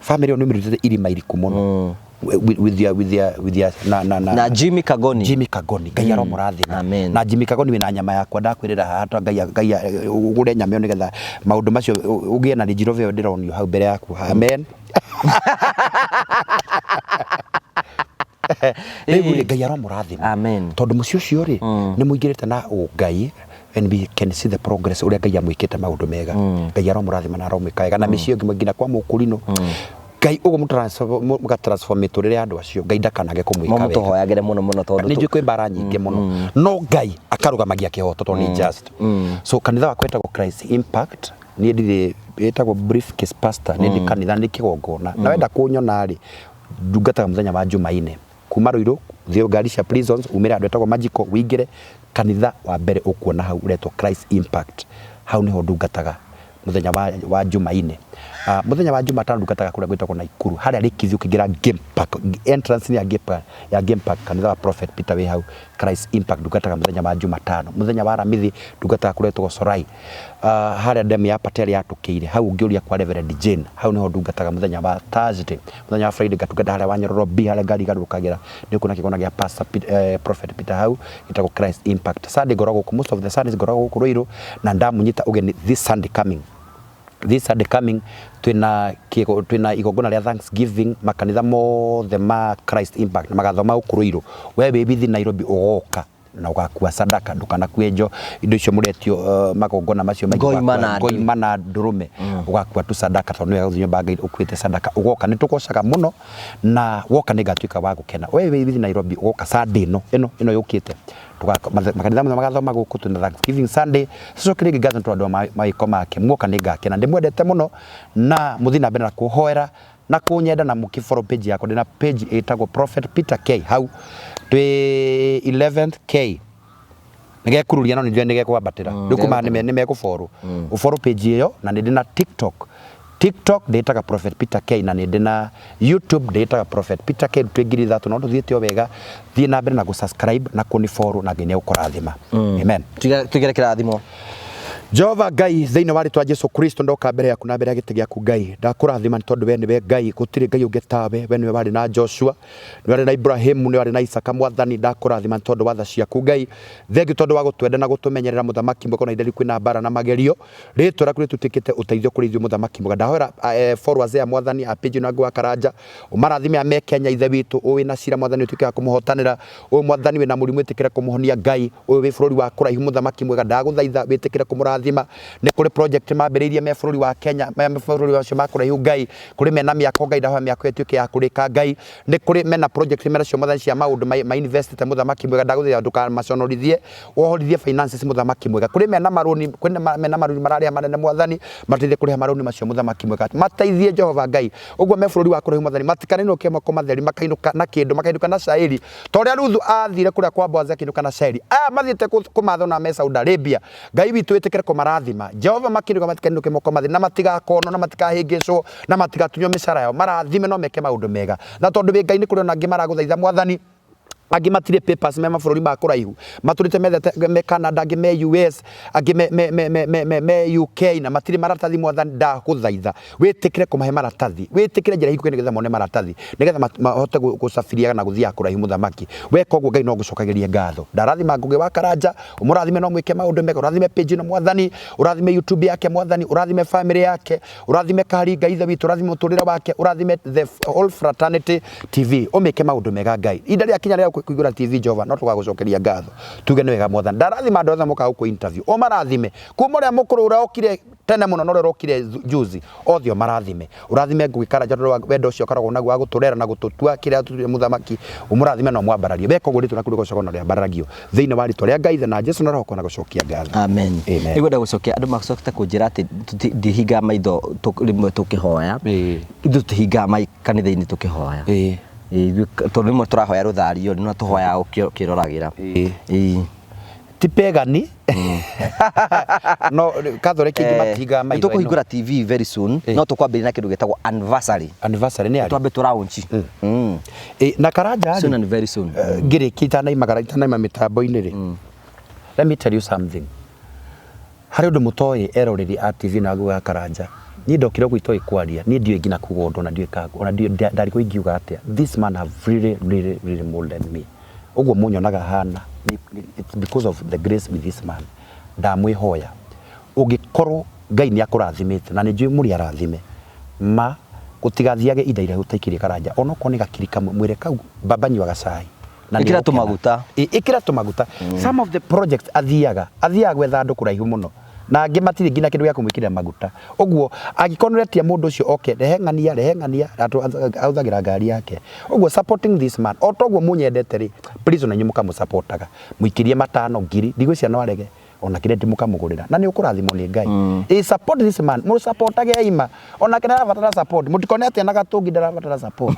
S1: family ĩyo nĩ ũmĩrutĩte irima iriku mũno with your na
S2: Na Jimmy Kagoni.
S1: Jimmy Kagoni, Ngai aromũrathima.
S2: Amen.
S1: Na Jimmy Kagoni, wĩna nyama yakwa, ndakwĩrĩra haha ta Ngai ũgũre nyama ĩyo nĩgetha maũndũ macio ũgĩe na Range Rover ĩyo ndĩronio hau mbere yaku. Amen. Rĩu rĩ, Ngai aromũrathima.
S2: Amen.
S1: Tondũ mũciĩ ũcio rĩ, nĩ mũingĩrĩte na ũngai, and we can see the progress ũrĩa Ngai amwĩkĩte maũndũ mega. Ngai aromũrathima na aromwĩka wega na mĩciĩ ĩyo nginya kwa mũkũrinũ. Ngai ũguo mũgatransform mĩtũrĩre ya andũ acio, Ngai ndakanage kũmwĩka
S2: No
S1: wega.
S2: Mũtũhoyagĩre mũno mũno tondũ
S1: Nĩ njũĩ kwĩ mbara nyingĩ mũno, no Ngai akarũgamagia kĩhoto tondũ nĩ just. So kanitha wakwa wĩtagwo Christ Impact. Niĩ ndirĩ ĩtagwo briefcase pastor, nĩ ndĩ kanitha nĩ kĩgongona. Na wenda kũnyona rĩ, ndungataga mũthenya wa Jumaine. Kuma Ruiru, ũthiĩ ngari cia prisons, umĩre handũ hetagwo Magical, ũingĩre kanitha wa mbere ũkuona hau ũretwo Christ Impact. Hau nĩho ndungataga mũthenya wa Jumaine. Mũthenya wa Jumatano ndungataga kũrĩa gwĩtagwo Naikuru, harĩa Rĩkithi ũkĩingĩra Game Park, entrance ya Game Park, ya Game Park, kanitha wa Prophet Peter wĩ hau, Christ Impact ndungataga mũthenya wa Jumatano. Mũthenya wa Aramithi ndungataga kũrĩa gwĩtagwo Sorai, harĩa demu ya Patel yatũkĩire, hau ũngĩũria kwa Reverend Jane, hau nĩho ndungataga mũthenya wa Thursday. Mũthenya wa Friday ngatungata harĩa Wanyororo B, harĩa ngari igarũrũkagĩra, nĩ ũkuona kĩgongona gĩa Pastor Peter, Prophet Peter hau, gĩtagwo Christ Impact. Sunday ngoragwo gũkũ, most of the Sundays ngoragwo gũkũ Ruiru, na ndamũnyita ũgeni this Sunday coming. This Sunday coming twĩna twĩna igongona rĩa Thanksgiving makanitha mothe ma Christ Impact magathoma gũkũ Ruiru. We wĩ bithi Nairobi ũgoka na ũgakua sadaka ndũkanakue njo indo icio mũretio magongona macio maingĩ.
S2: Ngoima na
S1: ngoima na ndũrũme, ũgakua tu sadaka tondũ nĩ wega gũthiĩ nyũmba ya Ngai ũkuĩte sadaka. Ũgoka nĩ tũgocaga mũno na woka nĩ ngatuĩka wa gũkena. We wĩ bithi Nairobi ũgoka Sunday ĩno ĩno ĩno yũkĩte, makanitha mothe magathoma gũkũ, twĩna Thanksgiving Sunday, tũcokerie Ngai ngatho nĩ tondũ wa mawĩko make. Muoka nĩ ngakena, ndĩmwendete mũno na mũthiĩ na mbere na kũhoera na kũnyenda na mũkĩ follow page yakwa. Ndĩna page ĩtagwo Prophet Peter K, hau twĩ 11th K nĩgekururia no nĩnjũĩ nĩgekwambatĩra rĩu kuma nĩmekũfollow ũfollow page ĩyo. Na nĩ ndĩ na TikTok, TikTok ndĩtaga Prophet Peter K, na nĩ ndĩ na YouTube ndĩtaga Prophet Peter K. Twĩ 3000 no tũthiĩte o wega. Thiĩ na mbere na gũ-subscribe na kũni follow na Ngai nĩegũkũrathima. Amen.
S2: Tugere kĩrathimo.
S1: Jehova Ngai, thĩinĩ wa rĩtwa Jesu Kristo ndoka mbere yaku na mbere ya gĩtĩ gĩaku. Ngai, ndakũrathima nĩ tondũ we nĩwe Ngai, gũtirĩ Ngai ũngĩ tawe. We nĩwe warĩ na Joshua, nĩwe warĩ na Ibrahimu, nĩwe warĩ na Isaka. Mwathani, ndakũrathima nĩ tondũ wa tha ciaku. Ngai, thengiũ tondũ wa gũtwenda na gũtũmenyerera. Mũthamaki mwega, ona ihinda rĩu kwĩna mbara na magerio, rĩtwa rĩaku rĩtũtuĩkĩte ũteithio kũrĩ ithuĩ. Mũthamaki mwega, ndahoera followers aya, Mwathani, a page ĩno ya Ngũgĩ wa Karanja, ũmarathime ame Kenya. Ithe witũ, ũyũ wĩna cira, Mwathani, ũtuĩke wa kũmũhotanĩra. Ũyũ, Mwathani, wĩna mũrimũ, ĩtĩkĩre kũmũhonia. Ngai, ũyũ wĩ bũrũri wa kũraihu, mũthamaki mwega, ndagũthaitha wĩtĩkĩre kũmũrathima. Nĩ kũrĩ project mambĩrĩirie me bũrũri wa Kenya, me bũrũri wacio ma kũraihu. Ngai, kũrĩ mena mĩako, Ngai, ndahoya mĩako ĩtuĩke ya kũrĩka. Ngai, nĩ kũrĩ mena project menacio, Mwathani, cia maũndũ ma investĩte. Mũthamaki mwega, ndagũthaitha ndũkamaconorithie, wohorithie finances. Mũthamaki mwega, kũrĩ mena marũni, kũrĩ mena marũni mararĩha manene, Mwathani, mateithie kũrĩha marũni macio. Mũthamaki mwega, mateithie Jehova Ngai ũguo me bũrũri wa kũraihu. Mwathani, matikaninũke moko matheri, makainũka na kĩndũ, makainũka na cairi ta ũrĩa Ruthu athire kũrĩa kwa Boazi akĩinũka na cairi. Aya mathiĩte kũmatha ona me Saudi Arabia, Ngai witũ, wĩtĩkĩre kũmarathima. Jehova, makĩinũka matikainũke moko matheri, na matigakonwo na matikahĩngĩcwo na matigatunywo mĩcara yao. Marathime no meke maũndũ mega, na tondũ wĩ Ngai, nĩ kũrĩ ona angĩ maragũthaitha, Mwathani. Angĩ matirĩ papers, me mabũrũri ma kũraihu, matũrĩte methete me Canada, angĩ me US, angĩ me UK na matirĩ maratathi. Mwathani, ndagũthaitha wĩtĩkĩre kũmahe maratathi, wĩtĩkĩre njĩra hingũke nĩgetha mone maratathi, nĩgetha mahote gũcabiria na gũthiaga kũraihu. Mũthamaki, weka ũguo, Ngai, no ngũcokagĩrie ngatho. Ndarathima Ngũgĩ wa Karanja, ũmũrathime no mwĩke maũndũ mega. Ũrathime page ĩno, Mwathani, ũrathime YouTube yake, Mwathani, ũrathime family yake, ũrathime Kari. Ngai Ithe witũ, ũrathime mũtũrĩre wake, ũrathime the whole Fraternity TV, ũmĩke maũndũ mega. Ngai, ihinda rĩa kinya rĩa kũhingũra TV, Jehova, no tũgagũcokeria ngatho tuge nĩ wega. Mwathani, ndarathima andũ othe mokaga gũkũ interview, ũmarathime kuma ũrĩa mũkũrũ ũrĩa okire tene mũno na ũrĩa ũrokire juzi, othe ũmarathime. Ũrathime Ngũgĩ Karanja tondũ wa wendo ũcio ũkoragwo naguo wa gũtũrera na gũtũtua kĩrĩa tũtuire. Mũthamaki, ũmũrathime na ũmwambararie. Weka ũguo, rĩtwa rĩaku rĩgocagwo na rĩambararagio thĩinĩ wa rĩtwa rĩa Ngai Ithe na Jesu na Roho kona gũcokia ngatho.
S2: Amen.
S1: Amen.
S2: Nĩngwenda gũcokia andũ macokete kũnjĩra atĩ ndihingaga maitho rĩmwe tũkĩhoya. Ithuĩ tũtihingaga kanitha-inĩ tũkĩhoya. Ithuĩ tondũ rĩmwe tũrahoya rũthario nĩ tũhoyaga ũkĩroragĩra.
S1: Ti pegani no Catholic ingĩ matihingaga maitho.
S2: Nĩ tũkũhingũra TV very soon, no tũkwambĩrĩria na kĩndũ gĩtagwo anniversary.
S1: Anniversary nĩ arĩ?
S2: Twambe tũ launch.
S1: Na Karanja rĩ,
S2: Soon and very soon.
S1: Ngĩrĩkia itanaimagara itanaima mĩtambo-inĩ rĩ, let me tell you something. Harĩ ũndũ mũtoĩ, eroreri a TV na Ngũgĩ wa Karanja. Niĩ ndokire gũkũ itoĩ kwaria, niĩ ndiũĩ nginya kuga ũndũ, ona ndiũĩ ka ona ndiũĩ ndarigwo ingiuga atĩa. This man have really really really molded me. Ũguo mũnyonaga hana, it's because of the grace with this man. Ndamwĩhoya, ũngĩkorwo Ngai nĩ akũrathimĩte, na nĩ njũĩ mũrĩ arathime, ma gũtigathiage ihinda iraihu ũtaikĩrie Karanja, onokorwo nĩ gakiri kamwe, mwĩre kau baba nyuaga cai. Na nĩ
S2: Ĩkĩra
S1: ũgũkena.
S2: Tũmaguta.
S1: Ĩkĩra tũmaguta. Some of the projects athiaga gwetha andũ kũraihu mũno na angĩ matirĩ nginya kĩndũ gĩa kũmwĩkĩrĩra maguta. Ũguo angĩkorwo nĩ ũretia mũndũ ũcio oke, rehe ng'ania, rehe ng'ania, ahũthagĩra ngari yake. Ũguo supporting this man o toguo mũnyendete rĩ, please ona inyuĩ mũkamũsupportaga, mũikĩrie matano, ngiri, ndigwĩciria no arege. Ona kĩrĩa ndimũkamũgũrĩra na nĩ ũkũrathimwo nĩ Ngai. Ĩ, support this man, mũ supportage aima, onake nĩ arabatara support. Mũtikone atĩ ana gatũngi ndarabatara support.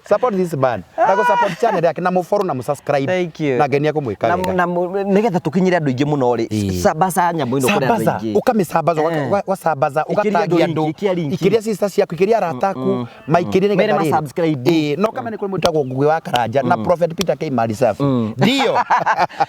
S1: Support this man na gũ support channel yake na mũ follow na mũ subscribe.
S2: Thank you.
S1: Na Ngai nĩ ekũmwĩka
S2: Na,
S1: wega.
S2: na nĩgetha tũkinyĩre andũ aingĩ mũno rĩ, sambaza nyamũ ĩno kũrĩ andũ
S1: Sambaza,
S2: aingĩ.
S1: ũkamĩsambaza, ũgasambaza,
S2: Ĩkĩria andũ
S1: ũgatagia
S2: link,
S1: andũ,
S2: ĩkĩria link.
S1: ikĩria sister ciaku, ikĩria arata aku, maikĩrie
S2: Mere
S1: nĩgetha rĩrĩ.
S2: ma-subscribe.
S1: Ĩĩ, no kama nĩ kũrĩ mũndũ wĩtagwo Ngugi wa Karanja na Prophet Peter K Malisafi ndio.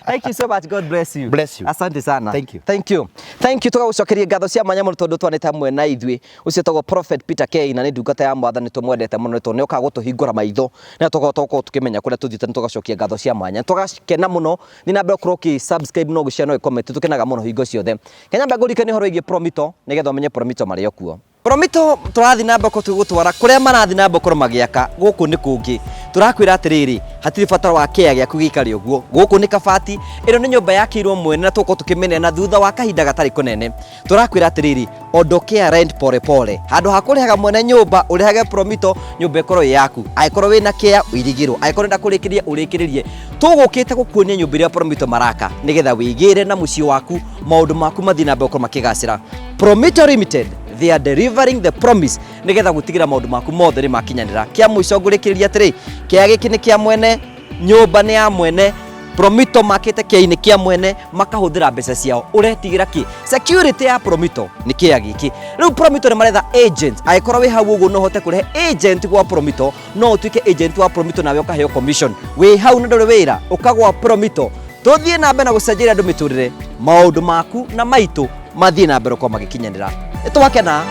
S2: Thank you so much. God bless you.
S1: Bless you.
S2: Asante sana.
S1: Thank you.
S2: Thank you. Thank you. Tũgagũcokeria ngatho cia mwanya mũno tondũ twanĩte hamwe na ithuĩ. Ũcio etagwo Prophet Peter K na nĩ ndungata ya Mwathani, tũmwendete mũno tondũ nĩ okaga gũtũhingũra maitho na tũgakorwo tũkĩmenya kũrĩa tũthiĩte. Nĩ tũgacokia ngatho cia mwanya. Tũgakena mũno. Thiĩ na mbere gũkorwo ũkĩ subscribe na ũgĩ-share na ũgĩ-comment. Tũkenaga mũno hingo ciothe. Kenya mbe ngũririkanie ũhoro wĩgiĩ Promito nĩgetha ũmenye Promito marĩ o kuo. Promito tũrathiĩ na mbere gũtwara kũrĩa marathiĩ na mbere gũkorwo magĩaka gũkũ nĩ kũngĩ. Tũrakwĩra atĩrĩrĩ, hatirĩ bata wa kĩea gĩaku gĩikare ũguo. Gũkũ nĩ kabati, ĩno nĩ nyũmba yakĩirwo mwene na tũgũkorwo tũkĩmĩneana thutha wa kahinda gatarĩ kũnene. Tũrakwĩra atĩrĩrĩ, ondokea rent pole pole. Handũ ha kũrĩhaga mwene nyũmba, ũrĩhage Promito, nyũmba ĩkorwo ĩ yaku. Angĩkorwo wĩna kĩea, ũirigĩrwo. Angĩkorwo ũrenda kũrĩkĩrĩria, ũrĩkĩrĩrie. Tũgũkĩte gũkuonia nyũmba ĩrĩa Promito maraka nĩgetha wĩgĩre na mũciĩ waku, maũndũ maku mathiĩ na mbere gũkorwo makĩgacĩra. Promito Limited, they are delivering the promise nĩgetha gũtigĩra maũndũ maku mothe nĩ makinyanĩra. Kĩa mũico ngũrĩkĩrĩria atĩrĩ, kĩea gĩkĩ nĩ kĩa mwene, nyũmba nĩ ya mwene, Promito makĩte kĩea-inĩ kĩa mwene, makahũthĩra mbeca ciao. Ũretigĩra kĩ? Security ya Promito nĩ kĩea gĩkĩ. Rĩu Promito nĩ maretha agent. Angĩkorwo wĩ hau ũguo no ũhote kũrehe agent gwa Promito, no ũtuĩke agent wa Promito nawe ũkaheo commission. Wĩ hau na ndũrĩ wĩra, ũkagwa Promito. Tũthiĩ na mbere na gũcenjeria andũ mĩtũrĩre, maũndũ maku na maitũ mathiĩ na mbere gũkorwo magĩkinyanĩra. Nĩ twakena.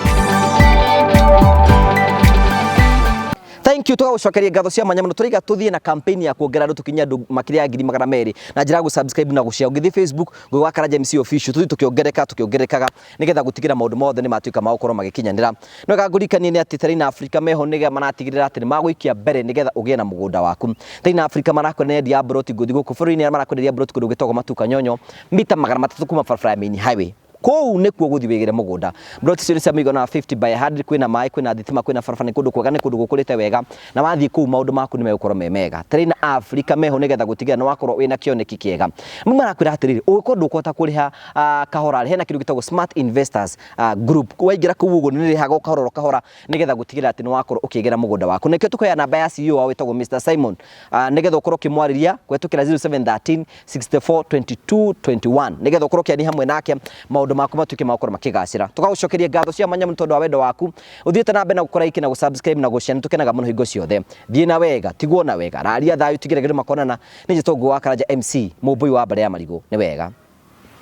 S2: Thank you, tũgagũcokeria ngatho cia mwanya mũno. Tũraiga tũthiĩ na campaign ya kuongerera andũ tũkinye andũ makĩria ya 200,000 na njĩra ya gũ-subscribe na gũ-share. Ũngĩthiĩ Facebook, Ngugi wa Karanja MC Official, tũthiĩ tũkĩongereka tũkĩongerekaga nĩgetha gũtigĩra maũndũ mothe nĩ matuĩka ma gũkorwo magĩkinyanĩra. No wega ngũririkanie nĩ atĩ Terrain Africa meho nĩgetha maratigĩrĩra atĩ nĩ magũikia mbere nĩgetha ũgĩe na mũgũnda waku. Terrain Africa marakwenderia mburoti ngũthi gũkũ bũrũri-inĩ, arĩa marakwenderia mburoti kũndũ gwĩtagwo Matuka Nyonyo, mita 300 kuma barabara ya main highway. Kũu nĩkuo gũthiĩ wĩgĩre mũgũnda. Mburoti icio nĩ cia mĩigana wa 50 by 100, kwĩna maĩ, kwĩna thitima, kwĩna barabara, nĩ kũndũ kwega, nĩ kũndũ gũkũrĩte wega, na wathiĩ kũu maũndũ maku nĩ megũkorwo me mega. Terrain Africa meho nĩgetha gũtigĩrĩra nĩ wakorwo wĩna kĩoneki kĩega. Rĩu marakwĩra atĩrĩrĩ, ũngĩkorwo ndũkũhota kũrĩha kahora, hena kĩndũ gĩtagwo Smart Investors Group. Waingĩra kũu ũguo nĩ rĩhaga o kahora o kahora nĩgetha gũtigĩrĩra atĩ nĩ wakorwo ũkĩgĩra mũgũnda waku. Nĩkĩo tũkũheana namba ya CEO wao wĩtagwo Mr Simon, nĩgetha ũkorwo ũkĩmwarĩria kũhetũkĩra 0713 64 22 21 nĩgetha ũkorwo ũkĩaria hamwe nake maũndũ maku matuĩke ma gũkorwo makĩgacĩra. Tũgagũcokeria ngatho cia mwanya mũno tondũ wa wendo waku. Ũthiĩte na mbere na gũkora like na gũ-subscribe na gũ-share, nĩ tũkenaga mũno hingo ciothe. Thiĩ na wega, tigwo na wega, raria thayũ, tigĩrĩra makonana. Nĩ njĩtwo Ngugi wa Karanja MC, mũmbũi wa mbarĩ ya marigũ. Nĩ wega.